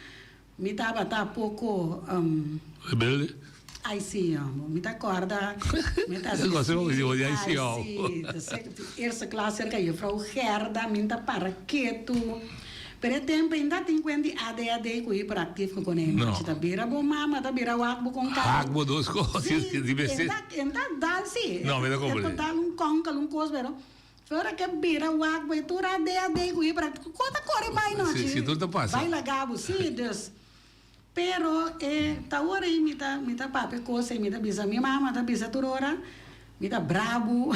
H: mi tabata poco.
J: Rebelde?
H: Ay si, homber, mi ta corda, mi ta
J: si, ay
H: si, eerste klas cerca juffrouw Gerda, mi ta para ketu. Pero e tempo ainda tin kuen di ADHD ku hiperactief ku konei machi ta bira bo mama ta bira wak bo kon kara.
J: Hak bo dos kos
H: Si,
J: di mester.
H: e ta dal si.
J: No, mi ta
H: E ta
J: comprende.
H: dal un konkel un kos pero ora ke bira wak bo e tur ADHD ku hiperactief ku ta kore bai nochi.
J: Si, si tur ta pasa.
H: Bai laga bo si dus. Pero e ta ora ei mi ta mi ta papia kos ei mi ta bisa mi mama ta bisa tur ora mi ta brabu.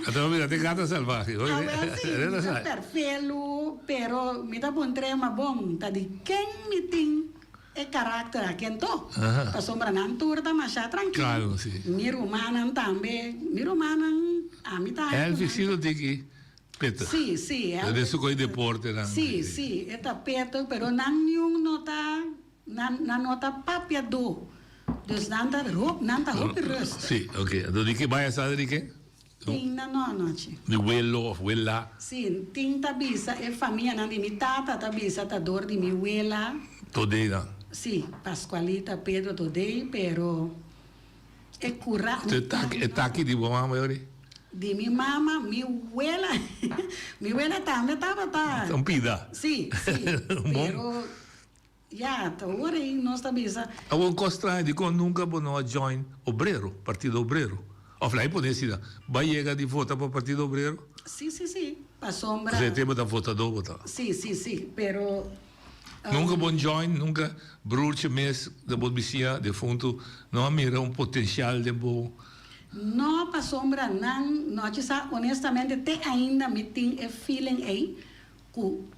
J: Ata bo mira te gata salvahe hoy
H: Awel si mi ta perfelu pero mi ta puntr'e ma bon ta di ken mi tin e karakter aki anto pasobra nan tur ta masha trankil
J: Kalmo si.
H: Mi rumannan tambe mi rumannan ami ta
J: Elvi si lo tin ki Peter.
H: Sí, sí.
J: E de su koe deportenan.
H: Sí, sí, e ta Peter, pero nan niun no ta, nan, nan no ta papiadó. Dus nan ta hop, nan ta hopi rustig.
J: Sí, oké. Anto di ke bai a sa di ke?
H: Tin na no anochi.
J: Di welo of wela?
H: Sí, tin ta bisa e famianan di mi tata ta bisa ta dor di mi wela.
J: Todei nan.
H: Sí, Pascualita, Pedro todei, pero e cura.
J: E taki, e taki di bo mama yori?
H: Di mi mama, mi wela, mi wela tambe tabata.
J: Un pida.
H: Sí, sí, pero ya, ta ora ei nos ta bisa.
J: Awor un kos straño, dikon nunka bo no a join Obrero, Partido Obrero? Of la'i pone asina, bo a yega di vota pa Partido Obrero?
H: Sí, sí, sí, pasobra.
J: Osea te bo ta votadó bo ta.
H: Sí, sí, sí, pero.
J: Nunka bo join, nunka broertje mes den bo bisiña defuntu no a mira un potencial den bo.
H: No, pasobra nan no a chisa honestamente te ainda mi tin e feeling ey cu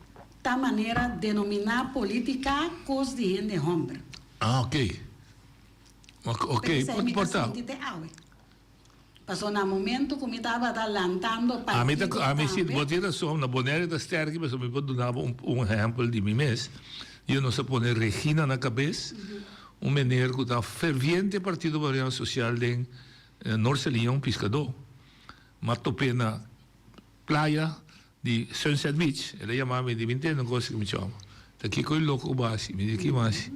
H: ta manera denomina politica cos di hende homber.
J: Ah ok. Ok,
H: P'esey mi
J: por
H: ta
J: ta.
H: sinti te awe. Paso na momento cu mi tabata lantando
J: Ami ta,
H: partido
J: ami si,
H: tambe.
J: bo tin rason, na Bonaire ta sterki, pasobra mi por duna bo un, un ehempel di mi mes. Yo nos a pone Regina na cabes, un meneer cu ta ferviente Partido Bolivariano Social den Noord Saliña, un piscador. M'a top'é na playa di Sunset Beach, el a yama mi, di mi ntende un cosa cu mi chama, ta kico e loco cu bo haci? Mi di, ki mi haci?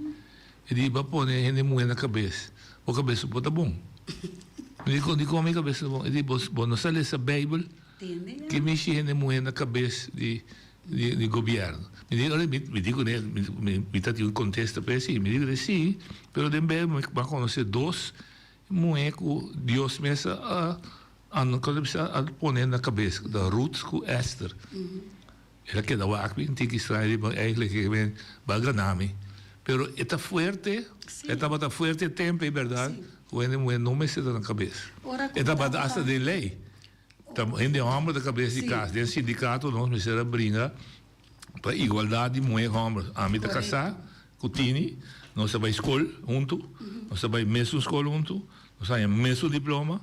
J: E di, bo a pone hende muhe na cabes, bo cabes no por ta bon. Mi di, con dicon mi cabes no ta bon? E di, bo bo no sa lesa Bijbel? Ki mishi hende muhe na cabes di di gobierno? Mi di, ora mi mi di cune, mi mi ta tin un contesta pa esey, mi di cune, si, pero den Bijbel mi a conoce dos muhe cu Dios mes a Anto ku bisa a pone na kabes ku ta Ruth ku Esther. El a keda wak mi tiki straño di eigenlijk e men bo a gana mi. Pero e ta fuerte, e tabata fuerte e tempo ei berdad ku hende muher no mester ta na kabes. E tabata asta den lei. Ta hende homber ta kabes di kas. Den sindikato nos mester a bringa pa igualdad di muher ku homber. Ami ta kasá ku Tini, nos ta bai skol huntu, nos ta bai mesun skol huntu, nos a haña mesun diploma.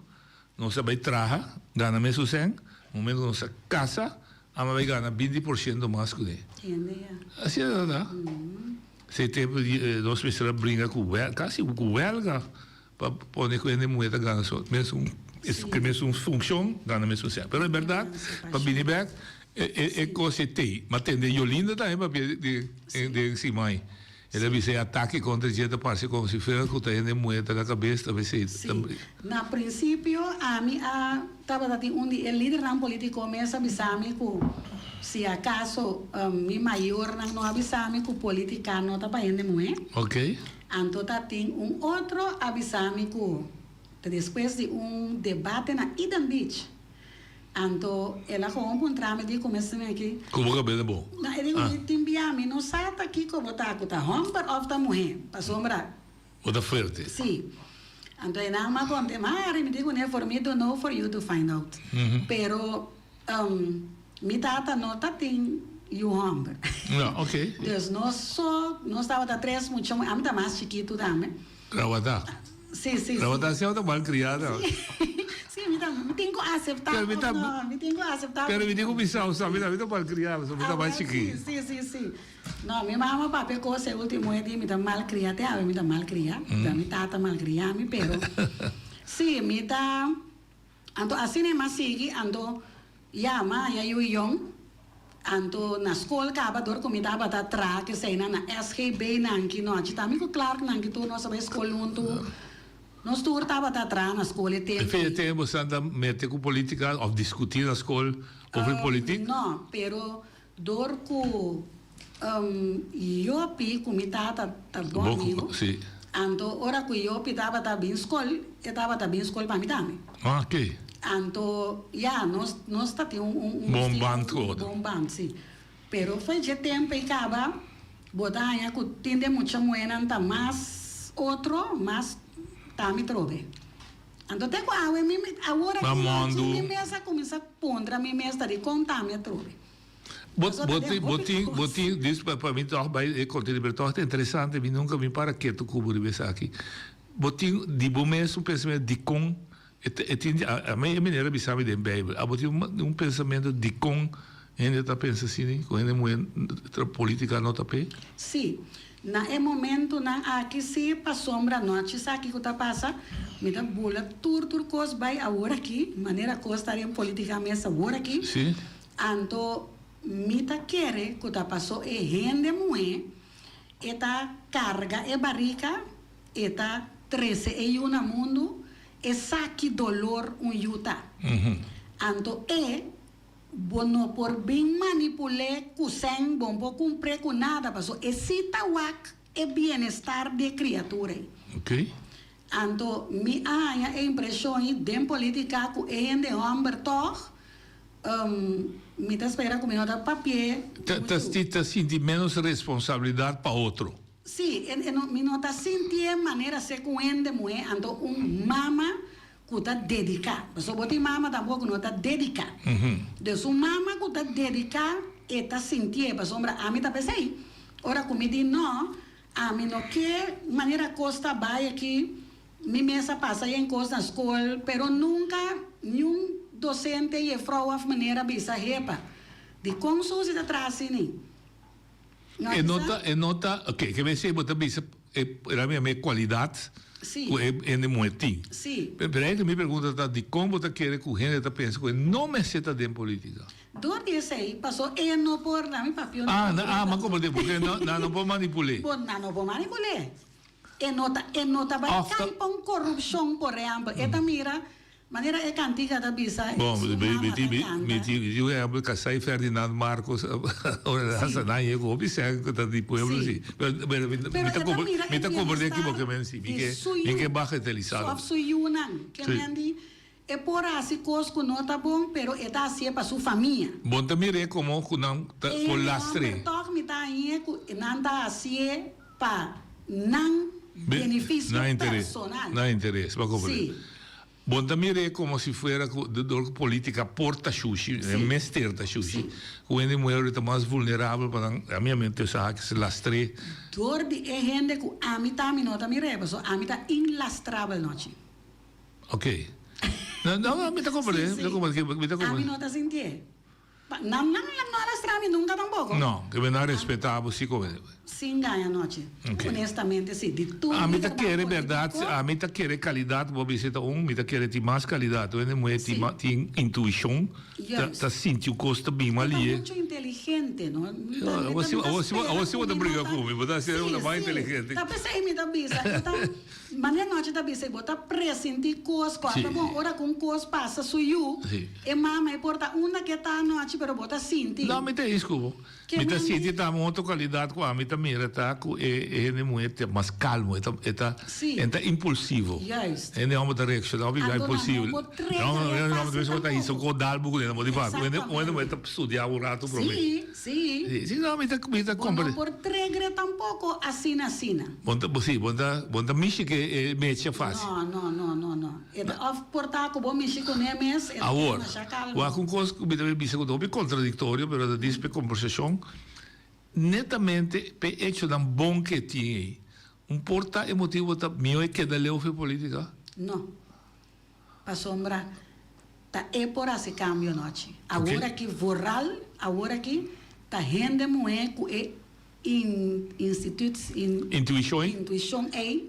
J: Nos a bai traha, gana mesun sèn, momento ku nos a kasa, ami a bai gana 20% mas ku e. Asina ta ta. Esei tempu di nos mester a bringa ku wèl, kasi ku wèlga pa pone ku hende muhé ta gana so mesun ku mesun funshon gana mesun sèn. Pero e bèrdat pa bini bèk e kos ei tei. M'a tende Yolinda tambe papia den siman ei. El a bisa e atake kontra dje ta parse komo si fuera ku ta hende muhé ta na kabes ta bis'é.
H: Sí. Na prinsipio ami a tabata tin un di e lidernan polítiko mes a bisa mi ku si akaso mi mayornan no a bisa mi ku polítika no ta pa hende muhé.
J: Ok.
H: Anto ta tin un otro a bisa mi ku ta despues di un debate na Eden Beach. Anto el a gewoon puntra mi di ku mes tin aki.
J: Ku bo kabel ta bon?
H: No, e di ku mi tin bia mi no sa ta kiko bo ta, ku ta homber of ta muhé, pasobra.
J: Bo ta fuerte.
H: Si. Anto e nan a konta, Mari, mi di kuné for me to know for you to find out. Pero mi tata no ta tin yu homber.
J: No, ok.
H: Dus nos so, nos tabata tres mucha muhé, ami ta mas chikitu tambe.
J: Rawatá.
H: Sí, sí, sí.
J: Rawatá sí tabata mal criada.
H: Sí, mi ta, mi tin cu aceptá
J: Pero mi
H: of
J: ta,
H: no, mi tin cu aceptá.
J: Pero mi tin cu bisa bo sa, mi ta, mi ta mal criada, so mi ta mas chikí.
H: Sí, sí, sí. No, mi mama papia cos e ultimo e di mi ta mal criá, te awe mi ta mal criá, mi tata mal criá mi, pero sí, mi ta. Anto asina e mas sigui, anto ya ma haña yu yong, anto na skol kaba dor ku mi tabata traha keseinan na SGB nan ki nochi tambe ku Clark nan ki tur nos a bai skol huntu, nos tur tabata traha na skol e tempu
J: E fecha
H: ei.
J: tempu boso anda mete ku politika of diskuti na skol over politik?
H: No, pero dor ku Jopi ku mi tata ta bon amigu, anto ora ku Jopi tabata bin skol, e tabata bin skol pa mi tambe.
J: Ah, ok.
H: Anto, ya, nos nos ta tin un un
J: Bon band ku otro.
H: Bon band, si. Pero for dje tempu ei kaba, bo ta haña ku tin den mucha muhénan ta mas otro, mas tami trobe. Anto te ku awe mi awor aki nochi mi mes a kuminsá puntra mi mes ta dikon tami atrobe.
J: Bo bo tin bo tin bo tin dus pa pa mi tòg bai e kontenido pero tòg ta interesante mi nunka mi para ketu ku bo riba esaki. Bo tin di bo mes un pensamentu dikon e ta e tin a mi e manera a bisa mi den beibel abo tin un pensamentu dikon hende ta pensa asina ku hende muhé politika no ta p'e?
H: Sí, na e momentunan aki sí pasobra nochi sa kiko ta pasa mi ta bula tur tur kos bai awor aki manera kos ta den politika mes awor aki.
J: Sí.
H: Anto mi ta kere ku ta paso e hende muhé e ta karga e barika, e ta trese e yu na mundu, e sa ki dolor un yu ta. Anto e bo no por bin manipul'é ku sèn, bo no por kumpr'é ku nada, paso e si ta wak e bienestar di e kriatura ei. Anto mi a haña e impreshon ei den politika ku e hende hòmber tòg Mi ta spera ku mi no ta papi'é
J: Ta
H: muchu.
J: ta sinti ménos responsabilidat pa otro.
H: Sí, e no, mi no ta sintié manera se ku hende muhé, anto un mama ku ta dediká. Pasobra bo tin mama tampoko ku no ta dediká. Dus un mama ku ta dediká e ta sintié, pasobra ami ta p'esei. Ora ku mi di no, ami no ke manera kos ta bai aki. Mi mes a pasa yen kos na skol, pero nunka niun dosente, jefrou of meneer a bisa, Hepa, dikon Susi ta traha asini? No a
J: E no
H: bisa?
J: ta, e no ta, oké, ke mester bo ta bisa e era mi e kualidat
H: Sí.
J: ku e hende muhé tin.
H: Sí.
J: Pero eigenlijk mi pregunta ta dikon bo ta kere ku hende ta pensa ku e no mester ta den politika?
H: Dor di esei, paso e no por, na mi papio no
J: Ah,
H: por
J: na, ah, ma komprendé, porque no, nan no por manipul'é.
H: Bo, nan no por manipul'é. E no ta e no ta bai
J: Of ta.
H: kai pa un korupshon, por ehèmpel. E ta mira manera e kantiga ta bisa e
J: Bon,
H: su
J: mi
H: mama
J: mi
H: ta
J: tin mi
H: kanta.
J: mi tin mi tin un ehèmpel Kasai Ferdinand Marcos ora
H: Sí.
J: hasta nan yega hopi sèn ku ta di pueblo
H: Sí.
J: si. Pero pero mi
H: Pero
J: mi
H: e
J: ta
H: ta
J: kompre
H: mira
J: mi
H: e
J: ta komprendé
H: bienestar
J: kiko ke men si. Mi
H: di
J: ke
H: su
J: mi ke
H: yu,
J: bagatelisá
H: su òf su yunan. Ke
J: Sí.
H: men di e por hasi kos ku no ta bon, pero e ta hasié pa su famia.
J: Bon ta mir'é komo ku nan ta
H: E
J: por
H: hende
J: lastr'é.
H: hòmber tòg mi ta hañ'é ku nan ta hasié pa nan
J: Be,
H: benefisio
J: nan interes,
H: personal.
J: nan interes, bo a comprende.
H: Sí.
J: Bo ta mir'é como si fuera cu dor cu politica por ta shushi,
H: Sí.
J: mester ta shushi,
H: Sí.
J: cu hende muher ta mas vulnerabel pa nan, a mi a mente sa que se lastr'é.
H: Dor di e hende cu ami ta, mi no ta mir'é, pasobra ami ta inlastrabel nochi.
J: Ok. No, no, mi ta comprende,
H: Sí,
J: mi ta
H: sí.
J: comprende, mi ta
H: Ami
J: comprende.
H: no ta sintié. Nan nan no a lastra mi nunca tampoco.
J: No, ke nan respeta bo si como.
H: Sin gaña nochi. Honestamente si, di tur
J: Ami ta
H: lidernan
J: kere berdad,
H: politico.
J: ami ta kere calidad, bo bisa ta un, mi ta kere tin mas calidad. Hende muhe tin
H: Si.
J: tin intuicion, ta
H: Juist.
J: ta sinti un cos ta bin
H: E ta
J: malie.
H: mucho inteligente, no? Mi ta mi
J: Awor
H: ta
J: si
H: mi ta
J: awor si
H: spera
J: awor si
H: cu
J: bo ta
H: mi no
J: briga
H: ta
J: cu mi, bo ta haci
H: Si,
J: una mas
H: si.
J: inteligente.
H: Ta pesey mi ta bisa, e ta Manera nochi ta bisa bo ta presinti kos ku ata bon ora ku un kos pasa su yu e mama e por ta unda ke ta anochi pero bo ta sinti.
J: No mi ta is ku bo. Mi ta sinti tambe un otro kalidat ku ami ta mira ta ku e hende muhe ta mas kalmo e ta e ta e ta impulsivo. Hende homber ta reakshoná hopi bia impulsivo. Hende homber ta bisa bo ta hisa un kos dal bo kuné bo di papia. Hende muhe ta studia un rato prome.
H: Sí.
J: Sí, no, mi ta, mi ta
H: Bo no por tregre tampoco asina asina.
J: Bo ta, sí, bo ta, bo ta mishi ke e mecha fácil.
H: No, no, no, no, no. E ta of por ta ku bo mishi kuné mes, e ta
J: Awor,
H: masha kalma.
J: wak un kos ku mi ta bisa ku ta hopi kontradiktorio, pero ta dis p'e kombersashon, netamente p'e echonan bon ke e tin ei, un por ta e motibu ta mihó e keda leu for e politika?
H: No. Pasobra ta e por hasi kambio nochi. Awor aki vooral awor aki ta hende muhé ku e instituut
J: Intuishon.
H: intuishon ei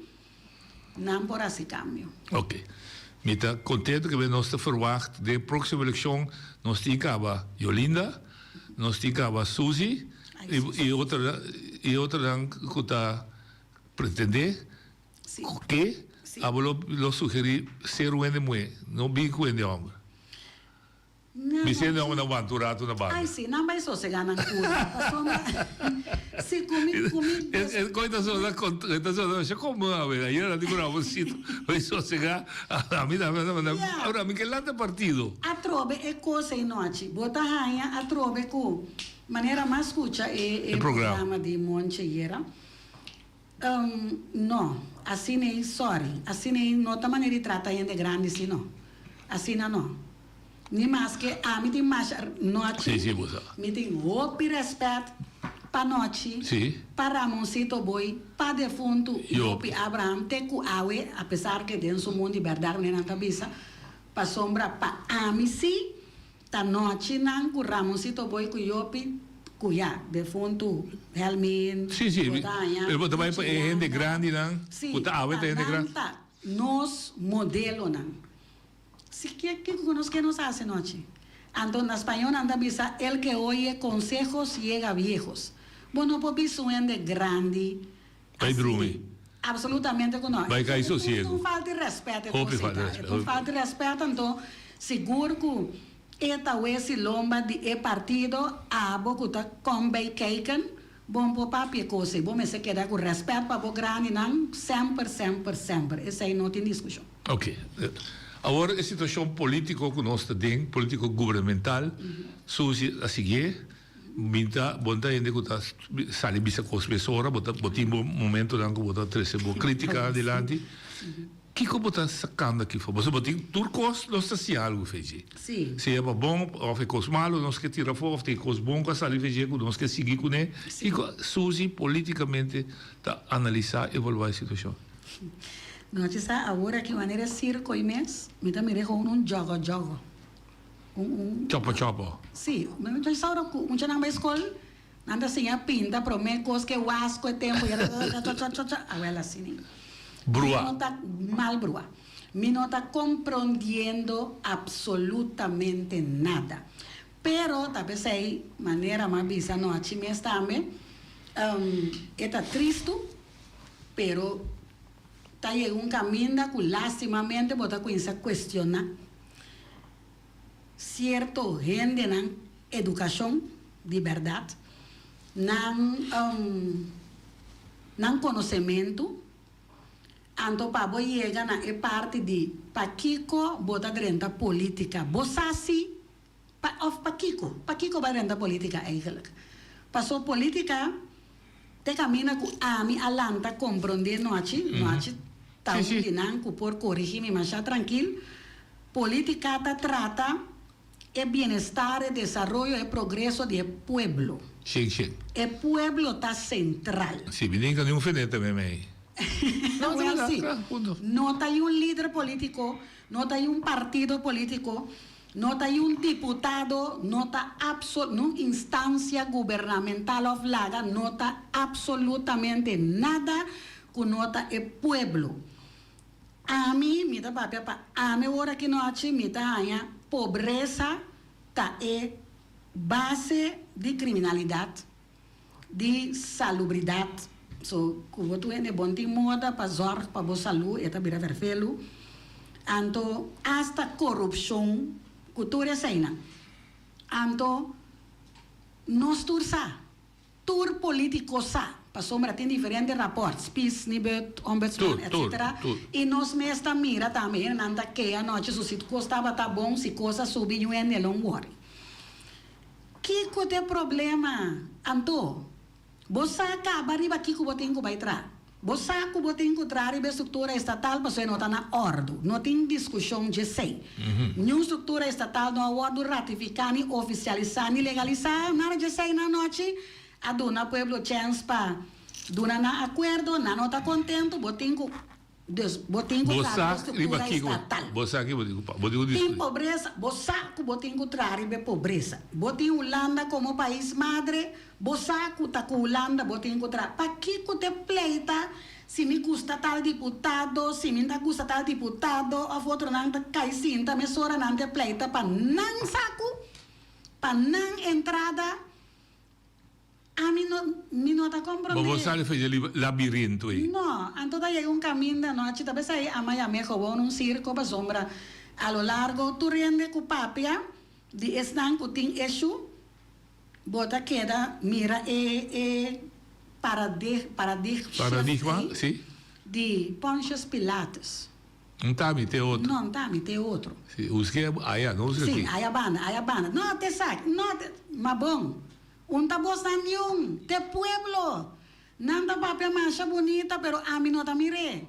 H: nan por hasi kambio.
J: Ok. Mi ta contento ke nos ta verwacht den próximo eleccion nos tin kaba Yolinda, nos tin kaba Suzy i otro i otronan ku ta pretende Ku ke abo lo lo sugerí ser un hende muhé, no bin ku hende hòmber? Bisa hende hòmber nan wanta un ratu na banda.
H: Ai si, nan bai sosegá nan kura, pasobra si ku mi ku mi
J: E e koi ta sona kont e ta sona masha komun awe, ayer nan di ku Ramoncito bai sosegá, ami tambe a manda, ora mi ke lanta partido.
H: Atrobe e kos ei nochi, bo ta haña atrobe ku manera mas skucha e e programa di Monche ayera. No, asina ei sorry, asina ei no ta manera di trata hende grandi si no. Asina no. Ni maske ami tin masha nochi,
J: Sí, sí, bo sa.
H: mi tin hopi respet pa nochi,
J: Sí.
H: pa Ramoncito Boy, pa defuntu
J: Jopi.
H: Jopi Abraham te ku awe, apesar ke den su mundo di bèrdat manera nan ta bisa, pasobra pa ami si Ta nochinan ku Ramoncito Boy ku Jopi ku ya defuntu Helmin,
J: Sí, sí,
H: bo ta haña
J: pero bo ta bai pa e hende grandinan
H: Sí,
J: ku ta awe ta hende
H: nan
J: grandi.
H: ta nos modelonan. Si ke kiko nos ke nos hasi nochi? Anto na spañó nan ta bisa el que oye consejos llega viejos. Bo no por bisa un hende grandi
J: Bai drumi.
H: Absolutamente ku no.
J: Bai kai sosiegu.
H: Un falta di rèspèt e
J: Hopi
H: kos
J: falta di
H: ei ta.
J: rèspèt.
H: E un falta di rèspèt anto sigur ku e ta wesi lomba di e partido abo ku ta kom bij kijken bon por papia e kos ei. Bo mester keda ku rèspèt pa bo grandinan semper semper semper. Esei no tin diskushon.
J: Ok. Awor e situashon polítiko ku nos ta den, polítiko gubernamental, Suzy a siguié. Mi ta, bo ta hende ku ta sali bisa kos mesora, bo ta, bo tin bo momentonan ku bo ta trese bo kritika adilanti. Kiko bo ta sakando aki for? Pasobra bo tin tur kos nos ta siña algu fe dje.
H: Sí.
J: Sea pa bon òf e kos malu nos ke tira afó òf tin kos bon ku a sali fe dje ku nos ke sigui kuné.
H: Sí.
J: Kiko Suzy politikamente ta analisá, evaluá e situashon?
H: Nochi sa awor aki wanneer e sirko i mes, mi ta mira e gewoon un djogo djogo. Un un.
J: Chopo chopo.
H: Sí, mi ta sa ora ku muchanan bai skol, nan ta siña pinta promé kos ke was ku e tempu ya ta cha cha cha cha awel asina.
J: Brua.
H: Mi no ta mal brua. Mi no ta komprondiendo absolutamente nada. Pero ta p'esei manera mi a bisa anochi mes tambe, e ta tristu, pero ta yega un kaminda ku lastimamente bo ta kuminsá kuestioná. Cierto hendenan educacion di berdad, nan nan conocemento, anto pa bo yega na e parti di pakico bo ta drenta politica, bo sa si pa of pakico, pakico bo a drenta politica eigenlijk? Paso politica te caminda cu ami a lanta compronde nochi, nochi ta un di nan cu por corigi mi masha trankil, Politica ta trata e bienestar, e desaroyo, e progreso di e pueblo.
J: Shen shen.
H: E pueblo ta central.
J: Si, mi ninka ni un feneta me mei.
H: No, Wel si. No ta un lider politico, no ta un partido politico. No ta un diputado, no ta absol un instansia gubernamental òf laga, no ta absolutamente nada ku no ta e pueblo. Ami, mi ta papia pa ami ora aki nochi, mi ta haña pobresa ta e base di kriminalidat, di salubridat. So, ku bo tur hende bon tin moda pa zòrg pa bo salú, e ta bira fèrfelu. Anto, asta korupshon ku tur eseinan. Anto, nos tur sa, tur polítiko sa, pasobra tin diferente rapòrt, Spies, Nibud, Ombudsman, etcetera, i nos mes ta mira tambe, hendenan ta keha anochi su si kos tabata bon, si kos a subi, yu hende lo wòri. Kiko ta e problema anto? Bo sa kaba riba kiko bo tin ku bai traha. Bo sa ku bo tin ku traha riba e struktura estatal pasobra e no ta na òrdu. No tin diskushon djesei. Niun struktura estatal no a wòrdu ratifiká ni ofisialisá ni legalisá. Nada djesei na anochi a duna pueblo chèns pa duna nan akuerdo. Nan no ta kontentu, bo tin ku. Dus, bo tin ku
J: Bo
H: traha
J: sa
H: riba
J: riba
H: struktura
J: kiko
H: estatal.
J: bo sa ki bo tin ku pa bo tin ku
H: Tin
J: diskutí.
H: pobresa, bo sa ku bo tin ku traha riba e pobresa. Bo tin Hulanda komo pais madre, bo sa ku ta ku Hulanda bo tin ku traha. Pakiko te pleita si mi gusta tal diputado, si mi ta gusta tal diputado òf otronan ta kai sinta mesora nan te pleita pa nan saku, pa nan entrada. Ami no, mi no ta
J: Bo bo
H: comprende.
J: sali for dje labirinto ei.
H: No, anto ta yega un caminda anochi, ta bes ei ama yam'é gewoon un circo pasobra a lo largo tur hende cu papia di esnan cu tin issue, bo ta keda mira e e paradig paradig shift
J: Paradigma,
H: ei
J: si.
H: di Pontius Pilatus.
J: Un ta mi te otro.
H: No, un ta mi te otro.
J: Si, husg'é aya, no husg'é
H: Si,
J: aki.
H: aya banda, aya banda. No, te esaki, no, te, ma bon. Un ta bosnan niun, t'e pueblo. Nan ta papia masha bunita, pero ami no ta mir'é.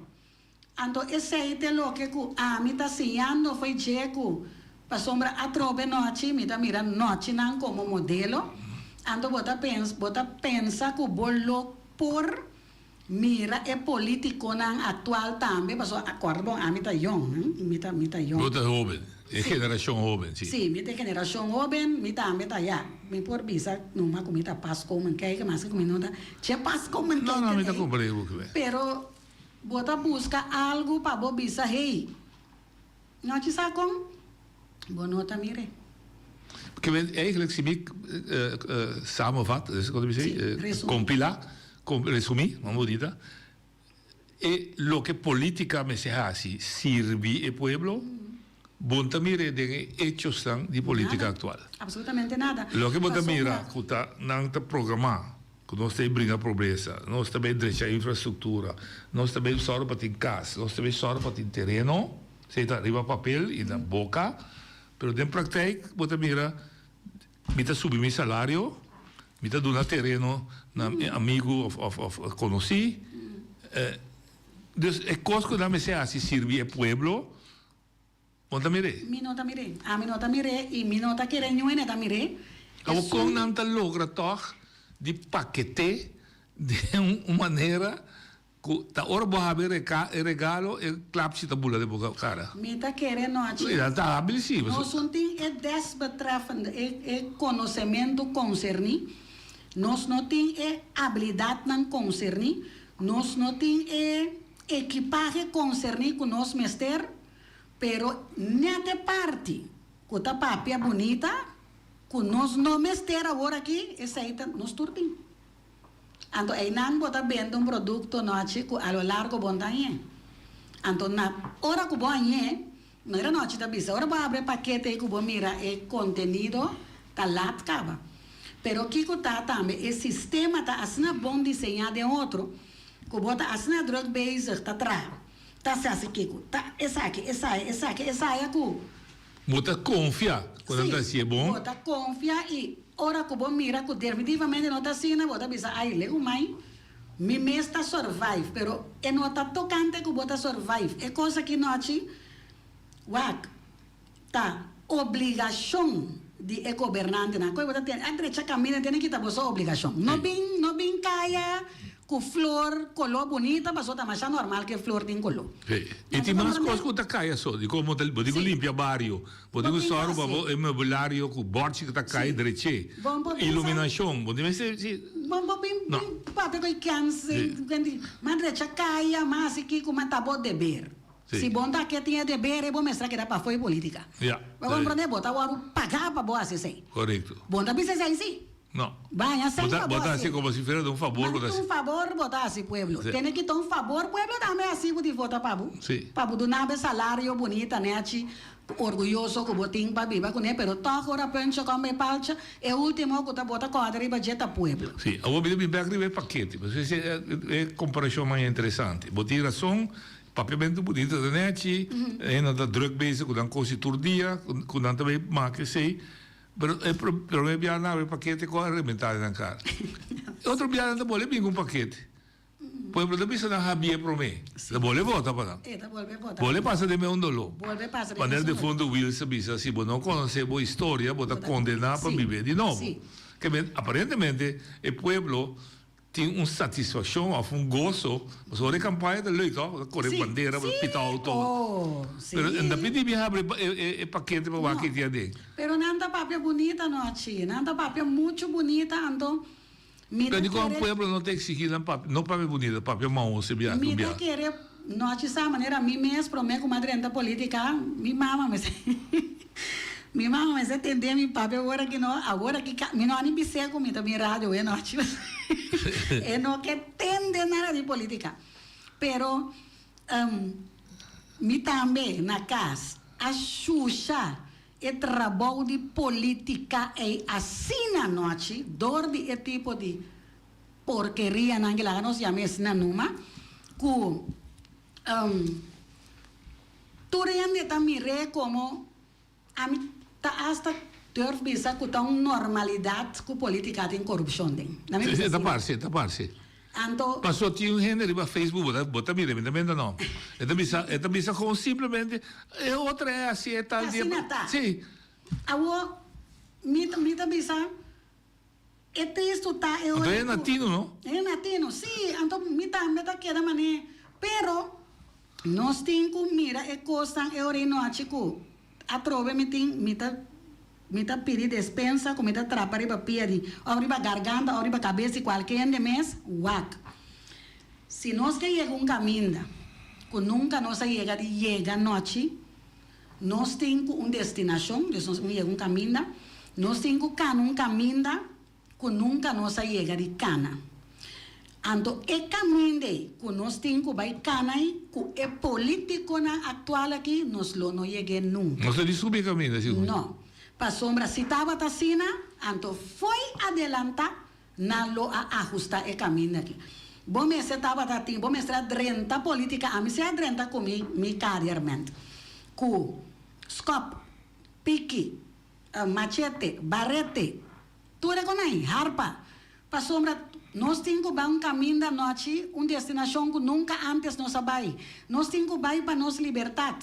H: Anto esei t'e loke ku ami ta siñando fo'i dje ku pasobra atrobe nochi mi ta mira nochinan komo modelo. Anto bo ta pens bo ta pensa ku bo lo por mira e politikonan aktual tambe, pasobra akòrda bon ami ta yòn, mi ta mi ta yòn.
J: Bo ta hóben, e generashon hóben, si.
H: Sí, mi ta e generashon hóben, mi tambe ta ya. Mi por bisa numa ku mi ta pas komen kijken, maske ku mi no ta che pas komen
J: No,
H: kijken
J: no, mi ta
H: ei.
J: komprende bo kibe.
H: Pero bo ta buska algu pa bo bisa, hey, nochi sa kon? Bo no ta mir'é.
J: Kibe, eigenlijk si mi samenvat, is kon ta bisa
H: Sí,
J: ei?
H: resumí.
J: Kompilá, resumí, mas bonita. E loke politica mester haci, sirbi e pueblo, bo no ta mira den e hechosnan di politica
H: Nada.
J: actual.
H: Absolutamente nada.
J: Loke bo ta
H: Pasobra.
J: mira cu ta nan ta programa cu nos ta bringa pobresa, nos ta bay drecha infrastructura, nos ta bay sòru pa tin cas, nos ta bay sòru pa tin tereno, esey ta riba papel y na boca, pero den praktijk bo ta mira Mi ta subi mi salario, mi ta duna tereno na mi amigu of of of konosí. Dus e kos ku nan mester hasi sirbi e pueblo, bo no ta mir'é.
H: Mi no ta mir'é. Ami no ta mir'é i mi no ta kere niun hende ta mir'é.
J: Awor kon nan ta logra tòg di paketé den un manera Ku ta ora bo habi reka e regalo e klapchi ta bula den bo kara.
H: Mi ta kere nochi.
J: I nan ta habi si.
H: Nos un tin e desbetreffende e e konosementu konserní, nos no tin e abilidatnan konserní, nos no tin e ekipahe konserní ku nos mester, pero nèt e parti ku ta papia bunita ku nos no mester awor aki, esei ta nos tur tin. Anto einan bo ta bende un produkto nochi ku a lo largo bo no ta hañ'é. Anto na ora ku bo hañ'é, manera nochi ta bisa, ora bo abri e pakete ei ku bo mira e kontenido ta lat kaba. Pero kiko ta tambe e sistema ta asina bon diseñá den otro ku bo ta asina druk bezig ta traha, ta hasi kiko, ta esaki, esaya, esaki, esaya ku.
J: Bo ta konfia ku nan ta hasié bon?
H: Sí, bo ta konfia i ora ku bo mira ku definitivamente no ta asina, bo ta bisa, Ai, leu mai, mi mes ta survive. Pero e no ta tokante ku bo ta survive. E kos aki nochi, wak, ta obligashon. di e gobernantenan. Koe bo ta tene a drecha kaminda tene kita boso obligashon. No bin no bin kaya ku flor koló bunita paso ta masha normal ku e flor tin koló.
J: Sí. I tin mas kos ku ta kaya so. Di komo bo tin ku limpia bario, bo tin ku sòru pa bo e meubilario ku bòrchi ku ta kai drech'é, iluminashon, bo tin mester si.
H: Bo bo bin bin papia ku e kèns mas drecha kaya, mas hasi kiko, mas ta bo deber. Si bo ta ke tin e deber e bo mester a keda pafó e politica. Bo comprende? Bo ta wòrdu pagá pa bo hasi esei.
J: Correcto.
H: Bo no ta bisa esei si.
J: No.
H: Bo haña sèn pa
J: bo hasi. Bo ta hasi como si fuera un fabor bo ta hasi.
H: Un fabor bo ta hasi pueblo. Tene kita un fabor pueblo tambe hasi bo di vota pa bo. Pa bo duna bo e salario bunita nechi, orguyoso ku bo tin pa biba kuné, pero tòg ora punche kòm e palcha, e ultimo ku ta bo ta kòrda riba dje ta pueblo.
J: Si. Awor mi ta bin bèk riba e pakete. Pasobra esei e komparashon mas interesante. Bo tin rason. Papiamentu bunito ta nechi, hende ta druk bezig ku nan kosi tur dia, ku nan ta bay make esei, pero e prome biaha nan abri pakete ku a rebenta den nan kara. E otro biaha nan ta bole bin ku un pakete. Pueblo ta bisa nan habié prome, ta bole vota pa nan. Bole pasa den un doló. Manera defunto Wiels a bisa, si bo no konosé bo historia, bo ta kondená pa bibé di nobo. Aparentemente e pueblo Tin un satisfaccion of un goso, pasobra ora e campaña ta leuk toch, bo ta core bandera, bo ta pita auto, pero no ta pidi mi habri e pakete pa wak kiti aden.
H: Pero nan ta papia bunita nochi, nan ta papia mucho bunita, anto mi ta
J: Pero dicon
H: kere.
J: pueblo no ta exigi nan papia, no papia bunita, papia mahoso e biaha
H: Mi
J: un
H: ta
J: biaha.
H: kere nochi sa manera mi mes prome cu mi a drenta politica, mi mama mester. Mi mama mester tende mi papia awor aki no, awor aki mi no a ni bis'é ku mi ta bin radio awe nochi e no ke tende nada di politica. Pero mi tambe na kas a shusha e trabou di politica ei asina nochi dor di e tipo di porkerianan ke laga nos yama esina numa ku Tur hende ta mir'é komo, ami ta asta durf bisa ku ta un normalidat ku politika tin korupshon den. Na mi bisa
J: E ta
H: asina.
J: parse, e ta parse.
H: Anto.
J: Paso tin un hende riba Facebook, bo ta, bo ta mira, mi ta menta no. E ta bisa, e ta bisa kon simplemente, e otro e hasi e tal dia.
H: Asina ta.
J: Si.
H: Awor, mi ta, mi ta bisa. E tristu ta e
J: Anto
H: ora
J: e
H: ku.
J: natino no?
H: E natino, sí. Anto mi tambe ta keda manera. Pero nos tin ku mira e kosnan e ora i nochi ku atrobe mi tin mi ta mi ta pidi despensa ku mi ta trapa riba pia di òf riba garganta òf riba kabes di kualke hende mes wak. Si nos ke yega un kaminda ku nunka nos a yega di yega nochi. Nos tin ku un destinashon, dus nos yega un kaminda, nos tin ku kana un kaminda ku nunka nos a yega di kana. Anto e kaminda ei ku nos tin ku bai kana ei ku e politikonan aktual aki nos lo no yeg'é nunka.
J: Nos lo di subi e kaminda sigur.
H: No. Pasobra si tabata asina, anto fo'i adelantá Nan lo a ahusta e caminda aki. Bo mester tabata tin, bo mester a drenta politica, ami si a drenta cu mi mi carrierment, cu scop, piki, machete, barete, tur e conai, harpa, pasobra nos tin cu bai un caminda anochi, un destinacion cu nunca antes nos a bai. Nos tin cu bai pa nos libertad.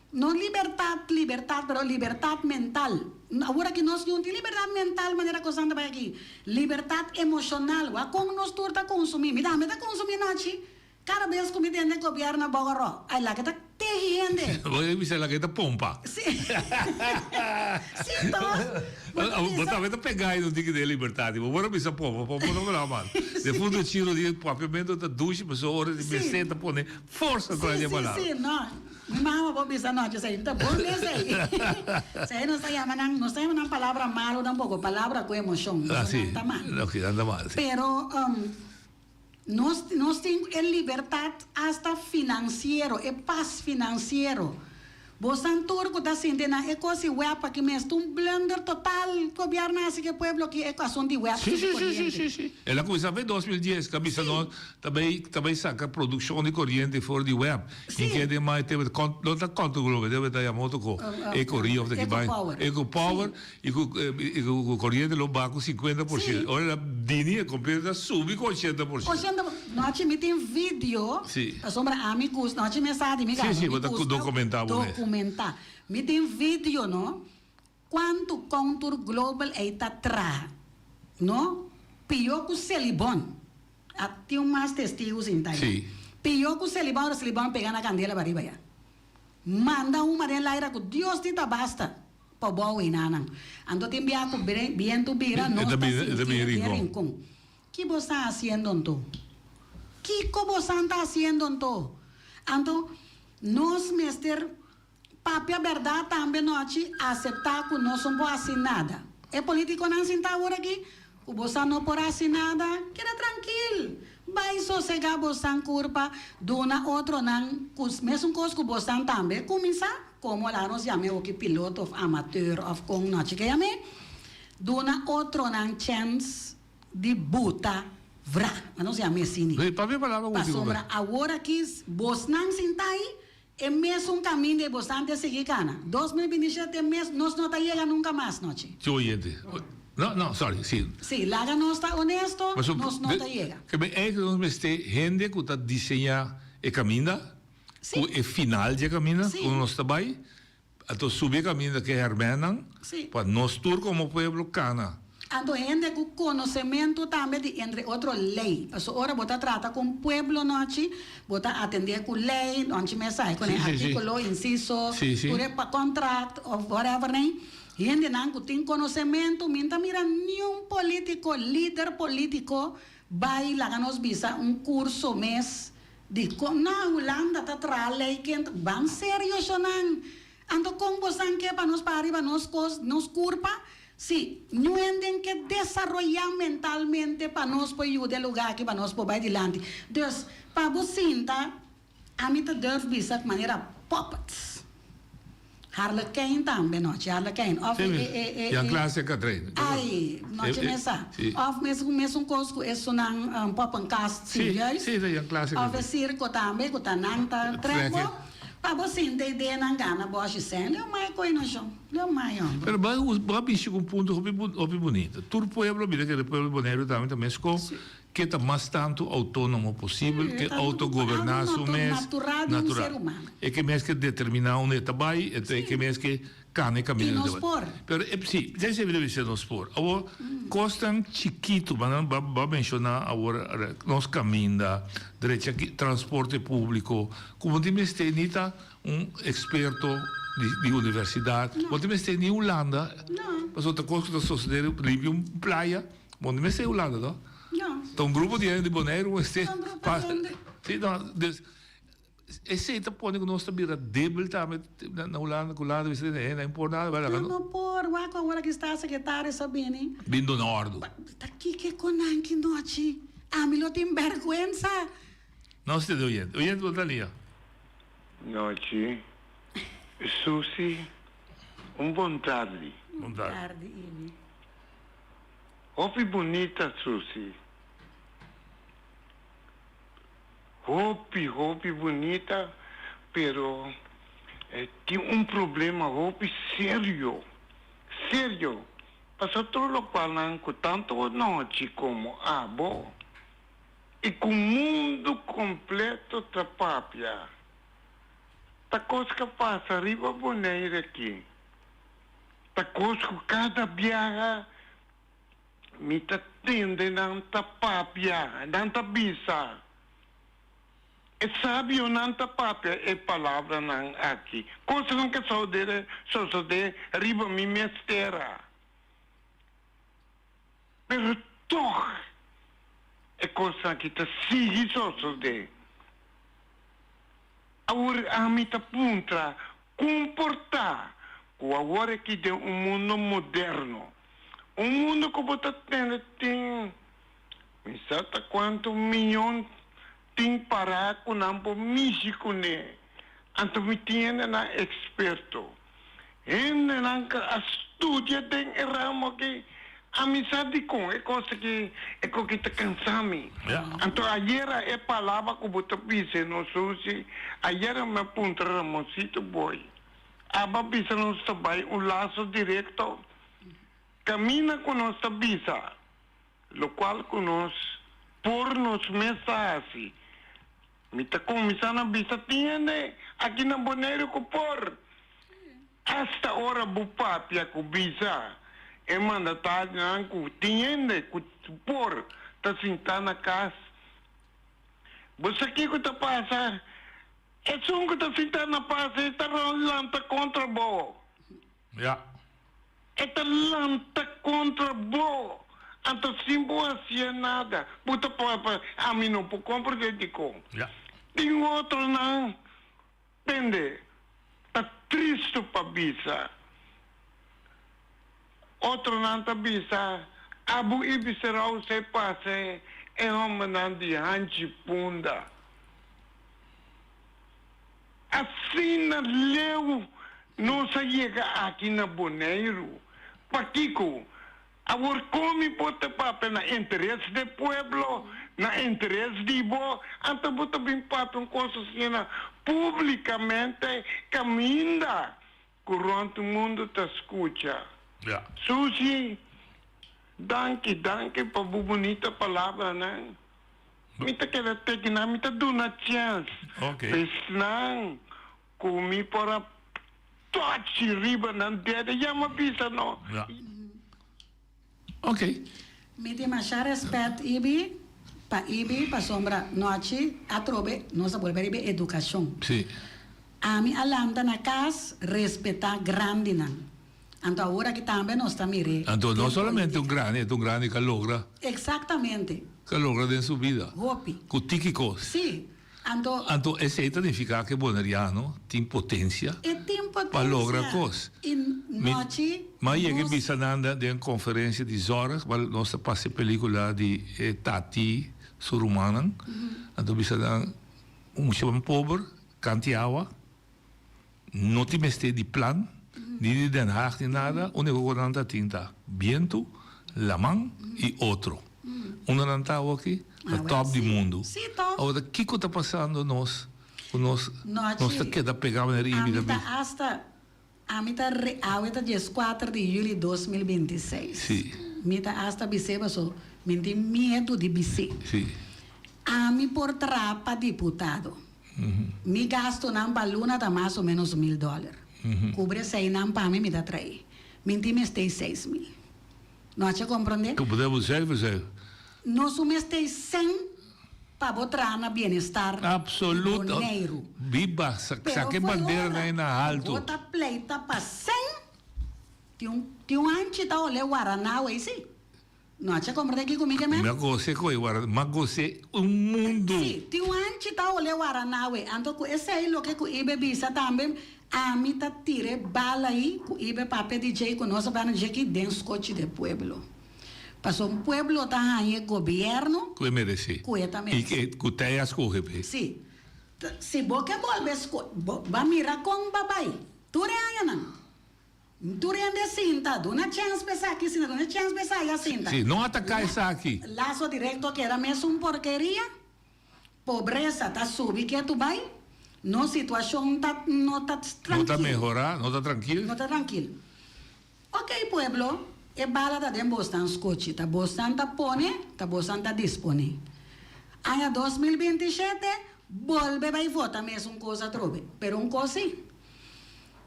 H: No libertad, libertad, pero libertad mental. Awor aki nos no tin libertad mental manera cosnan ta bay aki. Libertad emocional. Wak con nos tur ta consumi. Mi tambe ta consumi nochi. Cada bes cu mi tende gobierno bogoro. Ay laga ta tehi hende.
J: Bo a bisa laga ta pompa.
H: Si. Si toch. Bo ta
J: Bo
H: bisa.
J: tambe ta pega y no tin kende libertad. Bo por a bisa pompa, pompa no por a man. De fondo chiro di papiamento ta dushi pasobra ora di mester ta pone forsa tras di e palabra.
H: Si, si, si, no. Mi mama por bisa nochi esei ta bon mes ei. Esei nos ta yama nan, nos ta yama nan palabra malo tampoco, palabra cu emocion.
J: Ah,
H: Eso
J: si.
H: nan ta mal.
J: Ok, nan ta mal, si.
H: Pero nos, nos tin e libertad hasta financiero, e pas financiero. Bosan tur cu ta sinti na e cos di web aki mes ta un blunder total. Gobierno a haci cu e pueblo aki e asunto di web
J: Si,
H: su
J: si, si, si,
H: coriente.
J: si, si. El a cuminsa fe dos mil dies, cu a bisa nos ta bay, ta bay saca produccion di coriente for di web.
H: Si.
J: Y ke den mai tebe con, no ta contra globe, debe ta yama otro co, Eco Rio of ta ki
H: Eco
J: bay.
H: Power.
J: Eco Power, y cu, y cu coriente lo baha cu 50%.
H: Si.
J: Ora el a dini e completo ta subi cu 80%.
H: 80, nochi mi tin video,
J: Si.
H: pasobra ami gusta, nochi mi sa di mi
J: Si,
H: gaba,
J: si,
H: mi
J: bo ta
H: gusta
J: documenta bo mes.
H: documenta. Mi tin video no. Kuantu Contour Global ei ta traha, no? Pió ku Selibon. A tin un mas testigu sinta ya.
J: Sí.
H: Pió ku Selibon, ora Selibon pega na kandela pariba ya. Manda huma den laira ku Dios di ta basta pa bou enanan. Anto tin bia ku bientu bira, nos ta sinti den Rincon. Ki bo sta hasiendo anto? Kiko bosan ta hasiendo anto? Anto nos mester papia bèrdat tambe nochi, aseptá ku nos no por hasi nada. E polítikonan sintá awor aki, ku bosan no por hasi nada, keda trankil. Bai sosegá bosan kurpa, duna otronan ku mesun kos ku bosan tambe kuminsá, komo laga nos yam'é oki piloto òf amateur òf kon nochi ke yam'é, duna otronan chèns. Di buta vra. Ma nos yama esini.
J: Sí, papia palabra ku
H: Pasobra awor aki bosnan sinta ahi, e mesun kaminda e bosnan ta sigui kana. 2027 mes nos no ta yega nunka mas nochi.
J: Sí, oyente. No, no, sorry, sí.
H: Sí, laga nos ta honesto, nos no ta yega.
J: Ke men eigenlijk nos mester hende ku ta diseñá e kaminda, ku e final di e kaminda, ku nos ta bai, Anto subi e kaminda ku e hèrmènnan pa nos tur komo pueblo kana.
H: Anto hende ku konosementu tambe di entre otro lei. Pasobra ora bo ta trata ku un pueblo nochi, bo ta atendé ku lei, nonchi mes sa e ku e artíkulo, insiso, tur e kontrakt òf whatever nei. Hendenan ku tin konosementu, mi no ta mira niun polítiko, lider polítiko bai laga nos bisa un kurso mes Dikon na Hulanda ta traha lei kent ban serio shonan? Anto kon bosan ke pa nos para riba nos kos, nos kurpa? Si, ñu henden ke desaroyá mentalmente pa nos por yuda e lugá aki pa nos por bai dilanti. Dus, pa bo sinta, ami ta durf bisa manera puppets. Harlekijn tambe nochi, harlekijn. Of e, e, e, e.
J: Jan Klaas en Katrijn.
H: Ai, nochi mesa. Of mes, mesun kos ku esunnan um, poppenkast serieus.
J: Si, si, Jan Klaas en
H: Of e sirko tambe ku ta nan ta trek bo. Pa bo sinta e denan gana boshi sen. Leo mai koi no shon. Leo mai hombre.
J: Pero bo bo a bishi ku un punto hopi hopi bunita. Tur pueblo, mira kere pueblo Boneiru tambe ta meskos. Ke ta mas tantu outónomo posibel, ke outogoberná su mes, natural. E ke mes ke determiná unda e ta bai, e ta e ke mes ke kana e kaminda ku e ta bai. Pero e, si, esei mi ta bisa nos por. Awor, kosnan chikitu, bo a menshoná awor nos kaminda, drecha transporte públiko, ku bo tin mester ni ta un eksperto di universidat, bo tin mester ni Hulanda, pasobra ta kos ku ta sosodé limpia un playa. Bo no mester Hulanda no.
H: No.
J: Ta un grupo di hende di Boneiru mester
H: Ta un grupo di hende.
J: Si no, dus esei ta pone ku nos ta bira debil tambe na Hulanda, ku Hulanda bisa e no por nada.
H: No, no por, wak awor aki staatssecretaris a bini.
J: Bin duna ordu.
H: Ta kiko ku nan ki nochi? Ami lo tin bèrgwensa.
J: Nos ta di oyente. Oyente bo ta lia.
K: Nochi. Susi, un bon tardi.
J: Bon tardi.
H: Tardi, Imi.
K: Hopi bunita Susi. Hopi hopi bunita pero tin un problema hopi serio serio pasobra tur locual nan cu tanto nochi como abo y cu mundo completo ta papia ta cos ca pasa riba Bonaire aki. Ta kos ku kada biaha mi ta tende nan ta papia, nan ta bisa. E sabionan ta papia e palabranan aki. Kosnan ku sosodé riba mi mes tera. Pero tòg e kosnan aki ta sigui sosodé. Awor ami ta puntra Kon por ta ku awor aki den un mundo moderno, un mundo ku bo ta tende tin mi sa ta kuantu miyon tin pará ku nan por mishi kuné, anto mi tin hendenan eksperto, hendenan ku a studia den e ramo aki, ami sa dikon e kos aki, e kos aki ta kansa mi. Anto ayera e palabra ku bo ta bisa no Susi, ayera mi a puntra Ramonsito Boy, aba bisa nos ta bai un laso direkto? Kaminda ku nos ta bisa lokual ku nos por nos mes ta hasi. Mi ta kuminsá na bisa tin hende aki na Boneiru ku por. Asta ora bo papia ku bisa e mandatarionan ku tin hende ku por ta sintá na kas. Bo sa kiko ta pasa? Esun ku ta sintá na pas e ta lanta kontra bo.
J: Ja.
K: E ta lanta kontra bo. Anto sin bo hasié nada, bo ta papia, Ami no por komprendé dikon.
J: Ja.
K: Tin otronan Tende, ta tristu pa bisa. Otronan ta bisa, Abu Ibiserou se pase e hombernan di hanchi punda. Asina leu nos a yega aki na Boneiru. Pakiko? Awor kon mi por ta papia na interes di pueblo, na interes di bo, anto bo ta bin papia un kos asina publikamente kaminda ku rònt mundu ta skucha. Susie, danki, danki pa bo bunita palabranan. Mi ta keda teki nan, mi ta duna chèns pa esnan ku mi por a Tochi riba nan dede yama bisa no.
J: Ja. Ok.
H: Mi tin masha respet Ibi pa Ibi pasobra nochi atrobe nos a bolbe riba e edukashon.
J: Si.
H: Ami a lanta na kas respeta grandinan. Anto awor aki tambe nos ta mir'é.
J: Anto no
H: den
J: solamente un
H: politika.
J: grandi, e ta un grandi ku a logra.
H: Eksaktamente.
J: Ku a logra den su bida.
H: Hopi.
J: Ku tiki kos.
H: Si. Anto.
J: Anto esei ta nifiká ku e boneriano tin potensia.
H: E tin potensia.
J: Pa logra kos.
H: I nochi.
J: Mi a yega e bisa nan den konferensia di zorg, bai nos ta pasa e pelikula di e tati su rumannan. Anto bisa nan, un muchanan pober, kanti awa, no tin mester di plan, ni di Den Haag ni nada, uniko ku nan ta tin ta bientu, laman i otro. Unda nan ta awoki? Na top di mundu. Awor kiko ta pasando nos ku nos nos ta keda pega manera Ibi ta bisa?
H: Hasta ami ta awe ta dieskuater di juli 2026. Mi ta hasta bis'é paso mi tin miedu di bis'é. Ami por traha pa diputado. Mi gastunan pa luna ta mas o menos mil dòler. Kubre eseinan pa mi, mi ta trae. Mi tin mester 6000. No a che komprondé?
J: Ku bo debe zuiver zijn.
H: No su mester sen pa bo traha na bienestar di Boneiru.
J: Biba,
H: Pero
J: saka e
H: foi
J: bandera
H: ora
J: na na haltu.
H: bo ta pleita pa sen, tin un tin un hanchi ta ole guaraná wey si. No a che komprendé kiko mi ke men?
J: Mi a gos'é ku e guaraná, mi a gos'é un mundu.
H: Si, tin un hanchi ta ole guaraná wey. Anto ku esei loke ku Ibe bisa tambe, ami ta tira e bala ei ku Ibe papia di djei ku nos a bana dje aki den skochi de pueblo. Pasobra un pueblo ta haña e gobièrnu
J: Ku e meresé.
H: ku e ta meresé.
J: I ku tei a skohe p'e.
H: Si. Si bo ke bolbe sko, bo ba mira kon ba bai tur e añanan. Tur hende sinta, duna chèns pa esaki sinta, duna chèns pa esaya sinta.
J: Sí, no ataká esaki.
H: Laso direkto keda mesun porkeria, pobresa ta subi ketu bai, nos situashon ta no ta
J: No ta
H: trankil.
J: mehorá, no ta trankil.
H: No ta trankil. Oké pueblo, e bala ta den bosnan skochi, ta bosnan ta pone, ta bosnan ta disponé. Aña 2027, bolbe bai vota mesun kos atrobe, pero un kos sí.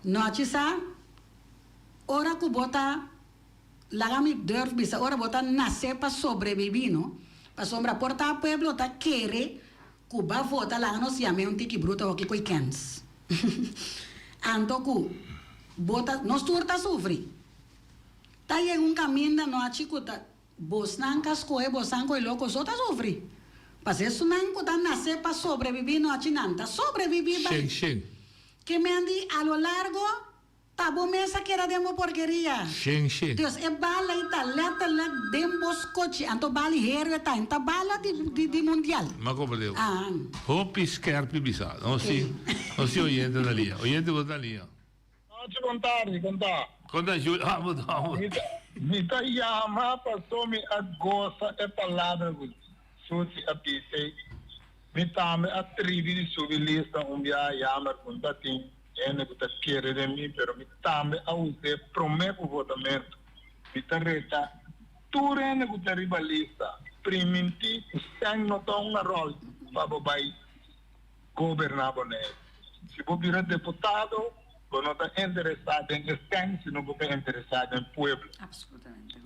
H: Nochi sa, ora ku bo ta, laga mi durf bisa, ora bo ta nase pa sobrebibí, no? Pasobra por ta pueblo ta kere ku ba vota laga nos yam'é un tiki bruto hoki ku e kens. Anto ku bo ta, nos tur ta sufri. Ta yega un kaminda nochi ku ta, bosnan ka skohe bosnan ku e loko so ta sufri. Pasobra esunnan ku ta nase pa sobrebibí nochi nan ta sobrebibí bai.
J: Shen shen.
H: Ke men di a lo largo ta bo mes a keda den bo porkeria.
J: Shen shen.
H: Dus e bala ei ta letterlijk den bo skochi. Anto bala hero e ta, en ta bala di di di mundial.
J: M'a comprende.
H: Ah.
J: Hopi skerpi bisa. Nos tin nos tin oyente na liña. Oyente bo ta na liña.
L: Nochi bon tardi, kon ta?
J: Kon ta Julio? Ah, bo ta.
L: Mi ta mi ta yama paso mi a gosa e palabra ku Susi a bisa ei. Mi tambe a tribi di subi lista un biaha jammer ku no ta tin hende ku ta kere den mi pero mi tambe a us'é promé ku votamentu. Mi ta reta tur hende ku ta riba lista primintí ku sèn no ta hunga ròl pa bo bai goberná Boneiru. Si bo bira deputado. Bo no ta interesá den e sèn, sino bo ta interesá den pueblo.
H: Absolutamente.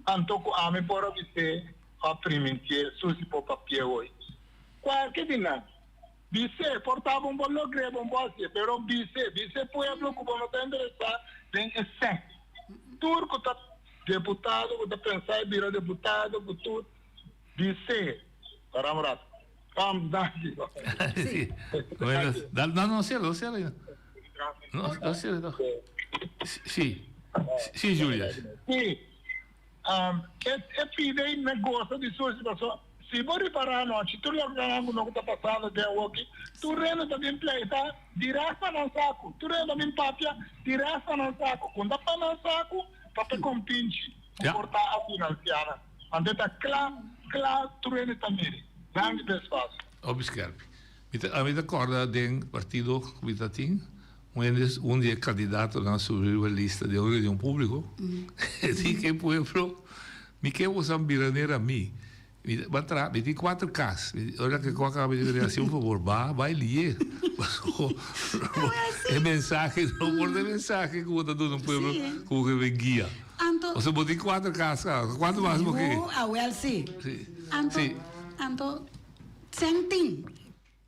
L: Anto ku ami por a bis'é òf primintié, Susi por papi'é hoy. Kualke di nan. Bis'é, por ta bo por logr'é, bo por hasié, pero bis'é, bis'é pueblo ku bo no ta interesá den e sèn. Tur ku ta deputado, ku ta pensá e bira deputado, ku tur, bis'é. Para un rato. Pam, danki.
J: Sí. Bueno, no, no, cierra, no cierra. No, no cierra. No. Sí. Sí, Julius.
L: Sí. Um, e, e pide y me goza di su situación. Si bo ripara anochi, tur loke nan ku no ta pasando den awoki, tur hende ta bin pleita direct pa nan saku. Tur hende ta bin papia direct pa nan saku. Kun ta pa nan saku, ta pe kompinchi. Ku por ta a finansiá nan. Anto ta kla, kla tur hende ta miri. Danki p'e espasio.
J: Hopi skerpi. Mi ta, ami ta kòrda den partido ku mi ta tin, un hende, un di e kandidatonan subi riba lista den un reunion públiko, e di ke pueblo, mi ke boso a bira nera mi. Mi ta traha, mi tin kuater kas. Ora ke kua kaba mi di hasi un fabor, ba bai lié. Paso e mensahe no por ta e mensahe ku bo ta duna un pueblo ku bo ke bin guia. Pasobra bo tin kuater kas kaba, kuantu mas bo ke?
H: Awel si. Anto, anto sèn tin.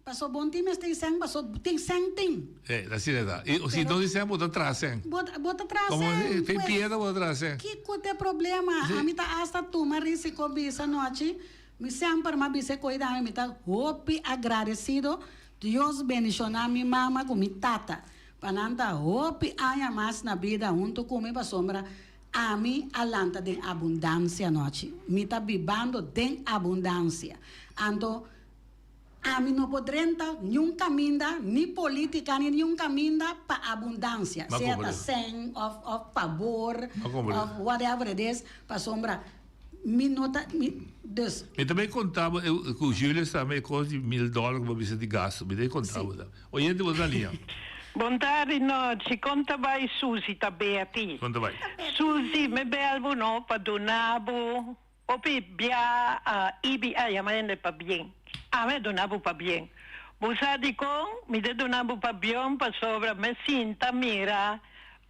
H: Paso bon tin mester sèn, paso tin sèn tin.
J: Eh, asina ta. I si no tin sèn bo ta traha sèn.
H: Bo bo ta traha sèn.
J: Komo fe piedra bo ta traha sèn.
H: Kiko t'e problema? Ami ta asta tuma risiko bisa nochi, mi semper m'a bisa e koe dami, mi ta hopi agradesido, Dios bendishona mi mama ku mi tata, pa nan ta hopi aña mas na bida huntu ku mi pasobra ami a lanta den abundansia nochi. Mi ta bibando den abundansia. Anto. Ami no por drenta niun kaminda, ni politica ni niun kaminda pa abundancia, sea ta sèn of of pabor of whatever it is, pasobra mi no ta, mi, dus.
J: Mi ta bay conta bo cu Julius tambe e cos di mil dollar cu bo bisa di gasto, mi ta bay conta bo tambe. Oyente bo ta na liña.
M: Bon tardi nochi, con ta bay Susie ta Betty.
J: Con ta bay.
M: Susie, mi bel bo no pa duna bo Hopi bia a Ibi a yama hende pabien. Ami a duna bo pabien. Bo sa dikon mi ta duna bo pabion? Pasobra mi sinta mira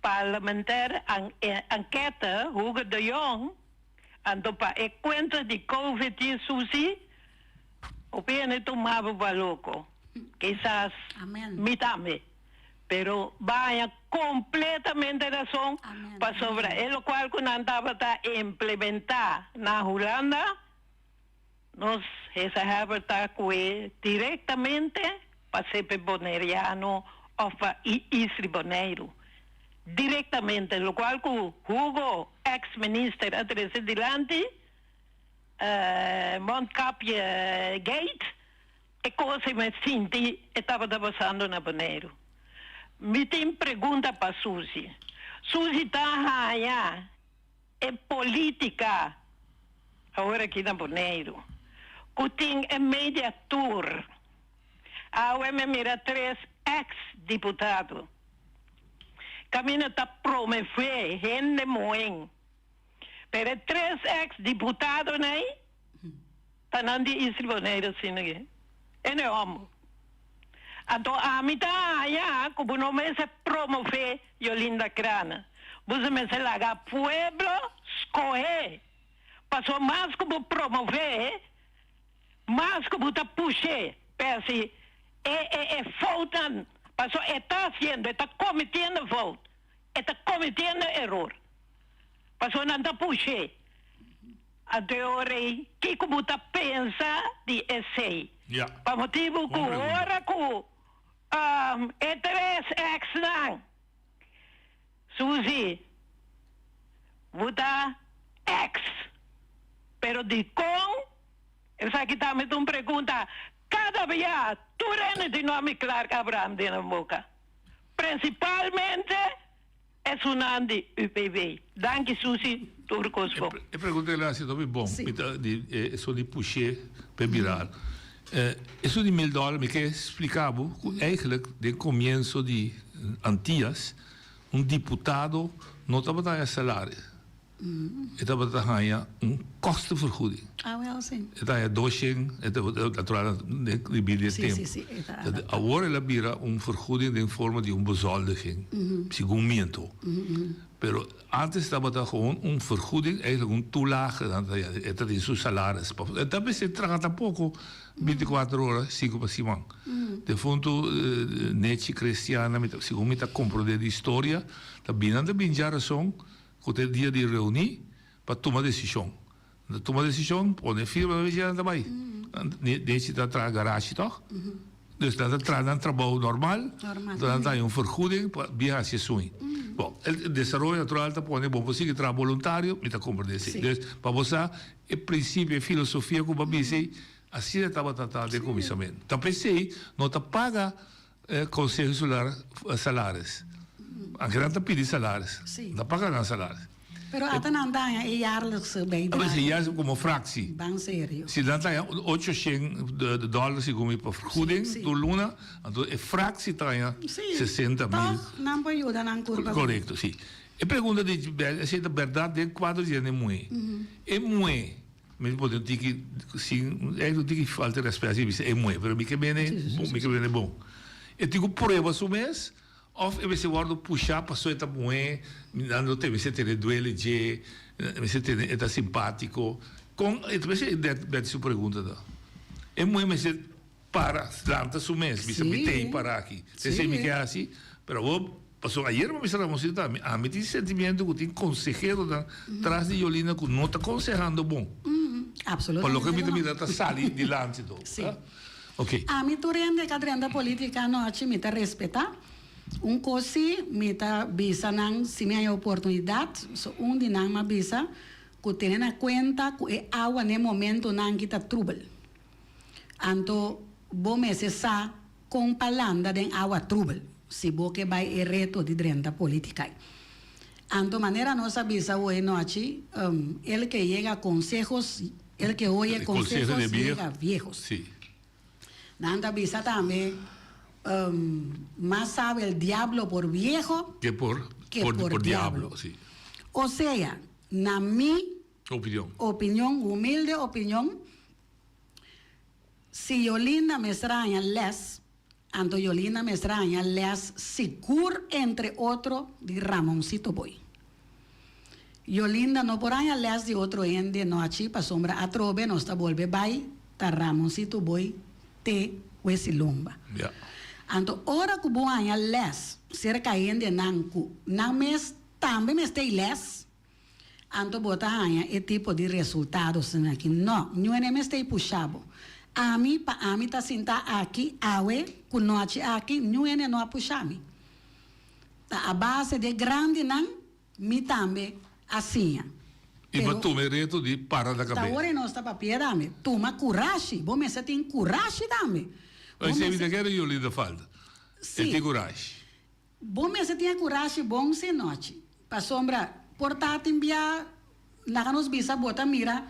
M: parlementair ankete Hugo de Jong, anto pa e kuenta di covid di Susi, hopi hende tuma bo pa loko. Kisas mi tambe. Pero baña completamente razon pasobra e locual cu nan tabata implementa na Hulanda, nos hesa heber ta cue directamente pa CP Boneriano of pa Isri Boneiru. Directamente, locual cu Hugo, ex minister, a trece dilanti, Mondkapje Gate, E kos ei mi sinti e tabata pasando na Boneiru. Mi tin pregunta pa Suzy. Suzy ta haña e politica awor aki na Boneiru ku tin e media tour. Awe mi mira tres ex diputado kaminda ta promove hende moen. Pero e tres ex diputadonan ei Ta nan di Isla Bonaire asina ke e no e homber. Anto ami ta haña ku bo no mester promove Yolinda Crana. Bo si mester laga pueblo skohe. Pasobra mas ku bo promove, mas ku bo ta pushe p'e e e e foutnan. Pasobra e ta hasiendo, e ta kometiendo fout, e ta kometiendo eror. Pasobra nan ta pushe. Anto e ora ei, kiko bo ta pensa di esei? Pa motibu ku ora ku e tres exnan, Suzy, bo ta ex, pero dikon? Esaki tambe ta un pregunta kada bia tur hende tin nomi Clark Abraham den nan boka, prinsipalmente Esunnan di UPB. Danki Susi, tur kos bon.
J: E pregunta el a hasi hopi bon. Mi ta di esun di push'é p'e biral. Esun di mil dòler mi ke splika bo ku eigentlik den komienso di Antias un diputado no tabata haña salario. E tabata haña un kostenvergoeding.
H: Ah, wel, si.
J: E ta haña 200, e ta, natural, den riba di e
H: Si,
J: tempo.
H: si, si, e ta adaptá.
J: Awor el a bira un vergoeding den forma di un bezoldiging, segun mi anto. Pero antes tabata gewoon un vergoeding, eigenlijk un toelage, nan ta haña, e ta tin su salaris. E ta mester traha tampoco binticuater ora, sinku pa siman. Defuntu Nechi Christiana, mi ta, segun mi ta comprende di historia, ta bin nan ta bin djarason, Ku ta e dia di reuní pa tuma desishon. Nan ta tuma desishon, pone firma, nan nan ta bai. Nechi ta traha garashi tòg? Dus nan ta traha nan trabou normal, anto nan ta haña un vergoeding pa bin hasi esun. Bon, e desaroyo natural ta pone bo por sigui traha boluntario, mi ta komprendé esei. Dus pa bo sa e prinsipio, e filosofia ku bo a bisa ei, asina tabata ta den kuminsamentu. Ta p'esei no ta paga Conseho Insular salaris. Anke nan ta pidi salaris.
H: Sí.
J: No ta paga nan salaris.
H: Pero ata nan ta haña e jaarlijkse bijdrage.
J: A bes e jaarlijkse como fractie.
H: Ban serio.
J: Si nan ta haña ocho shen dollar segun mi pa vergoeding tur luna, anto e fractie ta haña 60 mil.
H: Toch nan por yuda nan curpa.
J: Correcto, si. E pregunta di esey ta berdad den cuadro di hende muhe. E muhe. Mi por tin tiki sin eigenlijk un tiki falta di respet si bisa e muhe pero mi ke bene mi ke bene bon. E tin ku prueba su mes of e mester wordo pusha paso e ta muhe nan lo mester tene duele dje mester tene e ta simpatiko kon e ta mester Betty su pregunta ta e muhe mester para lanta su mes bisa mi tei para aki esei mi ke hasi pero awor pasobra ayer mi a bisa Ramoncito tambe ami tin sentimiento ku tin konseheronan tras di Yolinda ku no ta konsehando bon pa loke mi ta mira ta sali dilanti to ok.
H: Ami tur hende ka drenta politica anochi mi ta respeta un kos si mi ta bisa nan si mi haña oportunidad so un di nan mi a bisa ku tene na kuenta ku e awa na e momentonan ki ta trubel. Anto bo mester sa kon pa landa den awa trubel si bo ke bai e reto di drenta politica. Anto manera nos a bisa hoy nochi, el que llega consejos, el que oye consejos llega viejos. Nan ta bisa tambe, mas sabe el diablo por viejo
J: que por diablo.
H: Osea, na mi
J: Opinion.
H: Opinion, humilde opinion, Si Yolinda mester a haña les, anto Yolinda mester a haña les sigur entre otro di Ramoncito Boy. Yolinda no por haña les di otro hende no achi pasobra atrobe nos ta bolbe bai ta Ramoncito Boy te Huesilomba.
J: Ja.
H: Anto ora ku bo haña les serka hendenan ku nan mes tambe mester ei les, Anto bo ta haña e tipo di resultadonan aki. No, niun hende mester pusha bo. Ami, pa ami ta sinta aki awe ku nochi aki, niun hende no a pusha mi. Ta a base di e grandinan mi tambe a siña.
J: I bo tuma e reto di para na
H: Ta
J: kabes.
H: ora nos ta papia tambe. Tuma kurashi. Bo mester tin kurashi tambe. Bo
J: Esei mi
H: mester.
J: ta kere Yolinda falta.
H: Sí.
J: E tin kurashi.
H: Bo mester tin e kurashi bon si nochi. Pasobra por ta tin bia laga nos bisa bo ta mira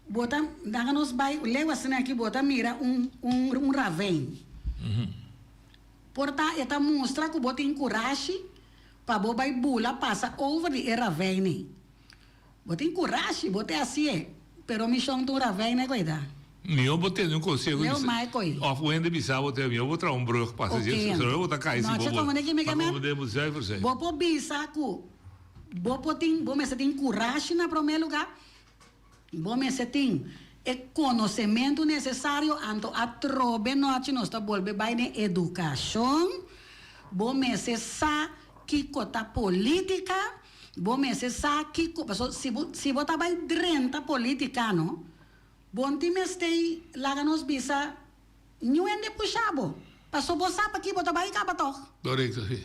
H: bo ta laga nos bai leu asina aki bo ta mira un un un ravijn. Por ta e ta mustra ku bo tin kurashi pa bo bai bula pasa over di e ravijn ei. Bo tin kurashi, bo te hasié, pero mi shon ta un ravijn e koe ta.
J: Mihó bo tende un konseho
H: Leo mai koe.
J: Òf un hende bisa bo te mihó bo traha un brug pasa
H: Oké,
J: dje,
H: anto.
J: sino bo ta kai si
H: No,
J: bo
H: che
J: bo.
H: komo neki mi ke
J: Ma
H: men?
J: komo den bo zuiver zijn.
H: Bo por bisa ku bo por tin, bo mester tin kurashi na promé lugá, bo mester tin e konosementu nesesario, anto atrobe nochi nos ta bolbe bai den edukashon, bo mester sa kiko ta polítika, Bo mester sa kico, paso si bo si bo ta bay drenta politica no, bo no tin mester laga nos bisa niun hende pusha bo, paso bo sa paki bo ta bay caba toch.
J: Correcto, si.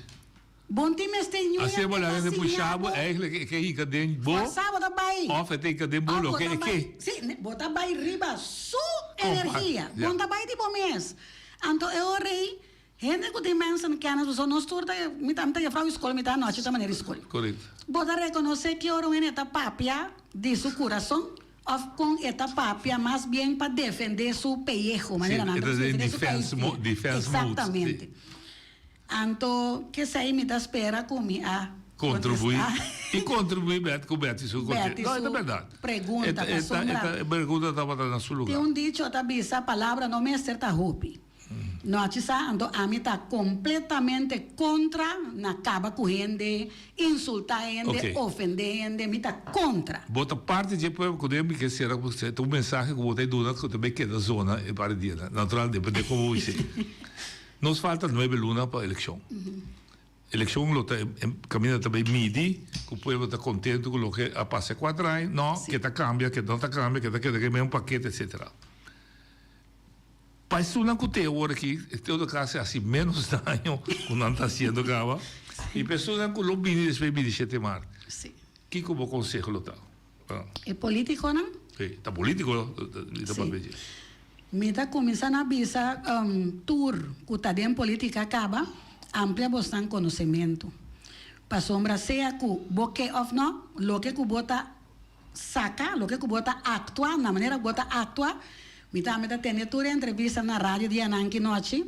H: Bo no tin mester niun
J: Así
H: hende
J: bo laga
H: ta
J: hende
H: siña
J: pusha bo,
H: bo.
J: eigenlijk e ke hinca den bo.
H: Forsa bo ta bay.
J: Of e ta hinca den bo
H: Of bo
J: loke
H: ta
J: e
H: bay,
J: ke.
H: si, bo ta bay riba su
J: Compa,
H: energia,
J: ja.
H: bo no ta bay di bo mes. Anto e ora ey Hende ku tin mensen kennis pasobra nos tur ta mi ta mi ta jefrou di skol mi ta anochi ta manera di skol.
J: Correcto.
H: Bo ta rekonosé ki ora un hende ta papia di su kurason òf kon e ta papia mas bien pa defendé su peyeho, manera nan
J: Sí,
H: ta
J: e ta den
H: defendé su
J: defense
H: pais.
J: mo- defense mode, sí.
H: Exactamente. Anto kesei mi ta spera ku mi a.
J: Kontribuí i kontribuí bet ku Betty su
H: Betty
J: No, e ta
H: su
J: bèrdat.
H: pregunta,
J: E ta
H: pasobra
J: e pregunta tabata na su
H: tin
J: lugá.
H: un dicho ta bisa palabra no mester ta hopi. Nochi sa anto ami ta kompletamente kontra na kaba ku hende, insultá hende,
J: Oké.
H: ofendé hende, mi ta kontra.
J: Bo ta parti dje pueblo ku den mi ke sera ku ta un mensahe ku bo ta duna ku ta bay keda zona e par di dianan. Natural depende kon bo bis'é. Nos falta nuebe luna pa elekshon. Elekshon lo ta e kaminda ta bay midi ku pueblo ta kontento ku loke a pasa e kuater aña, no, ke ta kambia, ke no ta kambia, ke ta keda ku e mesmo pakete etsetera. Pa esunnan ku te awor aki, en todo caso e hasi menos daño ku nan ta hasiendo kaba, i pa esunnan ku lo bini despues di binti-shete mart, kiko bo konseho lo ta?
H: E politikonan?
J: Si, ta politiko mi ta papia dje.
H: Mi ta kuminsá na bisa tur ku ta den politika kaba, amplia bosnan konosementu. Pasobra sea ku bo ke òf no, loke ku bo ta saka, loke ku bo ta aktua, na manera ku bo ta aktua, mi tambe ta tende tur e entrevista na radio di anan ki nochi,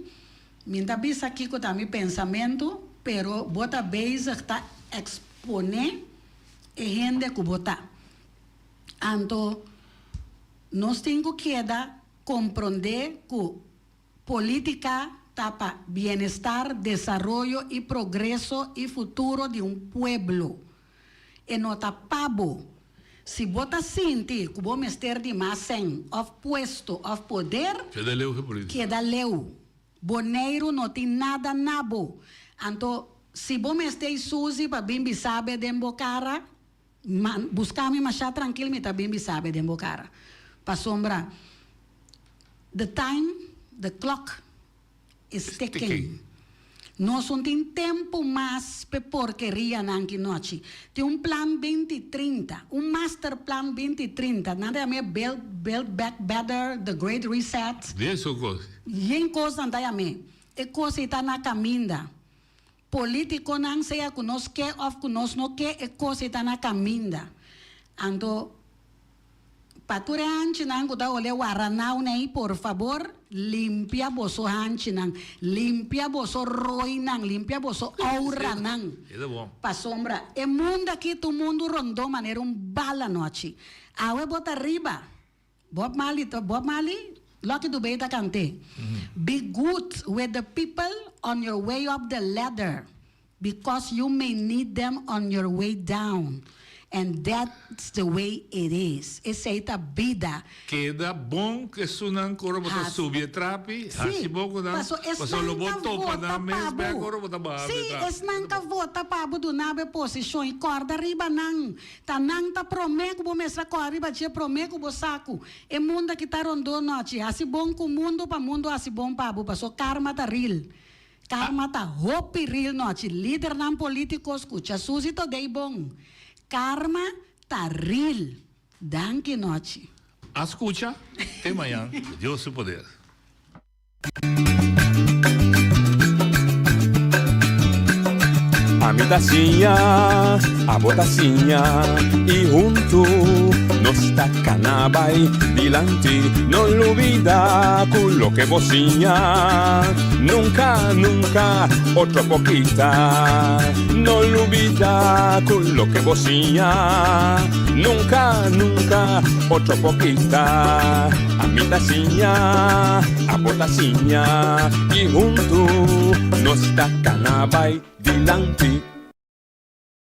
H: mi ta bisa kiko ta mi pensamentu, pero bo ta bezig ta eksponé e hende ku bo ta. Anto nos tin ku keda komprondé ku Politica ta pa bienestar, desaroyo y progreso y futuro di un pueblo. E no ta pa bo. Si bo ta sinti cu bo mester di mas sen of puesto of poder,
J: Keda leu fe politica.
H: keda leu. Boneiru no tin nada na bo. Anto si bo mester y Suzy pa bin bisabe den bo cara, man, busca mi masha trankil mi ta bin bisabe den bo cara. Pasobra. The time, the clock is ticking. Nos un tin tempu mas p'e porkerianan ki nochi. Tin un plan binti 30, un master plan binti 30. Nan ta yam'é Build, Build Back Better, The Great Reset.
J: Bien su kos.
H: Yen kos nan ta yam'é. E kos ei ta na kaminda. Politikonan, sea ku nos ke òf ku nos no ke, e kos ei ta na kaminda. Anto, pa tur e hanchinan ku ta ole waranau nei, por fabor, limpia boso hanchinan, limpia boso roinan, limpia boso ouranan. Pasobra e mundu aki ta un mundu rondó manera un bala nochi. Awe bo ta riba, Bob Marley ta Bob Marley, Lucky Dube ta kant'é, Be good with the people on your way up the ladder because you may need them on your way down and that's the way it is. Esei ta bida.
J: Keda bon ku esunnan ku ora bo ta subi e trapi, hasi bon ku nan,
H: Paso
J: pasobra lo
H: esnan
J: bo
H: ta
J: topa
H: vota
J: nan
H: pa
J: mes bek
H: bo.
J: ora bo ta baha
H: Sí,
J: e trapi.
H: esnan ka vota pa bo duna bo e posishon i kòrda riba nan. Ta nan ta promé ku bo mester a kòre riba dje promé ku bo sa ku e mundu aki ta rondó nochi. Hasi bon ku mundu pa mundu hasi bon pa bo paso karma ta real. Karma ta hopi real nochi. Lidernan polítiko skucha Suzy Todey bon. Karma ta real. Danki nochi.
J: A skucha te mañan ku Dios su poder.
F: Ami ta siña, abo ta siña y huntu nos ta cana bay dilanti. No lubida cu loke bo siña nunca, nunca otro por kita. No lubida cu loke bo siña nunca, nunca otro por kita. Ami ta siña, abo ta siña y huntu nos ta cana bay dilanti.